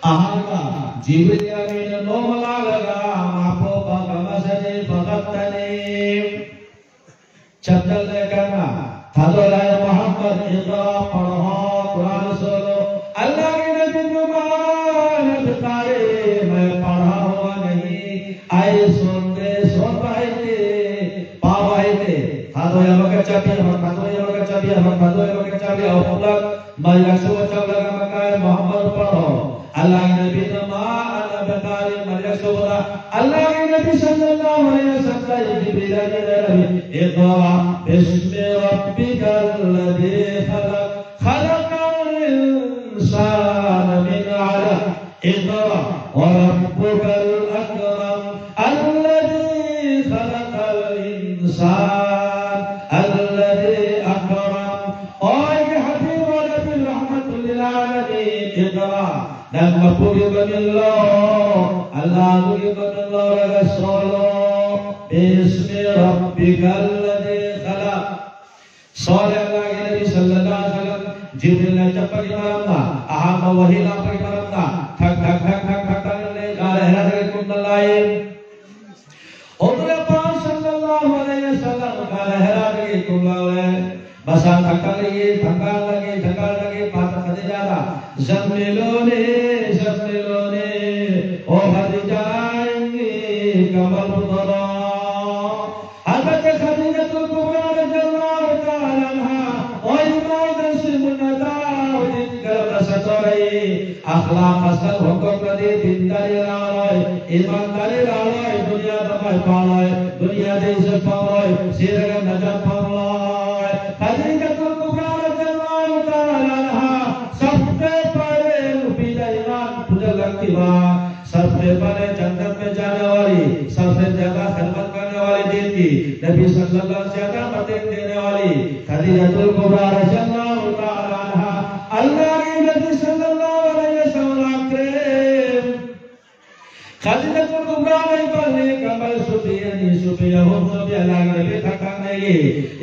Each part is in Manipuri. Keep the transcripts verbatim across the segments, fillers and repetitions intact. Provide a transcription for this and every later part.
ꯑꯍꯥꯟꯕ ꯖꯤꯕ꯭ꯔꯤꯜ ꯑꯃꯤꯟꯅ ꯅꯣꯡꯃ ꯂꯥꯛꯂꯒ ꯃꯥꯄꯣꯛꯄ ꯀꯃꯁꯅꯤ ꯐꯒꯠꯇꯅꯤ꯫ ꯆꯠꯇꯜꯂꯦ ꯀꯅꯥ? ꯊꯥꯗꯣꯔꯛꯑꯦ ꯃꯨꯍꯝꯃꯗ, اقرأ, ꯄꯥꯔꯣ, ꯀꯨꯔꯥꯟ ꯁꯣꯜꯂꯣ꯫ ꯑꯜꯂꯥꯍꯒꯤ ꯅꯕꯤ ꯅꯨꯃꯥꯅ ꯕꯤꯀꯥꯔꯤ, मैं पढ़ा हुआ नहीं, ꯑꯩ ꯁꯣꯟꯗꯦ, ꯁꯣꯟꯕ ꯍꯩꯇꯦ, ꯄꯥꯕ ꯍꯩꯇꯦ꯫ ꯊꯥꯗꯣꯛꯑꯦ ꯑꯃꯒ ꯆꯥꯕꯤ ꯑꯃ, ꯊꯥꯗꯣꯛꯑꯦ ꯑꯃꯒ ꯆꯥꯕꯤ ꯑꯃ, ꯊꯥꯗꯣꯛꯑꯦ ꯑꯃꯒ ꯆꯥꯕꯤ ꯑꯍꯨꯝꯂꯛ ꯃꯔꯤꯔꯛ ꯁꯨꯕ ꯆꯠꯂꯒ ꯃꯀꯥꯏ ꯃꯨꯍꯝꯃꯗ ꯄꯥꯔꯣ꯫ ꯑꯜꯂꯥꯍꯒꯤ ꯅꯕꯤꯅ ما أنا بقارئ ꯃꯔꯤꯔꯛ ꯁꯨꯕꯗ ꯑꯜꯂꯥꯍꯒꯤ ꯅꯕꯤ ꯁꯜꯂꯜꯂꯥꯍꯨ ꯑꯂꯩꯍꯤ ꯋꯁꯜꯂꯝ ꯖꯤꯕ꯭ꯔꯤꯜ ꯑꯃꯤꯟꯅ ꯅꯕꯤ اقرأ باسم ربك الذي خلق خلق الإنسان من علق اقرأ وربك الأكرم الذي خلق الإنسان الذي أكرم. Ой, Habib Rabbil Rahmatul Alamin, اقرأ. ꯅꯪ ꯃꯄꯨꯒꯤ ꯃꯃꯤꯡꯂꯣ, ꯑꯜꯂꯥꯍꯒꯤ ꯃꯃꯤꯡꯂꯣ ꯂꯧꯔꯒ ꯁꯣꯜꯂꯣ. باسم ربك الذي خلق. ꯁꯣꯜꯂꯦ ꯑꯜꯂꯥꯍꯒꯤ ꯅꯕꯤ ꯁꯜꯂꯜꯂꯥꯍꯨ ꯑꯂꯩꯍꯤ ꯋꯁꯜꯂꯝ, ꯖꯤꯕ꯭ꯔꯤꯜꯅ ꯆꯠꯄꯒꯤ ꯃꯔꯝꯅ, ꯑꯍꯥꯟꯕ ꯋꯥꯍꯤ ꯂꯥꯛꯄꯒꯤ ꯃꯔꯝꯅ, ꯊꯛ ꯊꯛ ꯊꯛ ꯊꯛ ꯊꯛ ꯊꯛ ꯂꯩ, ꯒꯥꯔ ꯍꯤꯔꯥꯗꯒꯤ ꯀꯨꯝꯅ ꯂꯥꯛꯏ꯫ ꯍꯨꯖꯨꯔ ꯄꯥꯛ ꯁꯜꯂꯜꯂꯥꯍꯨ ꯑꯂꯩꯍꯤ ꯋꯁꯜꯂꯝ ꯒꯥꯔ ꯍꯤꯔꯥꯗꯒꯤ ꯀꯨꯝꯂꯛꯂꯦ꯫ ꯃꯁꯥ ꯊꯛꯀꯠꯂꯤ, ꯊꯛꯀꯠꯂꯤ, ꯊꯛꯀꯠꯂꯤ, ꯐꯥꯇꯤꯃꯥ ꯈꯗꯤꯖꯥꯗ, زꯝꯃꯤꯂꯨꯅꯤ, ꯖꯝꯃꯤꯂꯨꯅꯤ, ꯑꯣ ꯈꯗꯤꯖꯥ, ꯑꯩꯒꯤ ꯀꯝꯕꯜ ꯄꯨꯊꯣꯔꯛꯑꯣ꯫ ꯍꯖꯔꯠ ꯈꯗꯤꯖꯥꯇꯨꯜ ꯀꯨꯕ꯭ꯔꯥ ꯔꯗꯤꯌꯜꯂꯥꯍꯨ ꯇꯥꯂꯥ ꯑꯟꯍꯥ, ꯑꯣ ꯏꯃꯥꯟ ꯅꯁꯤꯕꯨꯅ ꯇꯥꯎꯗꯤꯟ ꯀꯔꯝꯅ ꯁꯠꯇꯣꯔꯛꯏ? ꯑꯈ꯭ꯂꯥꯛ ꯐꯖꯅ ꯍꯣꯡꯗꯣꯛꯇ꯭ꯔꯗꯤ ꯗꯤꯟꯗꯥꯔꯤ ꯂꯥꯛꯑꯔꯣꯏ, ꯏꯃꯥꯟꯗꯥꯔꯤ ꯂꯥꯛꯑꯔꯣꯏ, ꯗꯨꯅꯤꯌꯥꯗ ꯃꯥꯏ ꯄꯥꯛꯂꯣꯏ, ꯗꯨꯅꯤꯌꯥꯗ ꯏꯖꯠ ꯐꯪꯂꯣꯏ, ꯁꯤꯔꯒ ꯅꯖꯥꯠ ꯐꯪꯂꯣꯏ꯫ ꯈꯗꯤꯖꯥꯇꯨꯜ ꯀꯨꯕ꯭ꯔꯥ ꯔꯗꯤꯌꯜꯂꯥꯍꯨ ꯇꯥꯂꯥ ꯑꯟꯍꯥ, सबसे पहले ꯅꯨꯄꯤꯗ ꯏꯃꯥꯟ ꯄꯨꯁꯜꯂꯛꯈꯤꯕ, सबसे पहले जन्नत में जाने वाली, सबसे ज्यादा खिदमत करने वाली दीन की, नबी सल्लल्लाहु अलैहि वसल्लम ज्यादा मदद देने वाली खदीजतुल कुबरा रज़ियल्लाहु ताला अन्हा, अल्लाह के नबी सल्लल्लाहु अलैहि वसल्लम के खदीजतुल कुबरा ने पहले कमर सुबह, नहीं सुबह, हम सुबह अल्लाह के नबी थकाने ये,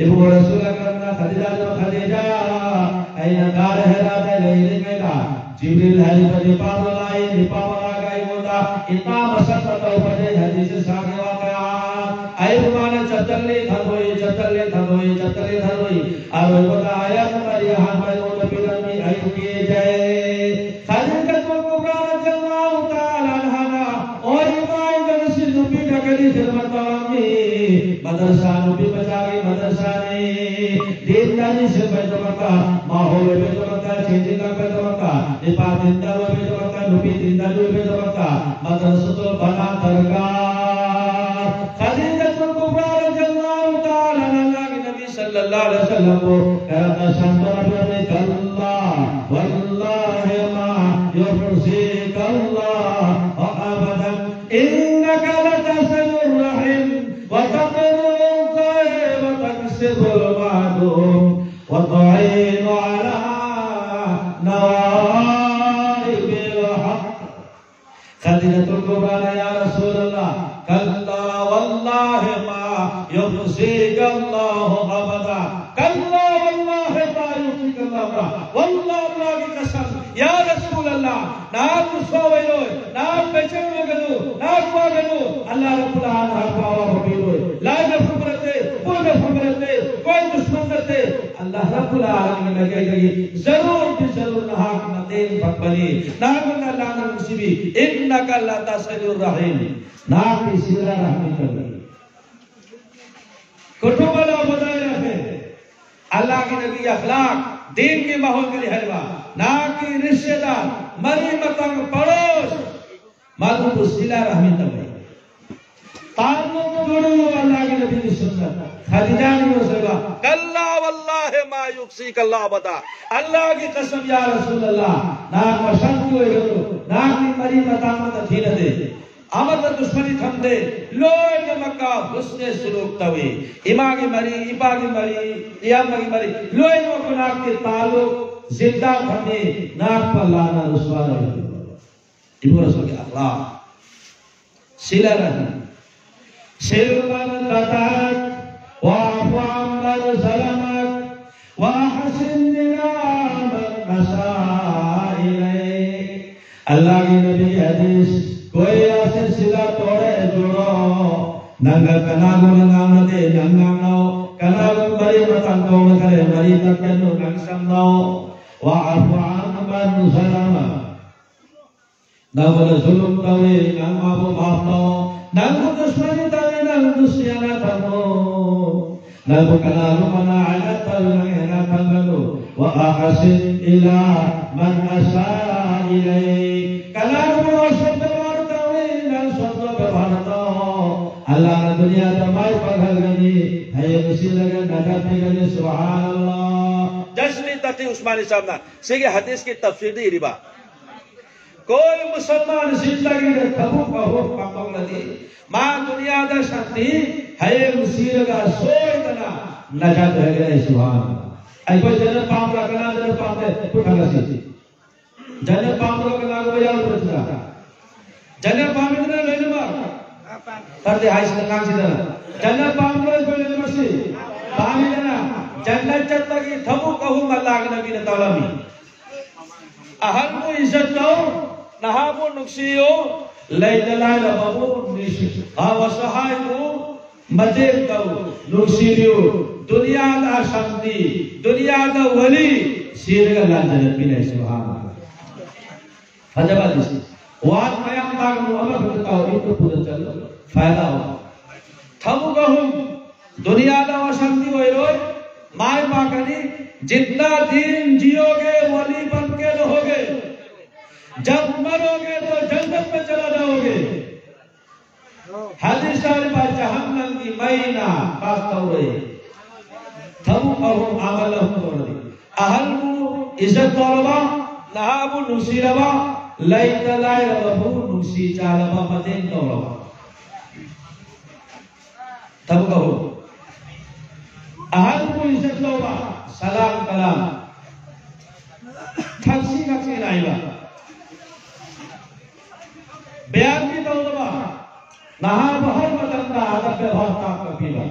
इब्ने रसूल अकरम ना खदीजा जो खदीजा, ꯑꯩꯅ ꯒꯥꯔ ꯍꯦꯔꯥꯗ ꯂꯩꯔꯤꯉꯩꯗ ꯖꯤꯕ꯭ꯔꯤꯜ ꯍꯥꯏꯔꯤꯕ ꯅꯤꯄꯥꯗꯣ ꯂꯥꯛꯏ꯫ ꯅꯤꯄꯥ ꯃꯉꯥꯒ ꯑꯩꯉꯣꯟꯗ ꯏꯇꯥ ꯃꯁꯛ ꯃꯇꯧ ꯐꯖꯩ꯫ ꯍꯗꯤꯁ ꯁꯥꯒꯤ ꯋꯥꯀꯌꯥ꯫ ꯑꯩꯕꯨ ꯃꯥꯅ ꯆꯠꯇꯜꯂꯦ ꯊꯥꯗꯣꯛꯏ, ꯆꯠꯇꯜꯂꯦ ꯊꯥꯗꯣꯛꯏ, ꯆꯠꯇꯜꯂꯦ ꯊꯥꯗꯣꯛꯏ꯫ ꯑꯔꯣꯏꯕꯗ ꯑꯥꯌꯥꯠ ꯃꯔꯤ ꯑꯍꯥꯟꯕ ꯑꯩꯉꯣꯟꯗ ꯄꯤꯔꯝꯃꯤ꯫ ꯑꯩ ꯀꯤꯖꯩ꯫ ꯈꯗꯤꯖꯥꯇꯨꯜ ꯀꯨꯕ꯭ꯔꯥ ꯔꯗꯤꯌꯜꯂꯥꯍꯨ ꯇꯥꯂꯥ ꯑꯟꯍꯥꯅ, ꯑꯣ ꯏꯃꯥ, ꯏꯟꯗꯅ ꯁꯤ ꯅꯨꯄꯤꯗ ꯀꯔꯤ ꯈꯤꯗꯃꯠ ꯇꯧꯔꯝꯃꯤ? ꯃꯗꯔꯁꯥ, ꯅꯨꯄꯤ ꯃꯆꯥꯒꯤ ꯃꯗꯔꯁꯥꯅꯤ꯫ ꯗꯤꯟꯗꯥꯔꯤ ꯁꯦꯝꯕꯩꯗꯃꯛꯇ, ꯃꯥꯍꯧꯜ ꯑꯣꯏꯕꯩꯗꯃꯛꯇ, ꯆꯦꯟꯖꯤꯜꯂꯛꯄꯩꯗꯃꯛꯇ, ꯅꯤꯄꯥ ꯗꯤꯟꯗꯥꯔ ꯑꯣꯏꯕꯩꯗꯃꯛꯇ, ꯅꯨꯄꯤ ꯗꯤꯟꯗꯥꯔ ꯑꯣꯏꯕꯩꯗꯃꯛꯇ, ꯃꯗꯔꯁꯥꯇꯨꯜ ꯕꯅꯥꯠ ꯗꯔꯀꯥꯔ꯫ ꯈꯗꯤꯖꯥꯇꯨꯜ ꯀꯨꯕ꯭ꯔꯥ ꯔꯗꯤꯌꯜꯂꯥꯍꯨ ꯇꯥꯂꯥ ꯑꯟꯍꯥꯒꯤ ꯅꯕꯤ ꯁꯜꯂꯜꯂꯥꯍꯨ ꯑꯂꯩꯍꯤ ꯋꯁꯜꯂꯝꯕꯨ ꯀꯔꯝꯅ ꯁꯟꯗꯣꯔꯛꯄꯅꯤ? كلا والله ما يخزيك الله أبدا إنك لتصل الرحم وتقري الضيف وتكسب المعدوم وتعين على نوائب الحق. خديجة الكبرى، يا رسول الله، كلا والله ما يخزيك الله أبدا. كلا والله ما يخزيك الله أبدا. والله، الله کی قسم، یا رسول اللہ، نہ تو سوئے روئے، نہ بیچن میں گنو، نہ کوا گنو، اللہ رب العالمین ہر پاوا بپیروئے۔ لا نفع برتے، کوئی نفع برتے، کوئی دشمن برتے، اللہ رب العالمین لگے گئی، ضرور بھی ضرور نہ حق مدین بھگبلی، نہ گناہ لانا نصیبی، إنك لتصل الرحم، نہ کی صلہ رحمی کرنی۔ کٹھو بلا بدائے رکھے، اللہ کی نبی اخلاق، دین کے ماحول کے لحاظ با، نہ کی رشتہ دار، مری متنگ پڑوس، معلوم کو صلہ رحمی تبعی۔ تعلق جوڑو اللہ کے نبی کی سنت۔ خدیجہ نے وہ سبا، كلا والله ما يخزيك الله أبدا۔ اللہ کی قسم یا رسول اللہ، نہ پسند کو ایک، نہ کی مری متامت دین دے۔ آمد دشمنی تھم دے، لوئے نمکا حسن سلوک توی۔ اماگی مری، اباگی مری، ایامگی مری، لوئے نمکا ناک کے تعلق زندہ تھم دے، ناک پر لانا رسوا رہے۔ ابو رسول کے اخلاق۔ صلہ رحم۔ صل من قطعك واعف عمن ظلمك وأحسن إلى ꯑꯜꯂꯥꯍꯒꯤ ꯅꯕꯤꯒꯤ ꯍꯗꯤꯁ, "ꯀꯣꯏ ꯌꯥꯁꯦ ꯁꯤꯂꯥ ꯇꯣꯔꯦ ꯖꯣꯔꯣ"꯫ ꯅꯪꯒ ꯀꯅꯥꯒꯨꯝꯕ ꯉꯥꯡꯅꯗꯦ, ꯅꯪ ꯉꯥꯡꯅꯧ꯫ ꯀꯅꯥꯒꯨꯝꯕ ꯃꯔꯤ ꯃꯇꯥꯡ ꯇꯧꯅ ꯈꯔꯦ, ꯃꯔꯤ ꯇꯠꯀꯅꯨ, ꯅꯪ ꯁꯝꯅꯧ꯫ "ꯋꯥ ꯑꯐꯨ ꯑꯟ ꯃꯟ ꯖꯂꯃ"꯫ ꯅꯪꯉꯣꯟꯗ ꯖꯨꯂꯨꯝ ꯇꯧꯏ, ꯅꯪ ꯃꯥꯕꯨ ꯃꯥꯐ ꯇꯧ꯫ ꯅꯪꯕꯨ ꯗꯨꯁꯃꯅꯤ ꯇꯧꯏ, ꯅꯪ ꯗꯨꯁꯤꯌꯥꯅ ꯊꯝꯃꯣ꯫ ꯅꯪꯕꯨ ꯀꯅꯥꯒꯨꯝꯕꯅ ꯍꯥꯏꯅ ꯇꯧꯏ, ꯅꯪ ꯍꯦꯟꯅ ꯊꯝꯒꯅꯨ꯫ "ꯋꯥ ꯑꯍꯁꯤꯟ ꯏꯂꯥ ꯃꯟ ꯑꯁꯥ ꯏꯂꯩ"꯫ ꯀꯅꯥꯒꯨꯝꯕ ꯁꯣꯠꯄ ꯕꯦꯕꯥꯔ ꯇꯧꯏ, ꯅꯪ ꯁꯣꯠꯄ ꯕꯦꯕꯥꯔ ꯇꯧ꯫ ꯑꯜꯂꯥꯍꯅ ꯗꯨꯅꯤꯌꯥꯗ ꯃꯥꯏ ꯄꯥꯛꯍꯜꯒꯅꯤ, ꯍꯌꯦꯡ ꯁꯤꯔꯒ ꯅꯖꯥꯠ ꯄꯤꯒꯅꯤ꯫ ꯁꯨꯕꯍꯥꯅꯜꯂꯥꯍ꯫ ꯖꯁ꯭ꯠ ꯇꯥꯇꯤ ꯎꯁꯃꯥꯅꯤ ꯁꯥꯍꯕꯅ ꯁꯤꯒꯤ ꯍꯗꯤꯁꯀꯤ ꯇꯐꯁꯤꯔꯗ ꯏꯔꯤꯕ꯫ ꯀꯣꯏ ꯃꯨꯁꯜꯃꯥꯟ ꯖꯤꯟꯗꯒꯤꯗ ꯊꯕꯛ ꯑꯍꯨꯝ ꯄꯥꯡꯊꯣꯛꯂꯗꯤ, ꯃꯥ ꯗꯨꯅꯤꯌꯥꯗ ꯁꯥꯟꯇꯤ, ꯍꯌꯦꯡ ꯁꯤꯔꯒ ꯁꯣꯏꯗꯅ ꯅꯖꯥꯠ ꯑꯣꯏꯒꯅꯤ꯫ ꯁꯨꯕꯍꯥꯅꯜꯂꯥꯍ꯫ ꯑꯩꯈꯣꯏ ꯖꯟꯅꯠ ꯄꯥꯝꯕ꯭ꯔꯥ? ꯀꯅꯥ ꯖꯟꯅꯠ ꯄꯥꯝꯗꯦ? ꯈꯨꯠ ꯊꯥꯡꯒꯠꯁꯤ꯫ ꯖꯟꯅꯠ ꯄꯥꯝꯕ꯭ꯔꯣ? ꯀꯅꯥꯒꯨꯝꯕ ꯌꯥꯎꯗꯕ ꯁꯤꯗ? ꯖꯟꯅꯠ ꯄꯥꯝꯃꯤꯗꯅ ꯂꯣꯏꯅꯃꯛ? ꯇꯥꯗꯦ ꯍꯥꯏꯁꯤꯗ, ꯉꯥꯡꯁꯤꯗꯅ꯫ ꯖꯟꯅꯠ ꯄꯥꯝꯕ꯭ꯔꯣ ꯑꯩꯈꯣꯏ ꯂꯣꯏꯅꯃꯛꯁꯤ? ꯄꯥꯝꯃꯤꯗꯅ꯫ ꯖꯟꯅꯠ ꯆꯠꯄꯒꯤ ꯊꯕꯛ ꯑꯍꯨꯝ ꯑꯜꯂꯥꯍꯒꯤ ꯅꯕꯤꯅ ꯇꯥꯛꯂꯝꯃꯤ꯫ ꯑꯍꯜꯕꯨ ꯏꯖꯠ ꯇꯧ, ꯅꯍꯥꯕꯨ ꯅꯨꯡꯁꯤꯌꯨ, ꯂꯩꯇ ꯂꯥꯏꯔꯕꯕꯨ ꯅꯨꯡꯁꯤ-, ꯑ, ꯑꯁꯍꯥꯏꯕꯨ ꯃꯇꯦꯡ ꯇꯧ, ꯅꯨꯡꯁꯤꯕꯤꯌꯨ꯫ ꯗꯨꯅꯤꯌꯥꯗ ꯁꯥꯟꯇꯤ, ꯗꯨꯅꯤꯌꯥꯗ ꯋꯂꯤ, ꯁꯤꯔꯒ ꯂꯥꯟꯖꯔꯛꯄꯤꯅꯦ꯫ ꯁꯨꯕꯍꯥꯅꯜꯂꯥꯍ꯫ ꯐꯖꯕ ꯍꯗꯤꯁ꯫ ꯋꯥ ꯃꯌꯥꯝ ꯉꯥꯡꯒꯅꯨ, ꯑꯃꯈꯛꯇ ꯇꯥꯎ, ꯏꯪꯅ ꯄꯨꯗ ꯆꯠꯂꯨ꯫ ꯐꯥꯏꯗꯥ ꯑꯣꯏ꯫ ꯊꯕꯛ ꯑꯍꯨꯝ, ꯗꯨꯅꯤꯌꯥꯗ ꯑꯁꯥꯟꯇꯤ ꯑꯣꯏꯔꯣꯏ, ꯃꯥꯏ ꯄꯥꯛꯀꯅꯤ꯫ जितना दिन जियोगे, वली बन के रहोगे। जब मरोगे तो जन्नत में चला जाओगे। ꯍꯗꯤꯁ ꯍꯥꯏꯔꯤꯕ ꯖꯍꯟꯅꯝꯒꯤ ꯃꯩꯅ ꯄꯥꯁ ꯇꯧꯔꯦ꯫ ꯊꯕꯛ ꯑꯍꯨꯝ, ꯑꯃꯜ ꯑꯍꯨꯝ ꯇꯧꯔꯗꯤ꯫ ꯑꯍꯜꯕꯨ ꯏꯖꯠ ꯇꯧꯔꯕ, ꯅꯍꯥꯕꯨ ꯅꯨꯡꯁꯤꯔꯕ, ꯂꯩꯇ ꯂꯥꯏꯔꯕꯕꯨ ꯅꯨꯡꯁꯤ ꯆꯥꯔꯕ, ꯃꯇꯦꯡ ꯇꯧꯔꯕ꯫ ꯊꯕꯛ ꯑꯍꯨꯝ꯫ ꯑꯍꯜꯕꯨ ꯏꯖꯠ ꯇꯧꯕ, ꯁꯂꯥꯝ ꯀꯂꯥꯝ꯫ ꯊꯛꯁꯤ ꯈꯥꯁꯤ ꯅꯥꯏꯕ꯫ ꯕꯦꯏꯖꯇꯤ ꯇꯧꯗꯕ, ꯅꯍꯥꯕꯨ ꯍꯔ ꯃꯇꯝꯗ ꯑꯗꯕ ꯕꯦꯕꯥꯔ ꯇꯥꯛꯄ ꯄꯤꯕ꯫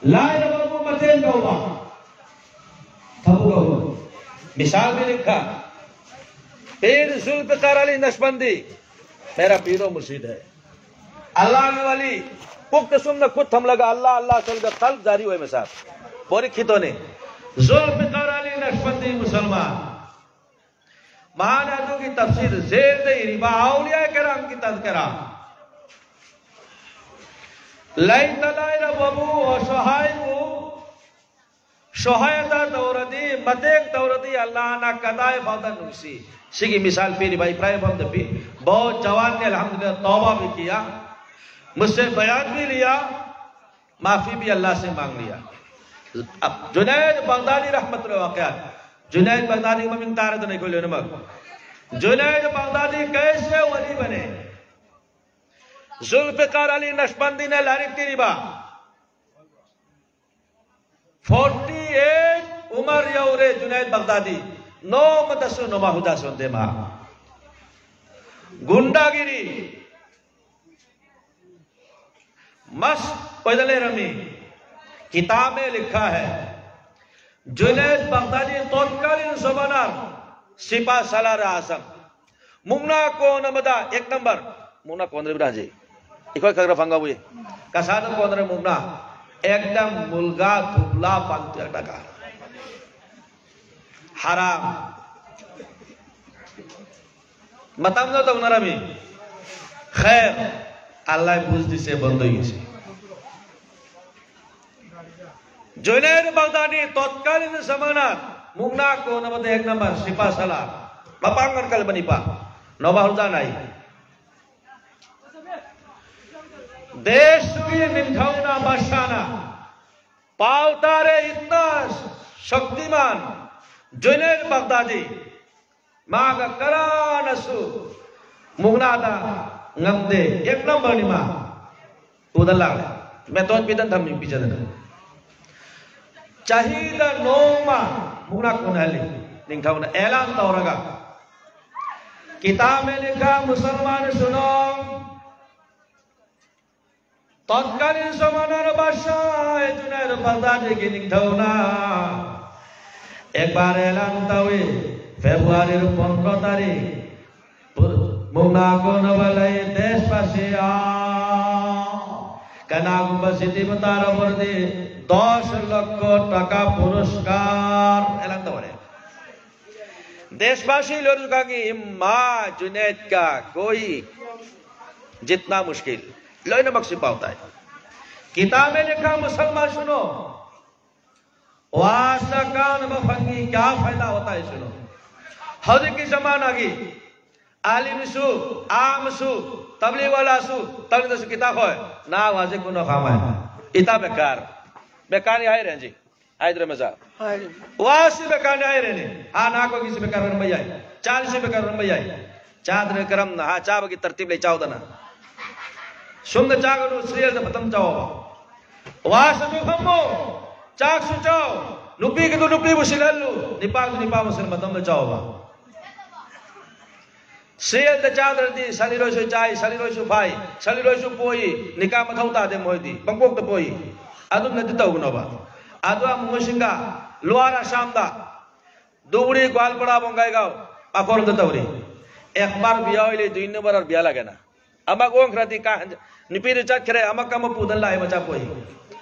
ꯂꯥꯏꯔꯕꯕꯨ ꯃꯇꯦꯡ ꯇꯧꯕ꯫ ꯊꯕꯛ ꯑꯍꯨꯝ꯫ ꯃꯤꯁꯥꯜ ꯄꯤꯔꯤꯈꯥ꯫ पीर जुल्फिकार अली नक्शबंदी मेरा पीरो मुर्शिद है। अल्लाह ने वाली पुख्त सुन्नत खुद थम लगा, अल्लाह अल्लाह चल का तलब जारी हुए में साहब। बोरी खितों ने जुल्फिकार अली नक्शबंदी मुसलमान महान आदू की तफसीर जेर दे रिबा औलिया कराम की तज़किरा। लई तलाई रबू और सोहाइबू, सोहायता दौरदी, मतेक दौरदी अल्लाह ना कदाए फादन नुसी। सिगी मिसाल पीरी भाई इब्राहिम हम दबी, बहुत जवान ने अल्हम्दुलिल्लाह तौबा भी किया, मुझसे बयान भी लिया, माफी भी अल्लाह से मांग लिया। अब जुनैद बगदादी रहमतुल्लाह वाकया, जुनैद बगदादी ममिन तारे तो नहीं खोले नमक। जुनैद बगदादी कैसे वली बने? जुल्फिकार अली नक्शबंदी ने लारिक तिरिबा। फोर्टी एट उमर यौरे जुनैद बगदादी। नो मदसु नो माहुदा सुनते मा। गुंडागिरी। मस्त पैदले रमी। किताब में लिखा है, जुनैद बगदादी तत्कालीन जमानार सिपा सालार आजम। मुंगना कौन अमदा एक नंबर। मुंगना कौन रे बिराजी? इको खगरा फंगा हुई। कसाद कौन रे मुंगना? एकदम मुलगा थुबला पंत टका। हराम। मतम ना तो उनारा भी। खैर, अल्लाह बुझ दिसे बंद हुई से। जुनैद बगदादी तत्कालीन जमाना मुंगना को नंबर एक नंबर सिपा सालार। मपांगन कल बनी पा। नोबा हुदा नहीं। देश की निंठौना बादशाना। पावतारे इतना शक्तिमान जुनैद बगदादी। मागा करानसु मुगनादा ngamde एक नंबर निमा उदला मैं तो पिदन धम पिजन चाहिदा नोमा मुगना कुनहली निंगथौना ऐलान तौरगा किताब में लिखा मुसलमान सुनो तत्कालीन जमानार बादशाह जुनैद बगदादी की निंगथौना एक बार ऐलान तौई ফেব্রুয়ারির পনেরো তারিখ, মুনাকো নবলাই দেশবাসী আ, কেনাগুম্বা সিটি তারা বর্দি দশ লক্ষ টাকা পুরস্কার এলান তো বলে। দেশবাসী লড়ুকাঙ্গি ইম্মা জুনেদ কা কোই জিতনা মুশকিল। লইনা মকসিদ পাওতা হ্যায়। কিতাবে লেখা মুসলমান শুনো, ওয়াসা কান মফঙ্গি ক্যা ফায়দা হোতা হ্যায় শুনো। হজে কি জমানা কি আলিম সু, আম সু, তবলিগ ওয়ালা সু, তবলিগ সু কিতা কয়? না ওয়াজে কোনো কাম আয় না। ইতা বেকার। বেকার আয় রে জি। আয় রে মেজা। ওয়াসি বেকার আয় রে নে। হা না কো কিসি বেকার রন ভাই আয়। চাল সি বেকার রন ভাই আয়। চাঁদ রে করম না, হা চা বাকি তরতিব লে চাও দনা। সুন্দর চা গো সিরিয়াল দে খতম চাও। ওয়াসি তো খমো। চাক সু চাও। নুপি কে তো নুপি বসিলালু। নিপা তো নিপা বসিল খতম চাও বা। Siyal da chadar di, sali roisu chai, sali roisu phai, sali roisu poi, nika mathau ta de moi di, bangkok ta poi. Adum na di tau no ba. Adu am musinga, luara samda. Dugri Gwalpara Bongaigaon, akor da tauri. Ekbar biya hoile dui number ar biya lage na. Ama gong rati ka Nipi ri chat khere amak kama pudan lai macha koi.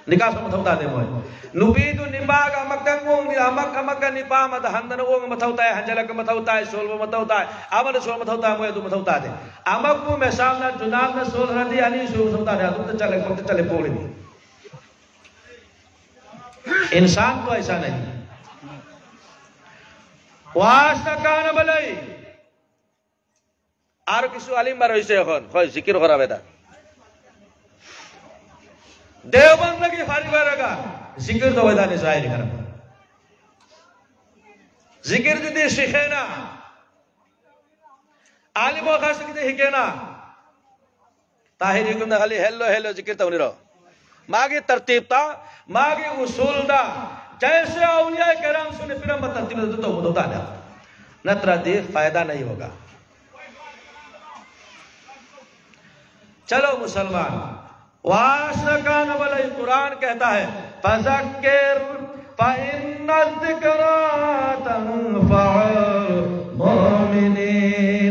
Nika so mathau ta de moi. Nupi tu nipa ka amak ka ngong ni amak amak ka nipa ma da handan ngong mathau ta hanjala ka mathau ta sol mathau ta. Ama da sol mathau ta moi tu mathau ta de. Amak pu me sam na junab na sol rati ani sol mathau ta de tu ta chale ko ta chale poli ni. इंसान तो ऐसा नहीं। वास्ता का ना भलाई। আর কিছু আলিম বার হইছে এখন, কয় জিকির করা বেটা। দেওবন্দ কি ফারি করাগা, জিকির তো বেদানে জাহির করা। জিকির যদি শিখে না, আলিম কাছ থেকে শিখে না, তাহিরি গুন্দা খালি হেল্লো হেল্লো জিকির তো উনিরো। Magi tertib ta, magi usul da. जैसे औलिया केराम सुने पिरम tertib da to to da. नत्र दे फायदा नहीं होगा। चलो मुसलमान, वासना का नबल कुरान कहता है, फजक्किर फ़इन्नज़ ज़िक्रा तन्फ़उल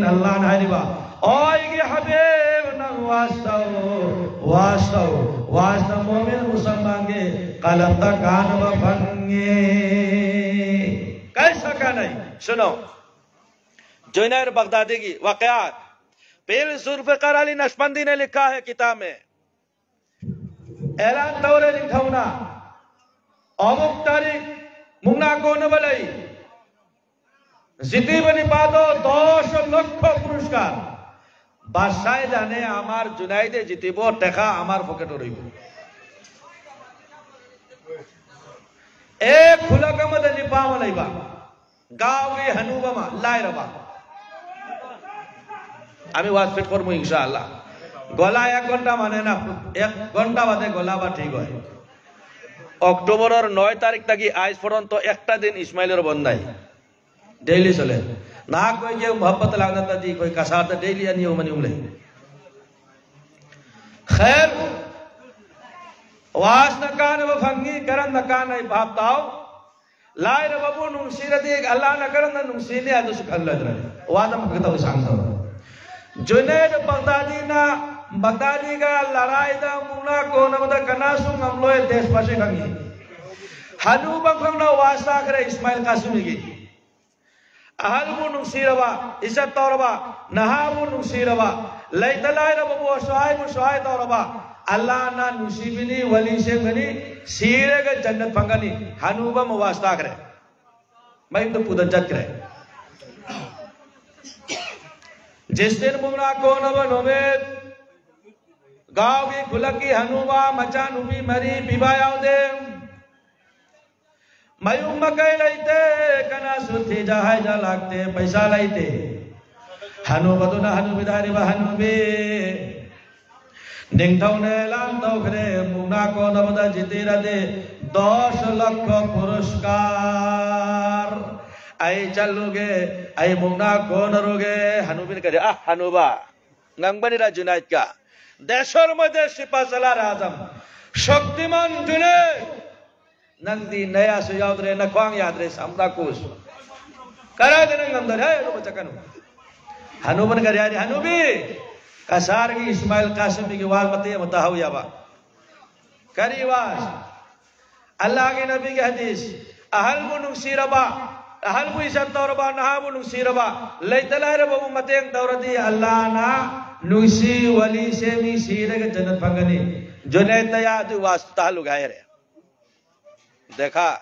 ꯑꯜꯂꯥꯍꯅ ꯍꯥꯏꯔꯤꯕ, ꯑꯣ ꯑꯩꯒꯤ ꯍꯕꯤꯕ, ꯅꯪ ꯋꯥꯁ ꯇꯧ, ꯋꯥꯁ ꯇꯧ, ꯋꯥꯁꯅ ꯃꯣꯃꯤꯟ ꯃꯨꯁꯜꯃꯥꯟꯒꯤ ꯀꯂꯕꯇ ꯀꯥꯟꯅꯕ ꯐꯪꯉꯤ꯫ कैसा कानई? सुनो, जुनैद बगदादी की वाकयात पीर जुल्फ़िकार अली नक्शबंदी ने लिखा है किताब में। ꯑꯦꯂꯥꯟ ꯇꯧꯔꯦ ꯅꯤꯡꯊꯧꯅ, ꯑꯃꯨꯛ ꯇꯥꯔꯤꯛ ꯃꯨꯛꯅꯥ ꯀꯣꯟꯅꯕ ꯂꯩ, ꯖꯤꯇꯤꯕ ꯅꯤꯄꯥꯗꯣ ꯗꯁ ꯂꯛꯈ ꯄꯨꯔস্কার। বাদশায় জানে আমার জুনাইদে জিতিব, টেকা আমার পকেটে রইব। এক খুলক আমাদের নিপাম লাইবা। গাঁওগি হানুবামা লাইরাবা। আমি ওয়াজ ফিট করবো ইনশাআল্লাহ। গলা এক ঘন্টা মানে না, এক ঘন্টা বাদে গলা বা ঠিক হয়। অক্টোবরের নয় তারিখ থাকি আইজ পর্যন্ত একটা দিন ইসমাইলের বন্ধ নাই। ডেইলি চলে। না কই যে মোহাম্মত লাগনাতা জি কই কাসার তা ডেইলি আনি উমনি উমলে। خیر، واس نکان و فنگی کرن نکان ای باب تاو۔ لائی ربو نمسیر دیگ اللہ نکرن نمسینے ادو سکھل لدرن۔ وادم کتاب سانگ تاو۔ جنید بغدادی نا، بغدادی کا لڑائی دا مونا کو نمدا کناسو مملوئے دیش پاشے کنگی۔ ہنو بنکم نا واسطہ کرے اسماعیل قاسمی کی۔ اہل بو نمسیروا، عزت توربا، نہا بو نمسیروا، لیت لائر بو شوائے بو شوائے توربا، اللہ نا نصیبنی ولی سے منی سیرے گا جنت پنگنی، ہنوبا مواسطہ کرے۔ میں تو پودن جت کرے۔ جس دن بمنا کون اب نومید، گاؤں کی کھلکی ہنوبا، مچا نوبی مری، بیبا یاو دے۔ میوم مکئی لائتے، کنا سوتی جاہائی جا لاکتے، پیسہ لائتے۔ ہنو بدو نہ ہنو بداری با ہنو بی۔ ننگ تاو نے اعلان تاو کرے، مونا کو نبدا جیتی را دے، دس لکھ پرسکار۔ اے چلو گے، اے مونا کو نرو گے، ہنو بین کرے، آہ، ہنو با۔ ننگ بنی را جنایت کا۔ دیشور مدے سپا سالار اعظم۔ شکتیمان جنید۔ ننگ دی نیا سو یاد رے، نکوانگ یاد رے، سمدا کوس۔ کرا دے ننگ اندر ہے، لو بچا کنو۔ Hanuban kari hari, Hanubi, kasar gi Ismail Kasimi gi waz mate mutahau yaba. Kari waz. Allah gi Nabi gi hadis. Ahal bu nungsiraba, ahal bu izat tauraba, naha bu nungsiraba, leita lairaba bu mateng tauradi, Allah na nungsi wali semi siraga jannat phangani. Junaid taya tu waz tahalu gaire. Dekha.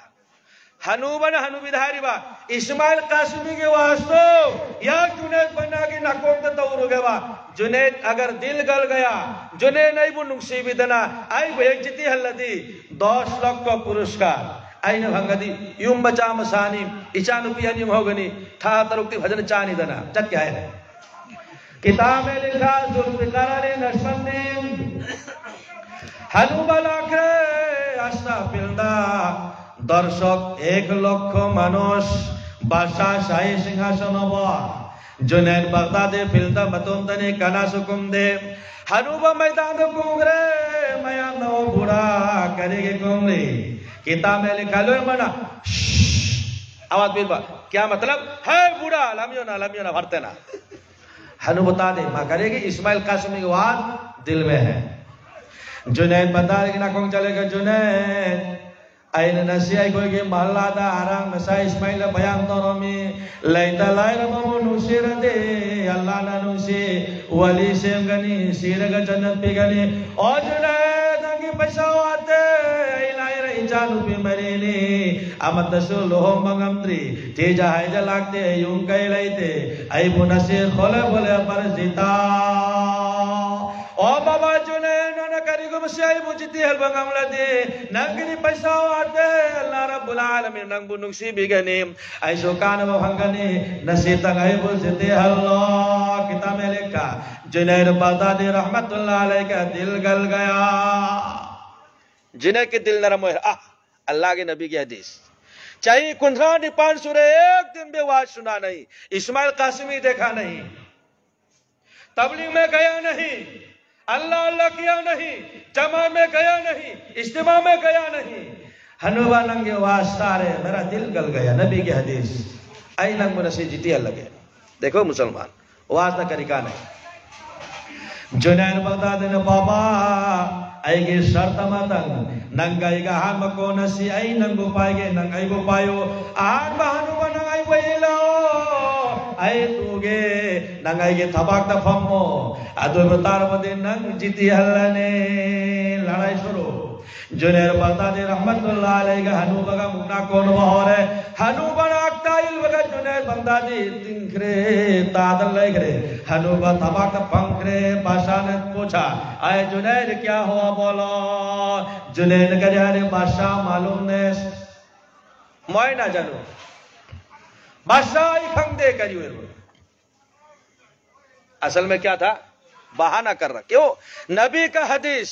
Hanuba na Hanubi dhari ba. Ismail Kasimi gi waz to. Ya Junaid bana gi nakong ta tauru gaba. Junaid agar dil gal gaya. Junaid ai bu nungsi bidana. Ai bu ek jiti haladi. Dos lakh ka puruskar. Ai na bhangadi. Yum bacha masani. Ichanu piyan yum hogani. Tha taruk ti bhajan chani dana. Chat kya hai? Kitab mein likha Zulfikar Ali Naqshbandi. Hanuba lakre asta pilda. Dorshok ek lokho manush. Basha shahi singhason hobo. Junaid Baghdadi pilda matum tani kana sukum de. Hanuba maidan do kungre, mayan no bura kari ge kungre. Kitab mein likha lo mana. Shh. Awaz pilba. Kya matlab? Hai bura, lamiyo na, lamiyo na, bharte na. Hanu bata de, ma karegi Ismail Kasimi ki baat dil mein hai. Junaid bata de ki na kong chale ga Junaid. Aina nasi ai koi ke mahalla da arang nasa Ismail bayang toromi. Laita laira babu nusira de, Allah na nusi. Wali sem gani, sira ga jannat pi gani. O Junaid, nangi paisa wate, ai laira ijanu pi marini. Amat dasu lohong mangamtri. Tija haija lakte, yung kai laite. Ai bu nasi khole bole par jita. O baba Junaid, nana kari gum si ai bu jiti hal bangam ladi. Nangini paisa wate, Allah Rabbul Alamin nang bu nungsi bigani. Ai so kana ba bangani, nasi tang ai bu jiti hal lo. Kitab mein likha. Junaid Baghdadi rahmatullah alayhi ka dil gal gaya. Junaid ke dil naram hoye. Ah, Allah ke Nabi ki hadis. Chahe kundra ni panch sure ek din bhi waaz suna nahi. Ismail Qasimi dekha nahi. Tabligh mein gaya nahi. Allah Allah kiya nahi. Jama mein gaya nahi. Ijtima mein gaya nahi. Hanuba nange waaz tare, mera dil gal gaya. Nabi ki hadis. Ai nang muna se jiti Allah ke. Dekho Musalman. ꯋꯥꯁꯇ ꯀꯔꯤ ꯀꯥꯟꯅꯩ? ꯖꯨꯅꯦꯗ ꯕꯒꯗꯥꯗꯤꯅ, "ꯕꯥꯕꯥ, ꯑꯩꯒꯤ ꯁꯔꯇ ꯑꯃꯇꯪ, ꯅꯪꯒ ꯑꯩꯒ ꯑꯍꯥꯟꯕ ꯀꯣꯟꯅꯁꯤ, ꯑꯩ ꯅꯪꯕꯨ ꯄꯥꯏꯒꯦ, ꯅꯪ ꯑꯩꯕꯨ ꯄꯥꯏꯌꯨ꯫ ꯑꯍꯥꯟꯕ ꯍꯅꯨꯕ ꯅꯪ ꯑꯩꯕꯨ ꯏꯜꯂꯣ, ꯑꯩ ꯇꯨꯒꯦ, ꯅꯪ ꯑꯩꯒꯤ ꯊꯕꯥꯛꯇ ꯐꯝꯃꯣ꯫ ꯑꯗꯨ ꯑꯣꯏꯕ ꯇꯥꯔꯕꯗꯤ ꯅꯪ ꯖꯤꯇꯤ ꯍꯜꯂꯅꯤ, ꯂꯥꯔꯥꯏ ꯁꯨꯔꯨ"꯫ ꯖꯨꯅꯦꯗ ꯕꯒꯗꯥꯗꯤ ꯔꯍꯃꯇꯨꯜꯂꯥꯍꯤ ꯑꯂꯩꯍꯤꯒ ꯍꯅꯨꯕꯒ ꯃꯨꯛꯅꯥ ꯀꯣꯟꯅꯕ ꯍꯧꯔꯦ꯫ ꯍꯅꯨꯕꯅ ꯑꯛꯇ ꯏꯜꯕꯒ ꯖꯨꯅꯦꯗ ꯕꯒꯗꯥꯗꯤ ꯇꯤꯡꯈ꯭ꯔꯦ, ꯇꯥꯗ ꯂꯩꯈ꯭ꯔꯦ꯫ ꯍꯅꯨꯕ ꯊꯕꯥꯛꯇ ꯐꯝꯈ꯭ꯔꯦ꯫ ꯕꯥꯗꯁꯥꯅ ꯄꯨꯁꯥ, "ꯑꯩ ꯖꯨꯅꯦꯗ ꯀꯌꯥ ꯍꯨꯋꯥ ꯕꯣꯂꯣ?" ꯖꯨꯅꯦꯗ ꯀꯔꯤ ꯍꯥꯏꯔꯦ? "ꯕꯥꯗꯁꯥ ꯃꯥꯂꯨꯝ ꯅꯦ"꯫ ꯃꯣꯏꯅ ꯖꯅꯨ꯫ "ꯕꯥꯗꯁꯥ ꯑꯩ ꯈꯪꯗꯦ ꯀꯔꯤ ꯑꯣꯏꯔꯕꯅꯣ"꯫ اصل میں کیا تھا؟ بہانہ کر رہا۔ کیوں؟ نبی کا حدیث،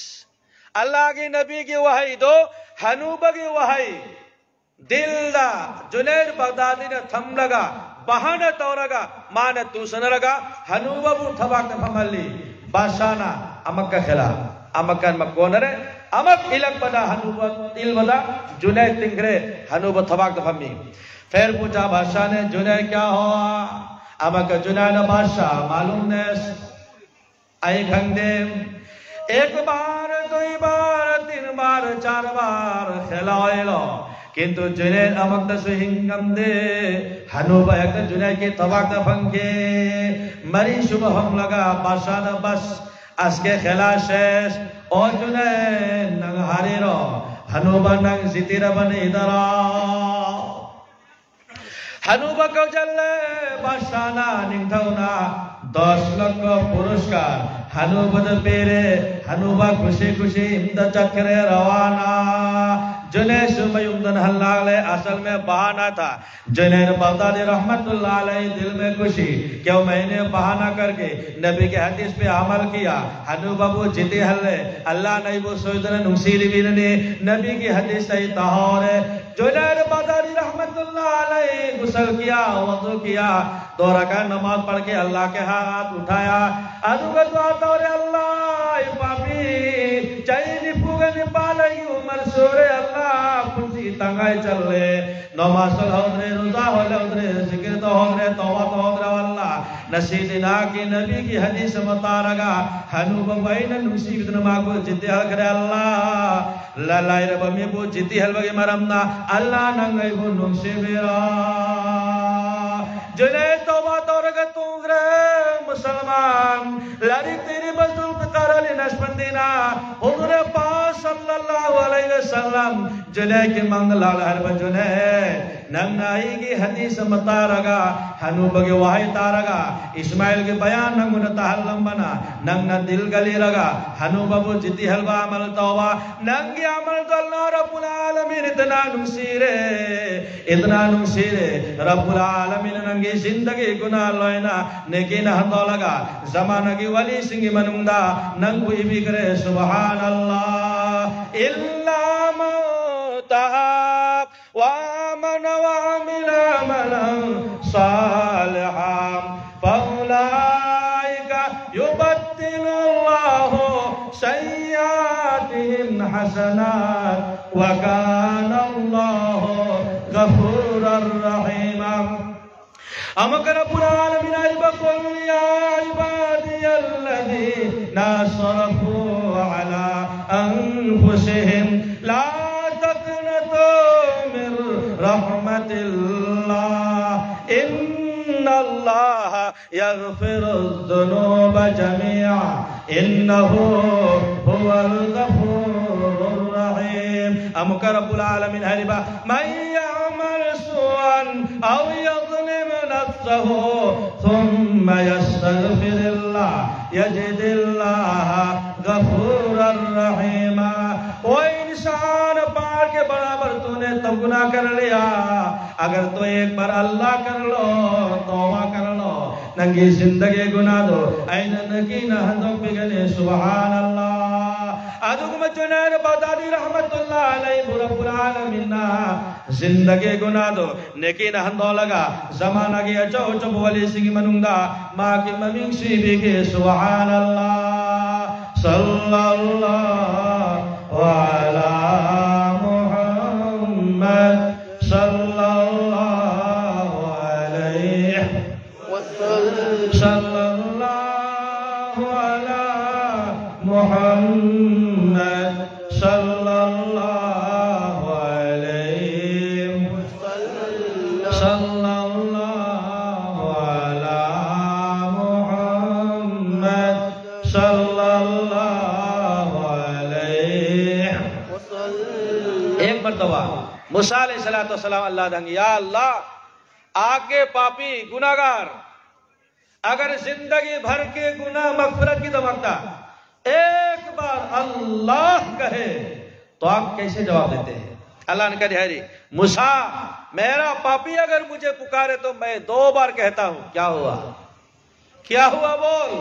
اللہ کے نبی کی وحی دو، ꯍꯅꯨꯕꯒꯤ ꯋꯥꯍꯩ꯫ ꯗꯤꯜꯗ ꯖꯨꯅꯦꯗ ꯕꯒꯗꯥꯗꯤꯅ ꯊꯝꯂꯒ, ꯕꯍꯥꯅ ꯇꯧꯔꯒ, ꯃꯥꯅ ꯇꯨꯁꯟꯅꯔꯒ ꯍꯅꯨꯕꯕꯨ ꯊꯕꯥꯛꯇ ꯐꯝꯍꯜꯂꯤ꯫ ꯕꯥꯗꯁꯥꯅ ꯑꯃꯛꯀ ꯈꯦꯂꯥ, ꯑꯃꯛꯀ ꯃꯀꯣꯟꯅꯔꯦ, ꯑꯃꯛ ꯏꯜꯂꯛꯄꯗ ꯍꯅꯨꯕ ꯏꯜꯕꯗ ꯖꯨꯅꯦꯗ ꯇꯤꯡꯈ꯭ꯔꯦ, ꯍꯅꯨꯕ ꯊꯕꯥꯛꯇ ꯐꯝꯃꯤ꯫ ꯐꯦꯔ ꯄꯨꯆꯥ ꯕꯥꯗꯁꯥꯅ, "ꯖꯨꯅꯦꯗ ꯀꯌꯥ ꯍꯨꯋꯥ؟" ꯑꯃꯛꯀ ꯖꯨꯅꯦꯗꯅ, "ꯕꯥꯗꯁꯥ ꯃꯥꯂꯨꯝ ꯅꯦ"꯫ ꯑꯩ ꯈꯪꯗꯦ꯫ ꯑꯦꯛ ꯕꯥꯔ, ꯗꯨꯏ ꯕꯥꯔ, ꯇꯤꯟ ꯕꯥꯔ, ꯆꯥꯔ ꯕꯥꯔ ꯈꯦꯂꯥ ꯏꯜꯂꯣ꯫ ꯀꯤꯟꯇꯨ ꯖꯨꯅꯦꯗ ꯑꯃꯛꯇꯁꯨ ꯍꯤꯡꯉꯝꯗꯦ꯫ ꯍꯅꯨꯕ ꯍꯦꯛꯇ ꯖꯨꯅꯦꯗꯀꯤ ꯊꯕꯥꯛꯇ ꯐꯝꯈꯤ꯫ ꯃꯔꯤꯁꯨꯕ ꯐꯝꯂꯒ ꯕꯥꯗꯁꯥꯅ, "ꯕꯁ, ꯑꯖꯀꯦ ꯈꯦꯂꯥ ꯁꯦꯁ꯫ ꯑꯣ ꯖꯨꯅꯦꯗ, ꯅꯪ ꯍꯥꯔꯤꯔꯣ? ꯍꯅꯨꯕ ꯅꯪ ꯖꯤꯇꯤꯔꯕꯅꯤ, ꯏꯗꯔ ꯑꯥꯎ"꯫ ꯍꯅꯨꯕ ꯀꯧꯁꯜꯂꯦ, ꯕꯥꯗꯁꯥꯅ, ꯅꯤꯡꯊꯧꯅ ꯗꯁ ꯂꯥꯈ ꯄꯨꯔꯁꯀꯥꯔ ꯍꯅꯨꯕꯗ ꯄꯤꯔꯦ꯫ ꯍꯅꯨꯕ ꯈꯨꯁꯤ ꯈꯨꯁꯤ ꯌꯨꯝꯗ ꯆꯠꯈ꯭ꯔꯦ, ꯔꯋꯥꯅꯥ꯫ ꯖꯨꯅꯦꯗꯁꯨ ꯃꯌꯨꯝꯗ ꯍꯜꯂꯛꯂꯦ꯫ ꯑꯁꯜ ꯃꯦ ꯕꯍꯥꯅꯥ ꯊꯥ꯫ ꯖꯨꯅꯦꯗ ꯕꯒꯗꯥꯗꯤ ꯔꯍꯃꯇꯨꯜꯂꯥꯍꯤ ꯑꯂꯩꯍꯤ ꯗꯤꯜ ꯃꯦ ꯈꯨꯁꯤ, ꯀ꯭ꯌꯣꯡ ꯃꯩꯅꯦ ꯕꯍꯥꯅꯥ ꯀꯔꯀꯦ ꯅꯕꯤ ꯀꯤ ꯍꯗꯤꯁ ꯄꯦ ꯑꯃꯜ ꯀꯤꯌꯥ꯫ ꯍꯅꯨꯕꯕꯨ ꯖꯤꯇꯤ ꯍꯜꯂꯦ꯫ ꯑꯜꯂꯥꯍꯅ ꯑꯩꯕꯨ ꯁꯣꯏꯗꯅ ꯅꯨꯡꯁꯤꯔꯤꯕꯤꯔꯅꯤ꯫ ꯅꯕꯤꯒꯤ ꯍꯗꯤꯁ ꯑꯩ ꯇꯥꯍꯧꯔꯦ꯫ ꯖꯨꯅꯦꯗ ꯕꯒꯗꯥꯗꯤ ꯔꯍꯃꯇꯨꯜꯂꯥꯍꯤ ꯑꯂꯩꯍꯤ ꯒꯨꯁꯜ ꯀꯤꯌꯥ, ꯋꯨꯖꯨ ꯀꯤꯌꯥ, ꯗꯣ ꯔꯀꯥꯠ ꯅꯃꯥꯖ ꯄꯔ ꯀꯦ ꯑꯜꯂꯥꯍ ꯀꯦ ꯍꯥꯊ ꯎꯊꯥꯌꯥ꯫ ꯑꯗꯨꯒ ꯗꯨꯋꯥ ꯇꯧꯔꯦ, "ꯑꯜꯂꯥꯍ, ꯑꯩ ꯄꯥꯄꯤ, ꯆꯍꯤ ꯅꯤꯐꯨꯒ ꯅꯤꯄꯥꯜ ꯑꯩꯒꯤ ꯎꯃꯔ ꯁꯨꯔꯦ, ꯑꯜꯂꯥꯍ꯫ ꯄꯨꯟꯁꯤ ꯇꯪꯈꯥꯏ ꯆꯜꯂꯦ꯫ ꯅꯃꯥꯖ ꯇꯧꯍꯧꯗ꯭ꯔꯦ, ꯔꯣꯖꯥ ꯍꯣꯜꯍꯧꯗ꯭ꯔꯦ, ꯖꯤꯀꯤꯔ ꯇꯧꯍꯧꯗ꯭ꯔꯦ, ꯇꯧꯕꯥ ꯇꯧꯍꯧꯗ꯭ꯔꯦ꯫ ꯑꯜꯂꯥ, ꯅꯁꯤꯗꯤ ꯅꯍꯥꯛꯀꯤ ꯅꯕꯤꯒꯤ ꯍꯗꯤꯁ ꯑꯃ ꯇꯥꯔꯒ, ꯍꯅꯨꯕꯕꯨ ꯑꯩꯅ ꯅꯨꯡꯁꯤꯕꯤꯗꯨꯅ ꯃꯍꯥꯛꯄꯨ ꯖꯤꯠꯇꯤ ꯍꯜꯈ꯭ꯔꯦ꯫ ꯑꯜꯂꯥ, ꯂ-, ꯂꯥꯏꯔꯕ ꯃꯤꯕꯨ ꯖꯤꯠꯇꯤ ꯍꯜꯕꯒꯤ ꯃꯔꯝꯅ, ꯑꯜꯂꯥ, ꯅꯪ ꯑꯩꯕꯨ ꯅꯨꯡꯁꯤꯕꯤꯔꯣ꯫ ꯖꯨꯅꯦꯗ ꯇꯧꯕꯥ ꯇꯧꯔꯒ ꯇꯣꯡꯈ꯭ꯔꯦ꯫ ꯃꯨꯁꯜꯃꯥꯟ, ꯂꯥꯏꯔꯤꯛ ꯇꯝꯂꯤꯕ ꯖꯨꯜꯐꯤꯀꯥꯔ ꯑꯂꯤ ꯅꯁꯕꯟꯗꯤꯅ ꯍꯨꯖꯨꯔ ꯄꯥꯛ ꯁꯜꯂꯜꯂꯥꯍꯨ ꯑꯂꯩꯍꯤ ꯋꯁꯜꯂꯝ, ꯖꯨꯅꯦꯗꯀꯤ ꯃꯪꯗ ꯂꯥꯛꯂꯒ ꯍꯥꯏꯔꯕ, ꯖꯨꯅꯦꯗ, ꯅꯪꯅ ꯑꯩꯒꯤ ꯍꯗꯤꯁ ꯑꯃ ꯇꯥꯔꯒ, ꯍꯅꯨꯕꯒꯤ ꯋꯥꯍꯩ ꯇꯥꯔꯒ, ꯏꯁꯃꯥꯏꯜꯒꯤ ꯕꯌꯥꯟ ꯅꯪꯉꯣꯟꯗ ꯇꯥꯍꯜꯂꯝꯕꯅ, ꯅꯪꯅ ꯗꯤꯜ ꯒꯂꯤꯔꯒ, ꯍꯅꯨꯕꯕꯨ ꯖꯤꯠꯇꯤ ꯍꯜꯕ ꯑꯃꯜ ꯇꯧꯕ, ꯅꯪꯒꯤ ꯑꯃꯜꯗꯣ ꯑꯜꯂꯥ ꯔꯕꯨꯜ ꯑꯥꯂꯃꯤꯟ ꯏꯇꯅꯥ ꯅꯨꯡꯁꯤꯔꯦ, ꯏꯇꯅꯥ ꯅꯨꯡꯁꯤꯔꯦ꯫ ꯔꯕꯨꯜ ꯑꯥꯂꯃꯤꯟ ꯅꯪꯒꯤ ꯖꯤꯟꯗꯒꯤ ꯒꯨꯅꯥ ꯂꯣꯏꯅ ꯅꯦꯀꯤꯅ ꯍꯟꯗꯣꯛꯂꯒ, ꯖꯃꯥꯅꯒꯤ ꯋꯥꯂꯤꯁꯤꯡꯒꯤ ꯃꯅꯨꯡꯗ ꯅꯪꯕꯨ ꯏꯕꯤꯈ꯭ꯔꯦ꯫ ꯁꯨꯕꯍꯥꯅꯜꯂꯥ꯫ إلا من تاب وآمن وعمل عملا صالحا فأولئك يبدل الله سيئاتهم حسنات وكان الله غفورا رحيما. ꯑꯃꯨꯛꯀ ꯔꯕꯨꯜ ꯑꯥꯂꯃꯤꯟ ꯍꯥꯏꯔꯤꯕ, قل يا عبادي الذين أسرفوا على أنفسهم لا تقنطوا من رحمة الله إن الله يغفر الذنوب جميعا إنه هو الغفور الرحيم. ꯑꯃꯨꯛꯀ ꯔꯕꯨꯜ ꯑꯥꯂꯃꯤꯟ ꯍꯥꯏꯔꯤꯕ, من يعمل سوءا أو يظلم نفسه ثم يستغفر الله يجد الله غفورا رحيما. ओ इंसान, पहाड़ के बराबर तूने तो गुनाह कर लिया, अगर तो एक बार अल्लाह कर लो, तौबा कर लो, ꯅꯪꯒꯤ ꯖꯤꯟꯗꯒꯤ ꯒꯨꯅꯥꯗꯣ ꯑꯩꯅ ꯅꯦꯀꯤꯅ ꯍꯟꯗꯣꯛꯄꯤꯒꯅꯤ꯫ ꯁꯨꯕꯍꯥꯅꯜꯂꯥ꯫ ꯑꯗꯨꯒꯨꯝꯕ ꯖꯨꯅꯦꯗ ꯕꯒꯗꯥꯗꯤ ꯔꯍꯃꯇꯨꯜꯂꯥꯍꯤ ꯑꯂꯩꯍꯤꯕꯨ ꯔꯕꯨꯜ ꯑꯥꯂꯃꯤꯟꯅ ꯖꯤꯟꯗꯒꯤ ꯒꯨꯅꯥꯗꯣ ꯅꯦꯀꯤꯅ ꯍꯟꯗꯣꯛꯂꯒ, ꯖꯃꯥꯅꯒꯤ ꯑꯆꯧ ꯑꯆꯧꯕ ꯋꯥꯂꯤꯁꯤꯡꯒꯤ ꯃꯅꯨꯡꯗ ꯃꯍꯥꯛꯀꯤ ꯃꯃꯤꯡꯁꯨ ꯏꯕꯤꯈꯤ꯫ ꯁꯨꯕꯍꯥꯅꯜꯂꯥ꯫ ꯁꯜꯂꯜꯂꯥꯍꯨ ꯑꯂꯥ ꯃꯨꯍꯝꯃꯗ꯫ صلى الله عليه وسلم. صلى الله على محمد صلى الله عليه وسلم. صلى الله على محمد صلى الله عليه وسلم. ایک مرتبہ موسیٰ علیہ الصلوۃ والسلام اللہ دنگ، یا اللہ، آ کے پاپی گناہگار اگر زندگی بھر کے گناہ مغفرت کی دمکتا، ایک بار اللہ کہے تو آپ کیسے جواب دیتے ہیں؟ اللہ نے کہا، ہری موسیٰ، میرا پاپی اگر مجھے پکارے تو میں دو بار کہتا ہوں۔ کیا ہوا؟ کیا ہوا بول؟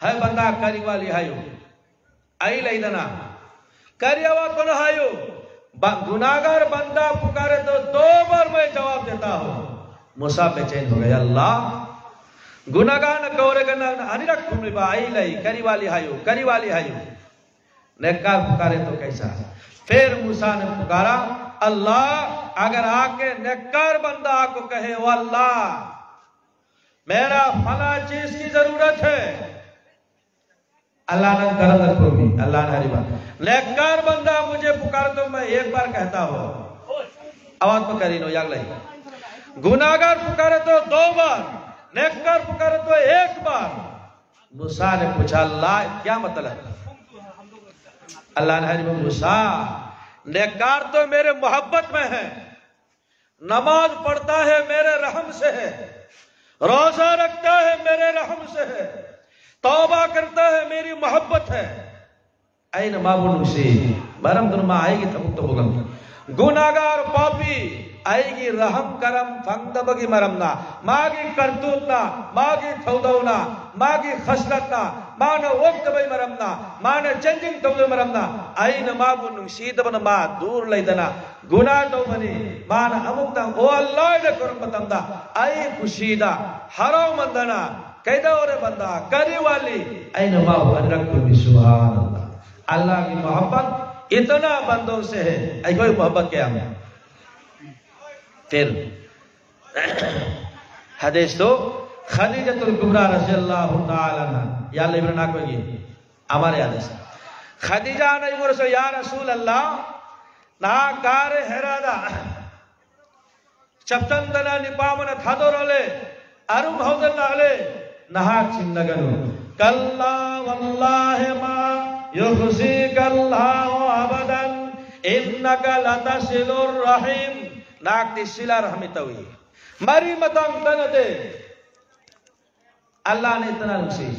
ہے بندہ کری والی ہایو، ای لیدنا، کری آوا کن ہایو، ب-، گناہگار بندہ پکارے تو دو بار میں جواب دیتا ہوں۔ موسیٰ بے چین ہو گئے، اللہ، گناہگار نہ کورے گنا، انی رکھ کن با، ای لئی، کری والی ہایو، کری والی ہایو۔ نیکار پکارے تو کیسا؟ پھر موسیٰ نے پکارا، اللہ، اگر آ کے نیکار بندہ آ کو کہے، او اللہ، میرا فلاں چیز کی ضرورت ہے، اللہ نے کرم نہ کو بھی، اللہ نے ہری بات۔ نیکار بندہ مجھے پکار تو میں ایک بار کہتا ہوں۔ آواز پہ کری نو، یاگ لئی۔ گناہگار پکارے تو دو بار، نیکار پکارے تو ایک بار۔ موسیٰ نے پوچھا، اللہ، کیا مطلب؟ اللہ نے ہری بات، موسیٰ، نیکار تو میرے محبت میں ہے، نماز پڑھتا ہے میرے رحم سے ہے، روزہ رکھتا ہے میرے رحم سے ہے، توبہ کرتا ہے میری محبت ہے۔ این ما بو نوشی، برم دن ما آئی گی تبوک تبوگم۔ گناہگار پاپی، آئی گی رحم کرم فنگ دبگی مرم نا، ما گی کرتوت نا، ما گی تھودو نا، ما گی خصلت نا، ما نا وقت بی مرم نا، ما نا چنجنگ تھودو مرم نا، این ما بو نوشی دبن ما دور لیدنا۔ گناہ تو منی، مان امک تن، او اللہ دے کرم بتم دا، ای خوشی دا، ہرو مندنا، قیدا اور بندہ، کری والی، این ما ہو ادرک کو بھی، سبحان اللہ۔ اللہ کی محبت، इतना बंदों से है, ऐ कोई मोहब्बत क्या है? फिर हदीस तो खदीजतुल कुबरा रज़ियल्लाहु ताला अन्हा, या अल्लाह, इब्राहिम ना कोई, हमारे हदीस। खदीजा ने इमर से, या रसूल अल्लाह, ना गारे हेरादा चपटन दना निपामन थादोरले, अरुम हौदन नाले, नहा चिन्नगनु। कल्ला वल्लाह मा युखज़ीकल्लाहु अबदन, इन्नका लतसिलुर रहीम। नाक ती सिला रहमी तवी। मरी मतंग तनते। अल्लाह ने इतना नसीब।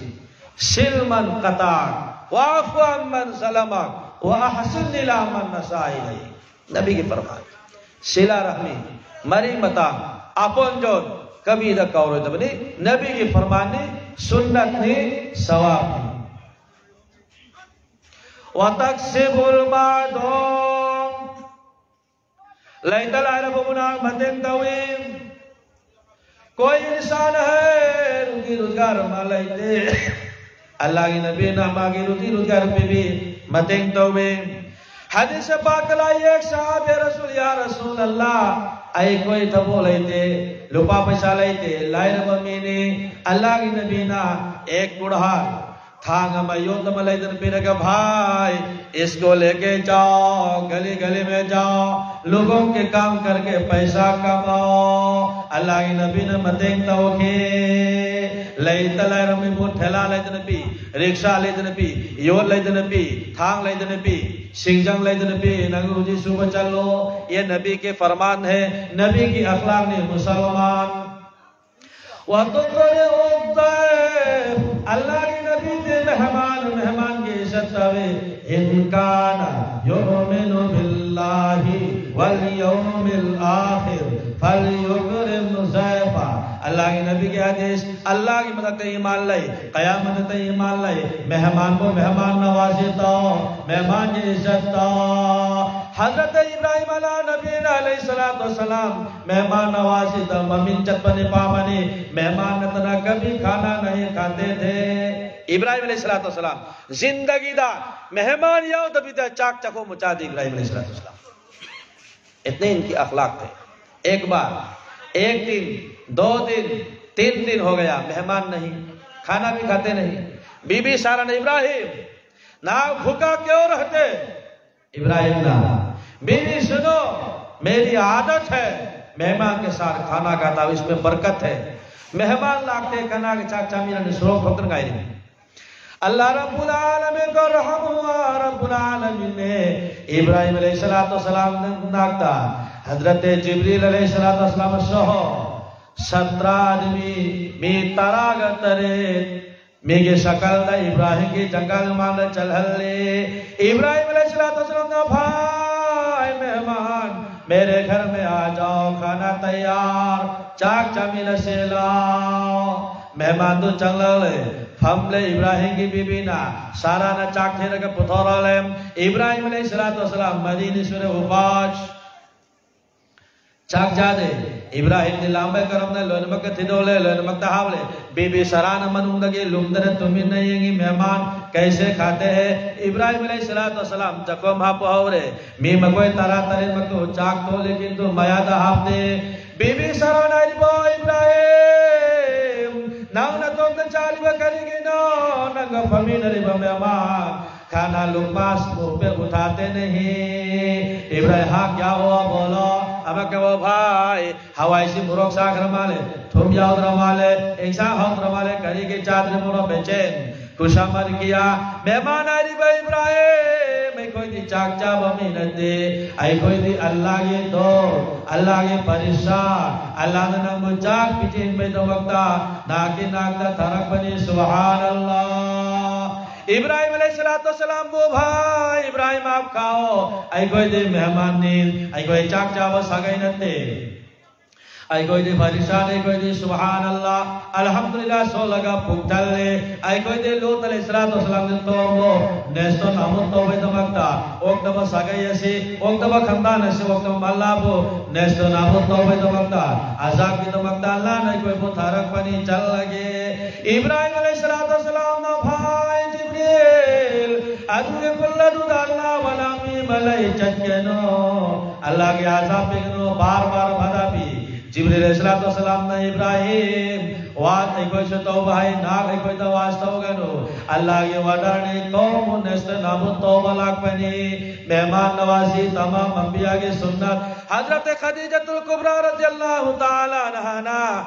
सिल मन कताक, वाफु अम्मन सलमक, व अहसिन इला मन नसा इलैक। नबी की फरमान। सिला रहमी, मरी मता, अपन जोन, कभी इधर कौर तबनी, नबी की फरमान नी, सुन्नत नी, सवाब नी। व तक्सिबुल मादूम। लैता लायरा बबुना मतेंग तवे। कोई इंसान है, रोजी रोजगार मा लैते। अल्लाह के नबी ना मागे रोजी रोजगार पे भी मतेंग तवे। हदीस पाक लाई एक सहाबे रसूल, या रसूल अल्लाह, ऐ कोई तबो लैते, लुपा पैसा लैते, लायरा बमीने, अल्लाह के नबी ना एक कुड़हार थांग मा योत मा लैदन पीरक भाई, इसको लेके जाओ, गली गली में जाओ, लोगों के काम करके पैसा कमाओ। अल्लाह के नबी ना मतेंग तौके, लैता लायरा मी बो ठेला लैदन पी, रिक्शा लैदन पी, योत लैदन पी, थांग लैदन पी, सिंगजंग लैदन पी, नंग रोजी सुबह चलो। ये नबी के फरमान है, नबी की अखलाक ने मुसलमान। व तुकरिमु ज़ैफ़, अल्लाह के नबी ते मेहमान, मेहमान के इज्जत तवे, इन काना युमिनु बिल्लाहि वल यौमिल आखिर फलयुकरिम ज़ैफ़ा। अल्लाह के नबी के हदीस, अल्लाह की मदद ते ईमान लाई, क़यामत ते ईमान लाई, मेहमान को मेहमान नवाजी ताओ, मेहमान की इज्जत ताओ। हज़रत इब्राहिम अला नबीना अलैहिस्सलातु वस्सलाम मेहमान नवाजी ता ममिन चटपने पामनी, मेहमान न तना कभी खाना नहीं खाते थे। ابراہیم علیہ الصلوۃ والسلام زندگی دا مہمان یاؤ دبی دا چاک چکو مچا دی ابراہیم علیہ الصلوۃ والسلام۔ اتنے ان کی اخلاق تھے۔ ایک بار، ایک دن، دو دن، تین دن ہو گیا، مہمان نہیں، کھانا بھی کھاتے نہیں۔ بی بی سارا نے، ابراہیم، نہ بھوکا کیوں رہتے؟ ابراہیم نا، بی بی سنو، میری عادت ہے، مہمان کے ساتھ کھانا کھاتا ہوں، اس میں برکت ہے۔ مہمان لاتے کنا کے چاک چامی نے سرو پھکر گائی۔ اللہ رب العالمین کو رحم ہوا، رب العالمین نے ابراہیم علیہ الصلوۃ والسلام نے ناکتا، حضرت جبریل علیہ الصلوۃ والسلام سہو سترہ آدمی می تراغ ترے، میگے شکل دا ابراہیم کی جنگل مان چل ہلے۔ ابراہیم علیہ الصلوۃ والسلام نے، بھائی مہمان، میرے گھر میں آ جاؤ، کھانا تیار، چاک چامی نسے لاؤ۔ مہمان تو چل لے، ہم لے ابراہیم کی بی بی نا، سارا نا چاک تھے رکھے پتھورا لے۔ ابراہیم علیہ الصلوۃ والسلام مدینی سورہ اوپاش چاک جا دے، ابراہیم دی لامبے کرم نے لوئن مکہ تھی دولے، لوئن مکہ تحاولے، بی بی سارا نا من اندگی لوم درے تمہیں نہیں گی مہمان کیسے کھاتے ہیں؟ ابراہیم علیہ الصلوۃ والسلام جکو مہا پہورے، می مکوئے ترا ترے مکو چاک تو لیکن تو میا دا ہاپ دے۔ بی بی سارا ناری بو ابراہیم، ناو نہ تو چالی بکری گی نو، ننگ فمی نری بو مہمان۔ کھانا لقمہ منہ پہ اٹھاتے نہیں۔ ابراہیم، ہاں کیا ہوا بولو؟ اب کہ وہ بھائی، ہوائی سی مروک ساکھ رمالے، تھم یاود رمالے، ایک سا ہم رمالے، کری کے چادر مرو بے چین۔ کشامر کیا، مہمان آئی بھائی ابراہیم، میں کوئی دی چاک چا بمی نتے، اے کوئی دی اللہ کے دو، اللہ کے پریشان، اللہ نے نمو چاک پچین پہ دو وقتا، ناکی ناک دا تھرک بنی، سبحان اللہ۔ ابراہیم علیہ الصلوۃ والسلام بو بھائی، ابراہیم آپ کھاؤ، اے کوئی دے مہمان نی، اے کوئی چاک چاو سگائی نتے۔ اے کوئی دے پریشان، اے کوئی دے سبحان اللہ، الحمدللہ سو لگا پکتل لے، اے کوئی دے لوط علیہ الصلوۃ والسلام دے تو بو، نیستو نامو تو بے دمکتا، اوک دبا سگائی اسی، اوک دبا خاندان اسی، اوک دبا ملا بو، نیستو نامو تو بے دمکتا، عذاب کی دمکتا، اللہ نے کوئی بو تھرک بنی چل لگے۔ ابراہیم علیہ الصلوۃ والسلام نا ꯑꯗꯨꯒꯤ ꯀꯨꯜ ꯑꯗꯨꯗ ꯑꯜꯂꯥꯍ ꯋꯥꯂꯥ ꯃꯤ ꯑꯃ ꯂꯩ ꯆꯠꯀꯅꯨ꯫ ꯑꯜꯂꯥꯍꯒꯤ ꯑꯖꯥꯕ ꯄꯤꯒꯅꯨ, ꯕꯥꯔ ꯕꯥꯔ ꯕꯥꯙꯥ ꯄꯤ꯫ ꯖꯤꯕ꯭ꯔꯤꯜ ꯑꯂꯩꯍꯤꯁꯁꯂꯥꯇꯨ ꯋꯁꯁꯂꯥꯝꯅ ꯏꯕ꯭ꯔꯥꯍꯤꯝ, ꯋꯥꯖ ꯑꯩꯈꯣꯏꯁꯨ ꯇꯧꯕ ꯍꯩ, ꯅꯥꯛ ꯑꯩꯈꯣꯏꯗ ꯋꯥꯖ ꯇꯧꯒꯅꯨ꯫ ꯑꯜꯂꯥꯍꯒꯤ ꯑꯣꯔꯗꯔꯅꯤ, ꯀꯧꯃꯨ ꯅꯦꯁꯇ ꯅꯥꯕꯨꯗ ꯇꯧꯕ ꯂꯥꯛꯄꯅꯤ꯫ ꯃꯦꯍꯃꯥꯟ ꯅꯋꯥꯖꯤ ꯇꯃꯥꯝ ꯑꯝꯕꯤꯌꯥꯒꯤ ꯁꯨꯟꯅꯠ꯫ ꯍꯖꯔꯠ ꯈꯗꯤꯖꯥꯇꯨꯜ ꯀꯨꯕ꯭ꯔꯥ ꯔꯖꯤꯌꯜꯂꯥꯍꯨ ꯇꯥꯂꯥ ꯑꯟꯍꯥꯅ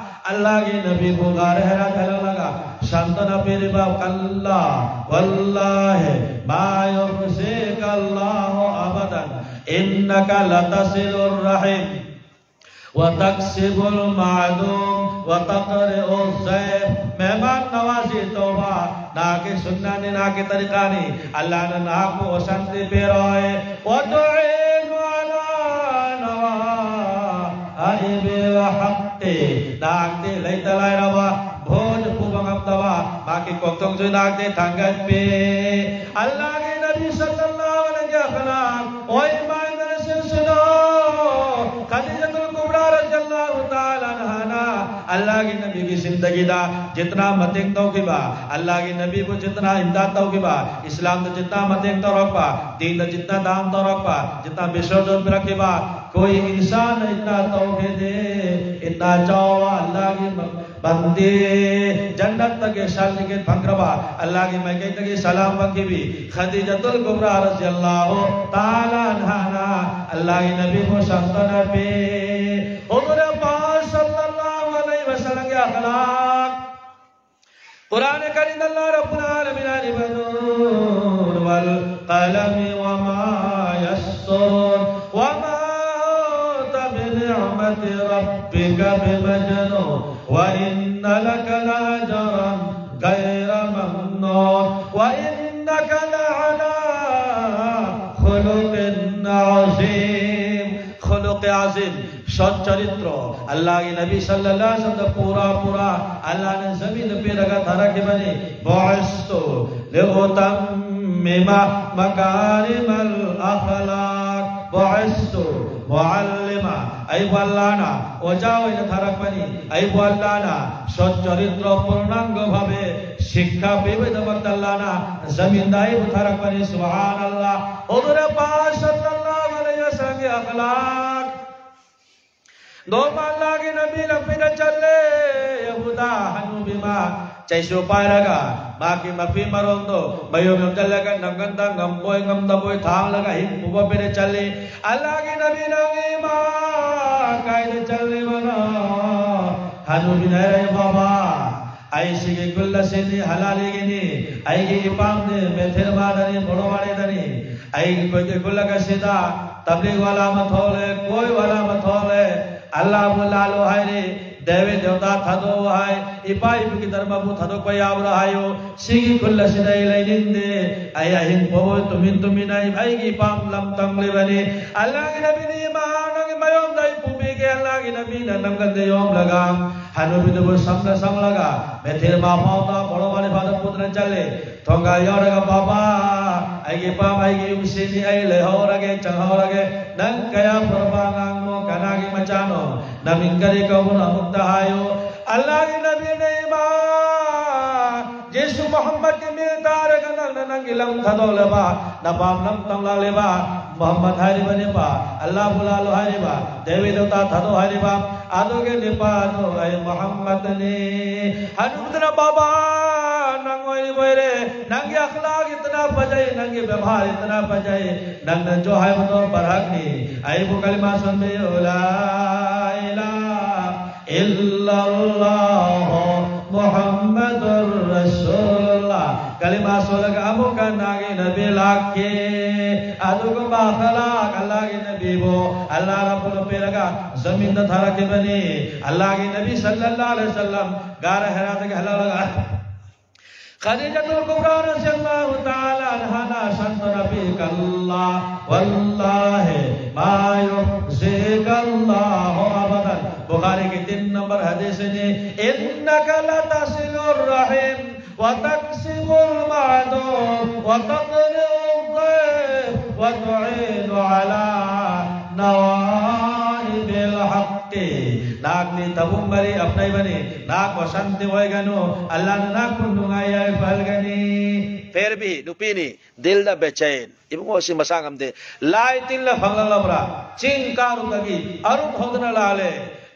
ꯑꯜꯂꯥꯍꯒꯤ ꯅꯕꯤꯕꯨ ꯒꯥꯔ ꯍꯤꯔꯥ ꯊꯥꯗꯣꯛꯂꯒ ꯁꯥꯟꯇꯅ ꯄꯤꯔꯤꯕ, "ꯀꯜꯂꯥ ꯋꯜꯂꯥꯍꯤ ꯃꯥ ꯌꯨꯈꯖꯤꯀꯜꯂꯥꯍꯨ ꯑꯕꯗꯟ, ꯏꯟꯅꯀ ꯂꯇꯁꯤꯂꯨꯔ ꯔꯍꯤꯝ, ꯋꯇꯛꯁꯤꯕꯨꯜ ꯃꯑꯗꯨꯝ, ꯋꯇꯛꯔꯤꯎꯖ ꯖꯩꯐ"꯫ ꯃꯦꯍꯃꯥꯟ ꯅꯋꯥꯖꯤ ꯇꯧꯕ ꯅꯍꯥꯛꯀꯤ ꯁꯨꯟꯅꯠꯅꯤ, ꯅꯍꯥꯛꯀꯤ ꯇꯔꯤꯀꯥꯅꯤ꯫ ꯑꯜꯂꯥꯍꯅ ꯅꯍꯥꯛꯄꯨ ꯑꯣꯁꯥꯟꯇꯤ ꯄꯤꯔꯣꯏ꯫ "ꯋꯇꯨꯏꯅꯨ ꯑꯂꯥ ꯅꯋꯥꯏꯕꯤꯜ ꯍꯛꯀꯤ", ꯅꯍꯥꯛꯇꯤ ꯂꯩꯇ ꯂꯥꯏꯔꯕ, ꯚꯣꯠ ꯄꯨꯕ ꯉꯝꯗꯕ ꯃꯍꯥꯛꯀꯤ ꯀꯣꯛꯊꯣꯡꯁꯨ ꯅꯍꯥꯛꯇꯤ ꯊꯥꯡꯒꯠꯄꯤ꯫ ꯑꯜꯂꯥꯍꯒꯤ ꯅꯕꯤ ꯁꯜꯂꯜꯂꯥꯍꯨ ꯑꯂꯩꯍꯤ ꯋꯁꯜꯂꯝ, ꯑꯣꯏ ꯏꯃꯥꯟꯅꯕꯁꯤꯡꯁꯤꯅꯣ, ꯈꯗꯤꯖꯥꯇꯨꯜ ꯀꯨꯕ꯭ꯔꯥ ꯔꯖꯤꯌꯜꯂꯥꯍꯨ ꯇꯥꯂꯥ ꯑꯟꯍꯥꯅ ꯑꯜꯂꯥꯍꯒꯤ ꯅꯕꯤꯒꯤ ꯖꯤꯟꯗꯒꯤꯗ ꯖꯤꯠꯅ ꯃꯇꯦꯡ ꯇꯧꯈꯤꯕ, ꯑꯜꯂꯥꯍꯒꯤ ꯅꯕꯤꯕꯨ ꯖꯤꯠꯅ ꯏꯝꯗꯥꯗ ꯇꯧꯈꯤꯕ, ꯏꯁꯂꯥꯝꯗ ꯖꯤꯠꯅ ꯃꯇꯦꯡ ꯇꯧꯔꯛꯄ, ꯗꯤꯟꯗ ꯖꯤꯠꯅ ꯗꯥꯟ ꯇꯧꯔꯛꯄ, ꯖꯤꯠꯅ ꯕꯤꯁꯔꯖꯟ ꯄꯤꯔꯛꯈꯤꯕ, ꯀꯣꯏ ꯏꯟꯁꯥꯟ ꯏꯠꯅ ꯇꯧꯈꯤꯗꯦ, ꯏꯠꯅ ꯆꯥꯎꯕ ꯑꯜꯂꯥꯍꯒꯤ ꯕꯟꯗꯤ, ꯖꯟꯅꯠꯇꯒꯤ ꯁꯥꯔꯇꯤꯐꯤꯀꯦꯠ ꯐꯪꯈ꯭ꯔꯕ, ꯑꯜꯂꯥꯍꯒꯤ ꯃꯥꯏꯀꯩꯗꯒꯤ ꯁꯂꯥꯝ ꯐꯪꯈꯤꯕꯤ ꯈꯗꯤꯖꯥꯇꯨꯜ ꯀꯨꯕ꯭ꯔꯥ ꯔꯖꯤꯌꯜꯂꯥꯍꯨ ꯇꯥꯂꯥ ꯑꯟꯍꯥꯅ ꯑꯜꯂꯥꯍꯒꯤ ꯅꯕꯤꯕꯨ ꯁꯥꯟꯇꯅ ꯄꯤ꯫ ꯍꯨꯖꯨꯔ ꯄꯥꯛ ꯁꯜꯂꯜꯂꯥꯍꯨ ꯑꯂꯩꯍꯤ ꯋꯁꯜꯂꯝꯒꯤ ꯑꯈꯂꯥꯛ꯫ ꯀꯨꯔꯥꯟ ꯀꯔꯤꯝꯗ ꯑꯜꯂꯥꯍ ꯔꯕꯨꯜ ꯑꯥꯂꯃꯤꯟ ꯍꯥꯏꯔꯤꯕ, "ꯅꯨꯟ ꯋꯜ ꯀꯂꯃꯤ ꯋꯃꯥ ꯌꯁꯇꯨꯔꯨꯟ, ꯋꯃꯥ ꯑꯟത ꯕꯤꯅꯤअमति ربك بمجنون، وإن لك لأجرا غير ممنون، وإنك لعلى خلق عظيم"। খুলুকে আজিম, সচ্চরিত্র। আল্লাহ নবী সাল্লাল্লাহু আলাইহি ওয়াসাল্লাম পুরা পুরা আল্লাহ নে জমিন পে রাখা ধারা কে বানি, بعثت لأتمم مكارم الأخلاق، بعثت ꯋꯥꯍꯜꯂꯤꯃ, ꯑꯩꯕꯨ ꯑꯜꯂꯥꯅ ꯑꯣꯖꯥ ꯑꯣꯏꯅ ꯊꯥꯔꯛꯄꯅꯤ꯫ ꯑꯩꯕꯨ ꯑꯜꯂꯥꯅ ꯁꯠ ꯆꯔꯤꯇ꯭ꯔ ꯄꯨꯔꯅꯥꯡꯒ ꯚꯥꯕꯦ ꯁꯤꯛꯈꯥ ꯄꯤꯕꯒꯤꯗꯃꯛꯇ ꯑꯜꯂꯥꯅ ꯖꯃꯤꯟꯗ ꯑꯩꯕꯨ ꯊꯥꯔꯛꯄꯅꯤ꯫ ꯁꯨꯕꯍꯥꯅꯜꯂꯥ꯫ ꯍꯨꯖꯨꯔ ꯄꯥꯛ ꯁꯜꯂꯜꯂꯥꯍꯨ ꯑꯂꯩꯍꯤ ꯋꯥꯁꯜꯂꯝꯒꯤ ꯑꯈꯂꯥꯛ꯫ ꯅꯣꯡꯃ ꯑꯜꯂꯥꯒꯤ ꯅꯕꯤ ꯂꯝꯕꯤꯗ ꯆꯠꯂꯦ꯫ ꯑꯕꯨꯗ ꯍꯅꯨꯕꯤ ꯑꯃ ꯆꯩꯁꯨ ꯄꯥꯏꯔꯒ ꯃꯥꯒꯤ ꯃꯐꯤ ꯃꯔꯣꯟꯗꯣ ꯃꯌꯨꯝ ꯌꯨꯝ ꯆꯠꯂꯒ ꯅꯪꯒꯟꯗ ꯉꯝꯕꯣꯏ ꯉꯝꯗꯕꯣꯏ ꯊꯥꯡꯂꯒ ꯑꯍꯤꯡ ꯄꯨꯕ ꯄꯤꯔ ꯆꯠꯂꯤ꯫ ꯑꯜꯂꯥꯒꯤ ꯅꯕꯤꯅ, "ꯏꯃꯥ, ꯀꯥꯏꯗ ꯆꯠꯂꯤꯕꯅꯣ?" ꯍꯅꯨꯕꯤꯅ ꯍꯥꯏꯔꯦ, "ꯕꯥꯕꯥ, ꯑꯩ ꯁꯤꯒꯤ ꯈꯨꯜ ꯑꯁꯤꯗꯤ ꯍꯂꯥꯂꯤꯒꯤꯅꯤ, ꯑꯩꯒꯤ ꯏꯄꯥꯝꯗꯤ ꯃꯦꯊꯦꯔꯃꯥꯗꯅꯤ, ꯕꯣꯔꯣꯋꯥꯔꯤꯗꯅꯤ꯫ ꯑꯩꯒꯤ ꯈꯨꯜ ꯑꯁꯤꯗ ꯇꯕ꯭ꯂꯤꯒ ꯋꯥꯂꯥ ꯑꯃ ꯊꯣꯛꯂꯦ, ꯀꯣꯏ ꯋꯥꯂꯥ ꯑꯃ ꯊꯣꯛꯂꯦ, ꯑꯜꯂꯥꯕꯨ ꯂꯥꯜꯂꯣ ꯍꯥꯏꯔꯤ, ꯗꯦꯕꯤ ꯗꯦꯕꯇꯥ ꯊꯥꯗꯣꯛꯑꯣ ꯍꯥꯏ, ꯏꯄꯥ ꯏꯄꯨꯒꯤ ꯙꯔꯃꯕꯨ ꯊꯥꯗꯣꯛꯄ ꯌꯥꯕ꯭ꯔꯥ ꯍꯥꯏꯌꯨ꯫ ꯁꯤꯒꯤ ꯈꯨꯜ ꯑꯁꯤꯗ ꯑꯩ ꯂꯩꯅꯤꯡꯗꯦ꯫ ꯑꯩ ꯑꯍꯤꯡ ꯐꯥꯎꯕ ꯇꯨꯃꯤꯟ ꯇꯨꯃꯤꯟ ꯑꯩ ꯑꯩꯒꯤ ꯏꯄꯥꯝ ꯂꯝ ꯇꯝꯂꯤꯕꯅꯤ꯫ ꯑꯜꯂꯥꯒꯤ ꯅꯕꯤꯅ, ꯏꯃꯥ, ꯅꯪꯒꯤ ꯃꯌꯨꯝꯗ ꯑꯩ ꯄꯨꯕꯤꯒꯦ꯫ ꯑꯜꯂꯥꯒꯤ ꯅꯕꯤꯅ ꯅꯪꯒꯟꯗ ꯌꯣꯝꯂꯒ ꯍꯅꯨꯕꯤꯗꯨꯕꯨ ꯁꯝꯅ ꯁꯝꯂꯒ ꯃꯦꯊꯦꯔꯃꯥ ꯐꯥꯎꯗ ꯕꯣꯔꯣꯋꯥꯔꯤ ꯐꯥꯎꯗ ꯄꯨꯗꯨꯅ ꯆꯠꯂꯦ꯫ ꯊꯣꯡꯒꯥꯜ ꯌꯧꯔꯒ, "ꯕꯥꯕꯥ, ꯑꯩꯒꯤ ꯏꯄꯥꯝ, ꯑꯩꯒꯤ ꯌꯨꯝꯁꯤꯅꯤ, ꯑꯩ ꯂꯩꯍꯧꯔꯒꯦ, ꯆꯪꯍꯧꯔꯒꯦ꯫ ꯅꯪ ꯀꯌꯥ ꯐꯔꯕ ꯑꯉꯥꯡꯅꯣ, ꯀꯅꯥꯒꯤ ꯃꯆꯥꯅꯣ? ꯅꯃꯤꯡ ꯀꯔꯤ ꯀꯧꯕꯅꯣ ꯑꯃꯨꯛꯇ ꯍꯥꯏꯌꯨ꯫" ꯑꯜꯂꯥꯒꯤ ꯅꯕꯤꯅ, "ꯏꯃꯥ, ꯖꯤꯁꯨ ꯃꯨꯍꯝꯃꯗꯀꯤ ꯃꯤꯡ ꯇꯥꯔꯒ ꯅꯪꯅ ꯅꯪꯒꯤ ꯂꯝ ꯊꯥꯗꯣꯛꯂꯦꯕ, ꯅꯄꯥꯝ ꯂꯝ ꯇꯝꯂꯛꯂꯦꯕ, ꯃꯨꯍꯝꯃꯗ ꯍꯥꯏꯔꯤꯕꯅꯦꯕ, ꯑꯜꯂꯥꯕꯨ ꯂꯥꯜꯂꯣ ꯍꯥꯏꯔꯤꯕ, ꯗꯦꯕꯤ ꯗꯦꯕꯇꯥ ꯊꯥꯗꯣꯛ ꯍꯥꯏꯔꯤꯕ, ꯑꯗꯨꯒꯤ ꯅꯨꯄꯥꯗꯣ ꯑꯩ ꯃꯨꯍꯝꯃꯗꯅꯤ꯫" ꯍꯅꯨꯕꯗꯨꯅ, "ꯕꯥꯕꯥ, ꯅꯪ ꯑꯣꯏꯔꯤꯕ ꯑꯣꯏꯔꯦ, ꯅꯪꯒꯤ ꯑꯈꯂꯥꯛ ꯏꯇꯅꯥ ꯐꯖꯩ, ꯅꯪꯒꯤ ꯕꯦꯕꯥꯔ ꯏꯇꯅꯥ ꯐꯖꯩ, ꯅꯪꯅ ꯖꯣ ꯍꯥꯏꯕꯗꯣ ꯕꯔꯍꯛꯅꯤ꯫ ꯑꯩꯕꯨ ꯀꯂꯤꯃꯥ ꯁꯣꯟꯕꯤꯌꯨ, ꯂꯥ ꯏꯂꯥꯍ ꯏꯜꯂꯜꯂꯥꯍꯨ ꯃꯨꯍꯝꯃꯗꯨꯔ ꯔꯁꯨꯂꯨꯜꯂꯥꯍ꯫" ꯀꯂꯤꯃꯥ ꯁꯣꯜꯂꯒ ꯑꯃꯨꯛꯀ ꯑꯜꯂꯥꯒꯤ ꯅꯕꯤ ꯂꯥꯛꯈꯤ꯫ ꯑꯗꯨꯒꯨꯝꯕ ꯑꯈꯂꯥꯛ ꯑꯜꯂꯥꯒꯤ ꯅꯕꯤꯕꯨ ꯑꯜꯂꯥ ꯔꯕꯨꯜ ꯄꯤꯔꯒ ꯖꯃꯤꯟꯗ ꯊꯥꯔꯛꯈꯤꯕꯅꯤ꯫ ꯑꯜꯂꯥꯒꯤ ꯅꯕꯤ ꯁꯜꯂꯜꯂꯥꯍꯨ ꯑꯂꯩꯍꯤ ꯋꯥꯁꯜꯂꯝ ꯒꯥꯔ ꯍꯤꯔꯥꯗꯒꯤ ꯍꯜꯂꯛꯂꯒ ꯈꯗꯤꯖꯥꯇꯨꯜ ꯀꯨꯕ꯭ꯔꯥ ꯔꯖꯤꯌꯜꯂꯥꯍꯨ ꯇꯥꯂꯥ ꯑꯟꯍꯥꯅ ꯁꯟꯇꯅ ꯄꯤ, "ꯀꯜꯂꯥ ꯋꯜꯂꯥꯍꯤ ꯃꯥ ꯌꯨꯈꯖꯤꯀꯜꯂꯥꯍꯨ ꯑꯕꯗꯟ꯫" ꯕꯨꯈꯥꯔꯤꯒꯤ ꯇꯤꯟ ꯅꯝꯕꯔ ꯍꯗꯤꯁꯅꯤ, "ꯏꯟꯅꯀ ꯂꯇꯁꯤꯂꯨꯔ ꯔꯍꯤꯝ ꯋ ꯇꯛꯁꯤꯕꯨꯜ ꯃꯑꯗꯨꯝ ꯋ ꯇꯨꯀꯔꯤꯎ ضيف ꯋ తుዒꯅు على نوائب ꯅꯍꯥꯛꯇꯤ ꯊꯕꯨꯡ ꯃꯔꯤ ꯑꯞꯅꯩꯕꯅꯤ, ꯅꯍꯥꯛ ꯑꯣꯁꯥꯟꯇꯤ ꯑꯣꯏꯒꯅꯨ, ꯑꯜꯂꯥꯅ ꯅꯍꯥꯛꯄꯨ ꯅꯨꯡꯉꯥꯏ ꯌꯥꯏꯐꯍꯜꯒꯅꯤ꯫ ꯐꯤꯔ ꯚꯤ ꯅꯨꯄꯤꯅꯤ, ꯗꯤꯜꯗ ꯕꯦꯆꯦꯟ, ꯏꯕꯨꯡꯉꯣ ꯁꯤ ꯃꯁꯥ ꯉꯝꯗꯦ꯫ ꯂꯥꯏ ꯇꯤꯟꯅ ꯐꯪꯂꯛꯂꯕ꯭ꯔꯥ? ꯆꯤꯡ ꯀꯥꯔꯨꯕꯗꯒꯤ ꯑꯔꯨꯝ ꯍꯧꯗꯨꯅ ꯂꯥꯜꯂꯦ꯫